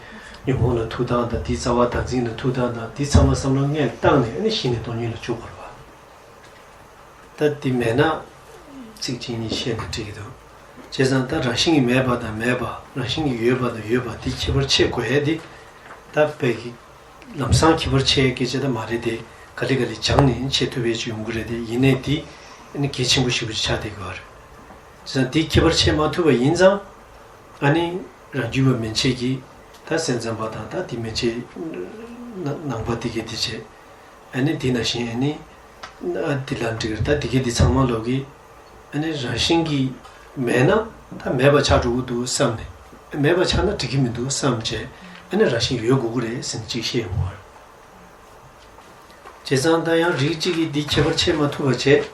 ཉོན་མོངས་ལ་ཐུག་སྟངས་དང་དེའི་རྩ་བ་བདག་འཛིན་ལ་ཐུག་སྟངས་དང་དེ་ཚང་མ་བསམ་བློ་སྔོན་བཏང་ནས་ཨ་ནི་གཞི་ནས་སྟོང་ཉིད་ལ་འཇུག་དགོས་རེད་བ། ད་དེ་མེད་ན་ཚིག་གཅིག་གཉིས་བཤད་ན་འགྲིག་གི་འདུག་བྱས་ཙང་ད་རང་བཞིན་གྱིས་མེད་པ་དང་མེད་པ། རང་བཞིན་གྱིས་ཡོད་པ་དང་ཡོད་པ། དེ་ཁྱད་པར་ཕྱེ་དགོས་ཡས་དེ་ད་དཔེ་གི་ལམ་སང་ཁྱད་པར་ཕྱེ་ཡས་སྐད་ཆ་ད་མ་རེད་དེ། ག་ལེ་ག་ལེ་སྦྱངས་ནས་ཕྱེ་ཐུབ་ཡས་ཅིག་ཡོང་གི་རེད་དེ། ཡིན་ནའི་དེ་ཨ་ནི་གལ་ཆེན་པོ་ཞེ་པོ་ཅིག་ཆགས་བསྡད་ཀྱི་ཡོད་རེད། བྱས་ཙང་དེ་ཁྱད་པར་ཕྱེ་མ་ཐུབ་པ་ཡིན་ཙང་ཨ་ནི་རང་རྒྱུད་པ་མན་ཆད་ཀྱིས་ད་སེམས་ཙམ་པ་དང་ད་དེ་མན་ཆད་ནང་པ་དེ་གས་དེ་བྱས། ཨ་ནི་དེ་ནང་བཞིན་ཨ་ནི་ཨ་དེ་ལ་འགྲིག་རེད། ད་དེ་གས་དེ་ཚང་མ་ལོག་གི་ཨ་ནི་རང་བཞིན་གྱིས་མེད་ན་ད་མེད་པ་ཆགས་འགྲོ་གི་འདུག་བསམ་ནས། མེད་པ་ཆགས་ན་འགྲིག་གི་མི་འདུག་བསམ་བྱས། ཨ་ནི་རང་བཞིན་ཡོད་དགོས་ཀྱི་རེད་ཟེར་ནས་ཅིག་བཤད་ཡོང་བ་རེད། བྱས་ཙང་ད་ཡང་རིགས་གཅིག་གིས་འདི་ཁྱད་པར་ཕྱེ་མ་ཐུབ་པ་བྱས།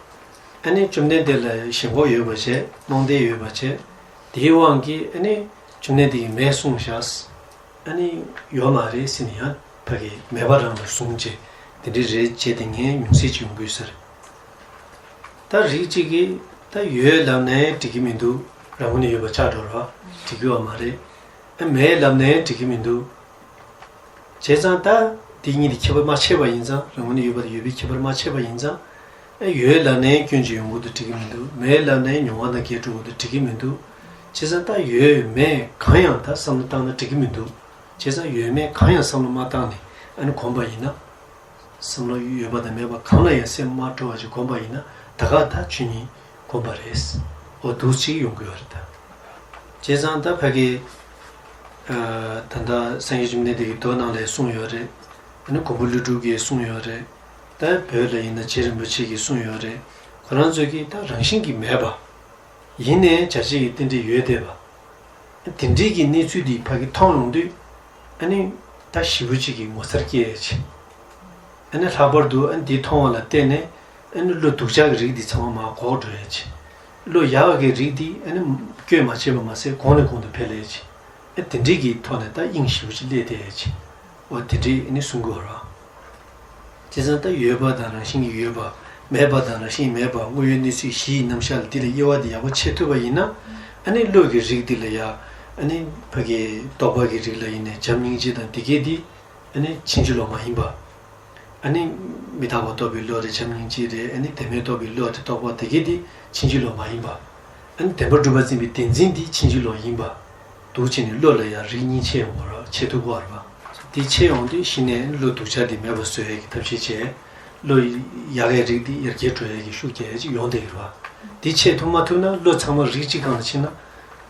ཨ་ནི་བཅོམ་ལྡན་འདས་ལ་ཞེན་ཁོག་ཡོད་པ་བྱས། རྨོངས་དད་ཡོད་པ་བྱས། དེའི་དབང་གིས་ཨ་ནི་བཅོམ་ལྡན་འདས་ཀྱིས་མེད་གསུངས་བཞག་ཨ་ནི་ཡོད་མ་རེད་ཟེར་ནས་ཡང་ཕ་གི་མེད་པ་རང་ལ་བཟུང་བྱས། དེ་འདྲ་རེད་བྱས་ཏེ་ངས་ཉུང་ཤས་ཅིག་ཡོང་དགོས་ཟེར། ད་རིགས་གཅིག་གིས་ད་ཡོད་ལབ་ནའི་འགྲིག་གི་མི་འདུག་རང་ངོས་ནས་ཡོད་པ་ཆགས་འགྲོ་ར། འགྲིག་གི་ཡོད་མ་རེད། ཨ་མེད་ལབ་ནའི་འགྲིག་གི་མི་འདུག་བྱས་ཙང་ད་དེ་གཉིས་དེ་ཁྱད་པར་མ་ཕྱེ་བ་ཡིན་ཙང་། རང་ངོས་ནས་ཡོད་པ་དང་ཡོད་པའི་ཁྱད་པར་མ་ཕྱེ་བ་ཡིན་ཙང་། ཨ་ཡོད་ལབ་ནའི་སྐྱོན་ཅིག་ཡོང་གི་འདུག་འགྲིག་གི་མི་འདུག་མེད་ལབ་ནའི་མྱོང་བ་དང་འགལ་འགྲོ་གི་འདུག་འགྲིག་གི་མི་འདུག་བྱས་ཙང་ད་ཡོད་མེད་གང་ཡང་ད་བསམ་བློ་བཏང་ན་འགྲིག་གི་མི་འདུག་བྱས་ཙང་ཡོད་མེད་གང་ཡང་བསམ་བློ་མ་བཏང་ནས་ཨ་ནི་གོམས་པ་ཡིན་ན། བསམ་བློ་ཡོད་པ་དང་མེད་པ་གང་ལ་ཡང་སེམས་མ་སྤྲོ་བ་ཅིག་གོམས་པ་ཡིན་ན་ད་ག་ད་ཆོས་ཉིད་གོམས་པ་རེད། འོ་འདུག་ཅིག་ཡོང་གི་ཡོད་རེད་ད། བྱས་ཙང་ད་ཕ་གི་ཨ་ད་ལྟ་སངས་རྒྱས་བཅོམ་ལྡན་འདས་ཀྱིས་མདོ་ནང་ལ་གསུངས་ཡོད་རེད། ཨ་ནི་མགོན་པོ་ཀླུ་སྒྲུབ་ཀྱིས་གསུངས་ཡོད་རེད། ད་བོད་ལ་ཡིན་ན་རྗེ་རིན་པོ་ཆེ་གིས་གསུངས་ཡོད་རེད། ཁོ་རང་ཚོས་ཀྱིས་ད་རང་བཞིན་གྱིས་མེད་པ། ཡིན་ནའི་བྱ་བྱེད་ཀྱི་རྟེན་འབྲེལ་ཡོད་བསྡད་པ། དེ་འདྲའི་གི་གནས་ཚུལ་འདི་ཕ་གི་མཐོང་ཡོང་དུས། ཨ་ནི་ད་ཞེ་པོ་ཅིག་གི་ངོ་མཚར་སྐྱེ་ཡས་ཆེ། ཨ་ནི་ལྷག་པར་དུ་ཨ་ནི་འདི་མཐོང་བ་ལ་བརྟེན་ནས་ཨ་ནི་བློ་སྡུག་ཅག་གི་རིགས་འདི་ཚང་མ་མར་འགོག་འགྲོ་ཡས་ཆེ། བློ་ཡག་གི་རིགས་འདི་ཨ་ནི་སྐྱོན་མ་བྱས་པ་མ་ཟད་གོང་ནས་གོང་དུ་འཕེལ་ཡས་ཆེ། ཨ་དེ་འདྲའི་གི་ཐོག་ནས་ད་དབྱིངས་ཞེ་པོ་ཅིག་སླེབས་བསྡད་ཡས་ཆེ། འོ་དེ་འདྲའི་ཨ་ནི་གསུང་གི་ཡོད་རེད། བྱས་ཙང་ད་ཡོད་པ་དང་རང་བཞིན་གྱིས་ཡོད་པ། མེད་པ་དང་རང་བཞིན་མེད་པ། དངོས་ཡོད་གནས་ཚུལ་བཞི་ཡི་རྣམ་གཞག་ལ་འདི་ལ་དབྱེ་བ་འདི་ཡག་པོ་ཕྱེ་ཐུབ་པ་ཡིན་ན། ཨ་ནི་བློ་གི་རིགས་འདི་ལ་ཡ། ཨ་ནི་ཕ་གི་རྟོག་པ་གི་རིགས་ལ་ཡིན་ནའི་བྱམས་སྙིང་རྗེ་དང་དེ་གས་འདི་ཨ་ནི་ཕྱིན་ཅི་ལོག་མ་ཡིན་པ། ཨ་ནི་མི་རྟག་པ་རྟོགས་པའི་བློ་རེད། བྱམས་སྙིང་རྗེ་རེད། ཨ་ནི་བདེན་མེད་རྟོགས་པའི་བློ་རེད། རྟོག་པ་དེ་གས་འདི་ཕྱིན་ཅི་ལོག་མ་ཡིན་པ། ཨ་ནི་བདེན་པར་གྲུབ་པ་འཛིན་པའི་བདེན་འཛིན་འདི་ཕྱིན་ཅི་ལོག་ཡིན་པ། འདུག་བྱས་ནས་བློ་ལ་ཡང་རིགས་གཉིས་ཕྱེ་ཡོང་བར་ཕྱེ་ཐུབ་པ་རེད་པ། དེ་ཕྱེ་ཡོང་དུས་གཞི་ནས་བློ་སྡུག་ཅག་འདི་མེད་པ་བཟོ་ཡས་ཀྱི་ཐབས་ཤེས་བྱས། བློ་ཡག་གའི་རིགས་འདི་ཡར་རྒྱས་འགྲོ་ཡས་ཀྱི་ཤུགས་རྒྱག་ཡས་ཅིག་ཡོང་བསྡད་ཀྱི་རེད་པ། དེ་ཕྱེ་ཐུབ་མ་ཐུབ་ན་བློ་ཚང་མ་རིགས་གཅིག་སྒང་ལ་ཕྱིན་ན།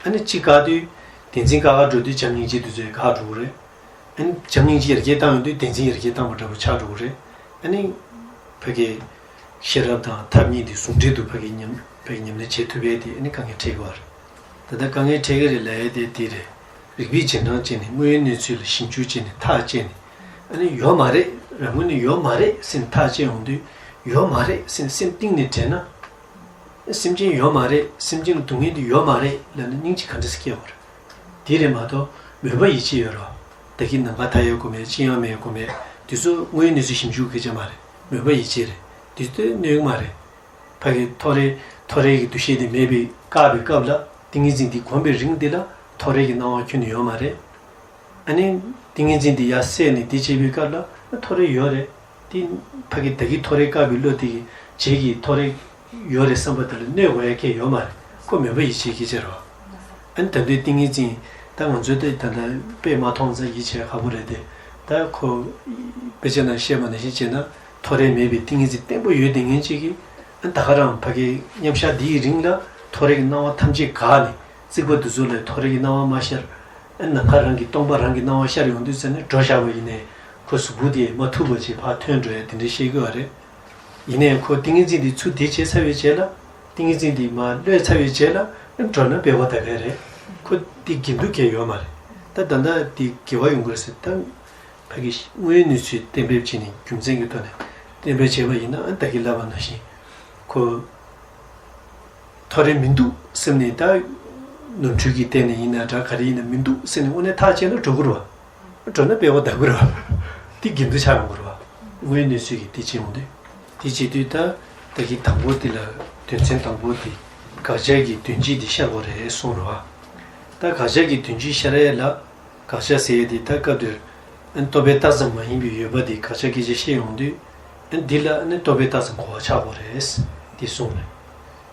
ཨ་ནི་གཅིག་བཀག་དུས་བདེན་འཛིན་བཀག་ག་འགྲོ་དུས་བྱམས་སྙིང་རྗེ་འདི་ཚོ་ཡང་བཀག་འགྲོ་གི་རེད། ཨ་ནི་བྱམས་སྙིང་རྗེ་ཡར་རྒྱས་བཏང་ཡོང་དུས་བདེན་འཛིན་ཡར་རྒྱས་བཏང་བ་འདྲ་པོ་ཆགས་འགྲོ་གི་རེད། ཨ་ནི་ཕ་གི་ཤེས་རབ་དང་ཐབས་གཉིས་དེ་ཟུང་འབྲེལ་དུ་ཕ་གི་ཉམས་ཕ་གི་ཉམས་ལེན་བྱེད་ཐུབ་ཡས་དེ་ཨ་ནི་དཀའ་ངལ་འཕྲད་ཀྱི་ཡོད་རེད། ད་ལྟ་དཀའ་ངལ་འཕྲད་ཀྱི་རེད་ལབ་ཡས་དེ་དེ་རེད། རིགས་པས་རྗེས་འབྲང་བྱས་ནས་དངོས་ཡོད་གནས་ཚུལ་ལ་ཞིབ་འཇུག་བྱས་ནས་ཐག་བཅད་ནས། ཨ་ནི་ཡོད་མ་རེད། རང་ངོས་ནས་ཡོད་མ་རེད་ཟེར་ནས་ཐག་བཅད་ཡོང་དུས། ཡོད་མ་རེད་ཟེར་ནས་སེམས་གཏིང་ནས་དྲན་ན། སེམས་ཅན་ཡོད་མ་རེད། སེམས་ཅན་ལ་སྡུག་བསྔལ་འདི་ཡོད་མ་རེད་ལབ་ན་སྙིང་རྗེ་ག་འདྲ་སེ་སྐྱེ་བ་རེད། དེ་རེད་མ་གཏོགས་མོས་པ་ཡིད་ཆེས་ཡོད་རེད་པ། བདག་གིས་ནམ་མཁའ་མཐའ་ཡས་བསྒོམ་ཡས་ཅི་ཡང་མེད་བསྒོམ་ཡས་དེ་ཚོ་དངོས་ཡོད་གནས་ཚུལ་ཞིབ་འཇུག་གི་སྐད་ཆ་མ་རེད། མོས་པ་ཡིད་ཆེས་རེད། དེ་ཚོ་གནོད་ཀྱི་མ་རེད། ཕ་གི་ཐོ་རེ་ཐོ་རེ་གི་འདུ་ཤེས་དེ་མེད་པའི་བཀག་པའི་སྐབས་ལ་ཏིང་ངེ་འཛིན་འདི་གོམས་པའི་རིང་འདི་ལ་ཐོ་རེ་གི་སྣང་བ་ཁྱོན་ནས་ཡོད་མ་རེད། ཨ་ནི་ཏིང་ངེ་འཛིན་འདི་ཡར་སད་ནས་འདི་བྱེད་པའི་སྐབས་ལ་ཐོ་རེ་ཡོད་རེད། དེ་ཕ་གི་བདག་གིས་ཐོ་རེ་བཀག་པའི་བློ་དེ་གིས་རྗེས་ཀྱི་ཐོ་རེ་ཡོད་རེད་བསམ་པ་དེ་ལ་གནོད་དགོས་ཡ་གང་ཡང་ཡོད་མ་རེད། ཁོ་མོས་པ་ཡིད་ཆེས་ཀྱི་ཕྱིར་རོ། ཨ་ནི་ད་དུང་ཏིང་ངེ་འཛིན་ད་ང་ཚོས་ད་ད་ལྟ་དཔེ་མ་མཐོང་ཙང་ཡིད་ཆེས་ཁག་པོ་རེད་དེ། ད་ཁོ་དཔེ་ཆ་ནང་བཤད་པ་ནང་བཞིན་བྱས་ན་ཐོ་རེ་མེད་པའི་ཏིང་ངེ་འཛིན་བརྟན་པོ་ཡོད་དེ་ངན་ཅིག་གིས་ཨ་ནི་ད་ག་རང་ཕ་གི་མཉམ་བཞག་འདིའི་རིང་ལ་ཐོ་རེ་གི་སྣང་བ་ཐམས་ཅད་འགག་ནས། རྩིག་པ་འདི་ཚོ་ལས་ཐོ་རེ་གི་སྣང་བ་མ་ཤར། ཨ་ནམ་མཁའ་རང་གི་སྟོང་པ་རང་གི་སྣང་བ་ཤར་ཡོང་དུས་ཙ་ནས་འགྲོ་བཞག་པ་ཡིན་ནའི་ཁོ་གཟུགས་པོ་དེ་མ་ཐུབ་པ་ཅིག་ཕར་ཐོན་འགྲོ་ཡ་དེ་འདྲ་བཤད་ཀྱི་ཡོད་རེད། ཡིན་ནའི་ཁོ་ཏིང་ངེ་འཛིན་དེ་ཚུར་དེ་བྱས་ཚར་བའི་རྗེས་ལ་ཏིང་ངེ་འཛིན་དེ་མར་གློད་ཚར་བའི་རྗེས་ལ་འགྲོ་ན་དཔེ་བ་ད་ག་རེད། ཁོ་དེ་དགེ་སྡུག་གང་ཡང་ཡོད་མ་རེད། ད་ད་ལྟ་དེ་དགེ་བ་ཡོང་གི་རེད་ཟེར་ད། ཕ་གི་དངོས་ཡོད་གནས་ཚུལ་གཏན་འབེབས་བྱས་ནས་རྒྱུ་མཚན་གྱི་ཐོག་ནས་གཏན་འབེབས་བྱས་པ་ཡིན་ན་ཨ་ད་གིན་ལབ་པ་ནང་བཞིན་ཁོ། ཐོ་རེ་མི་འདུག་སེམས་ནས་ད། ནོར་འཁྲུལ་གྱི་སྟེང་ནས་ཡིན་ན་འདྲ་ག་རེ་ཡིན་ན་མི་འདུག་སེམས་ནས་དངོས་གནས་ཐག་བཅད་ན་འགྲོ་གི་རེད་པ། འགྲོ་ན་དཔེ་བ་ད་གི་རེད་པ། དེ་དགེ་སྡུག་ཆགས་ཡོང་གི་རེད་པ། དངོས་གནས་ཚུལ་གྱི་དེ་བྱེད་ཡོང་དུས། དེ་བྱེད་དུས་ད། ད་གི་དང་པོ་དེ་ལ་དོན་ཚན་དང་པོ་དེ་དགག་བྱ་གི་དོན་སྤྱི་དེ་ཤར་དགོས་རེད་གསུངས་རེད་པ། ད་དགག་བྱ་གི་དོན་སྤྱི་ཤར་ཡས་ལ། དགག་བྱ་ཟེར་ཡས་དེ་ད་སྐབས་དེར། རྟོག་པས་བཏགས་ཙམ་མ་ཡིན་པའི་ཡོད་པ་དེ་དགག་བྱ་སྐད་ཆ་བཤད་ཡོང་དུས། འདི་ལ་ནི་རྟོག་པས་བཏགས་ཙམ་གོ་བ་ཆགས་དགོས་རེད། དེ་གསུངས་རེད།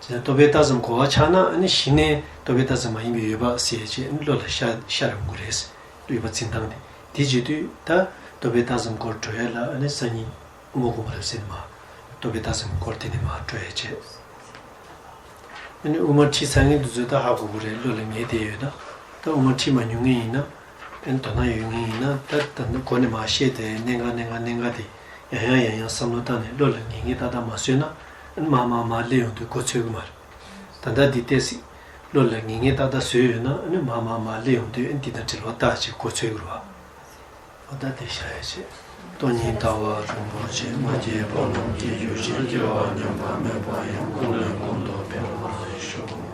བྱས་ན་རྟོག་པས་རྟགས་ཙམ་གོ་བ་ཆགས་ན་ཨ་ནི་གཞི་ནས་རྟོག་པས་རྟགས་ཙམ་མ་ཡིན་པའི་ཡོད་པ་ཟེར་བྱས་ཨ་ནི་བློ་ལ་ཤར་ཤར་ཡོང་གི་རེད། ཡོད་པ་འཛིན་སྟངས་དེ་དེ་བྱེད་དུས་ད་རྟོག་པས་རྟགས་ཙམ་སྐོར་འགྲོ་ཡ་ལ་ཨ་ནི་སང་ཉིན་དབུ་མ་དགོངས་པ་རབ་གསལ་ནས་མར་རྟོག་པས་རྟགས་ཙམ་སྐོར་དེ་ནས་མར་འགྲོ་ཡ་བྱས། ཨ་ནི་དབུ་མ་ཁྲིད་ཚར་མཁན་དེ་ཚོས་ད་ཧ་གོ་གི་རེད། བློ་ལ་ངེས་བསྡད་ཡོད་ན། ད་དབུ་མ་ཁྲིད་མ་མྱོང་མཁན་ཡིན་ན། ཨ་ནི་དོ་སྣང་ཡོད་མཁན་ཡིན་ན་ད་ད་ནི་འགོ་ནས་མར་བཤད་དེ་གནད་འགག་གནད་འགག་གནད་འགག་དེ་ཡང་ཡང་ཡང་ཡང་བསམ་བློ་བཏང་ནས་བློ་ལ་ངེས་ངེས་ཏག་ཏག་མ་བཟོས་ན། ཨ་ནི་མར་མར་མར་སླེབས་ཡོང་དུས་གོ་ཚོད་ཀྱི་མ་རེད། ད་ལྟ་འདི་ཏོག་ཙམ་བློ་ལ་ངེས་ངེས་ཏག་ཏག་བཟོས་ཡོད་ན་ཨ་ནི་མར་མར་མར་སླེབས་ཡོང་དུས་ཨ་ནི་འདི་དང་འབྲེལ་བ་བཏགས་བྱས་གོ་ཚོད་ཀྱི་རེད་བ། འོ་ད་དེ་བཤད་ཡ་བྱས། སྟོང་ཉིད་ལྟ་བ་རིན་པོ་ཆེ། མ་སྐྱེས་པ་རྣམས་སྐྱེ་གྱུར་ཅིག་སྐྱེ་བ་ཉམས་པ་མེད་པ་ཡང་། ཀུན་ནས་ཀུན་ཏུ་འཕེལ་བར་ཤོག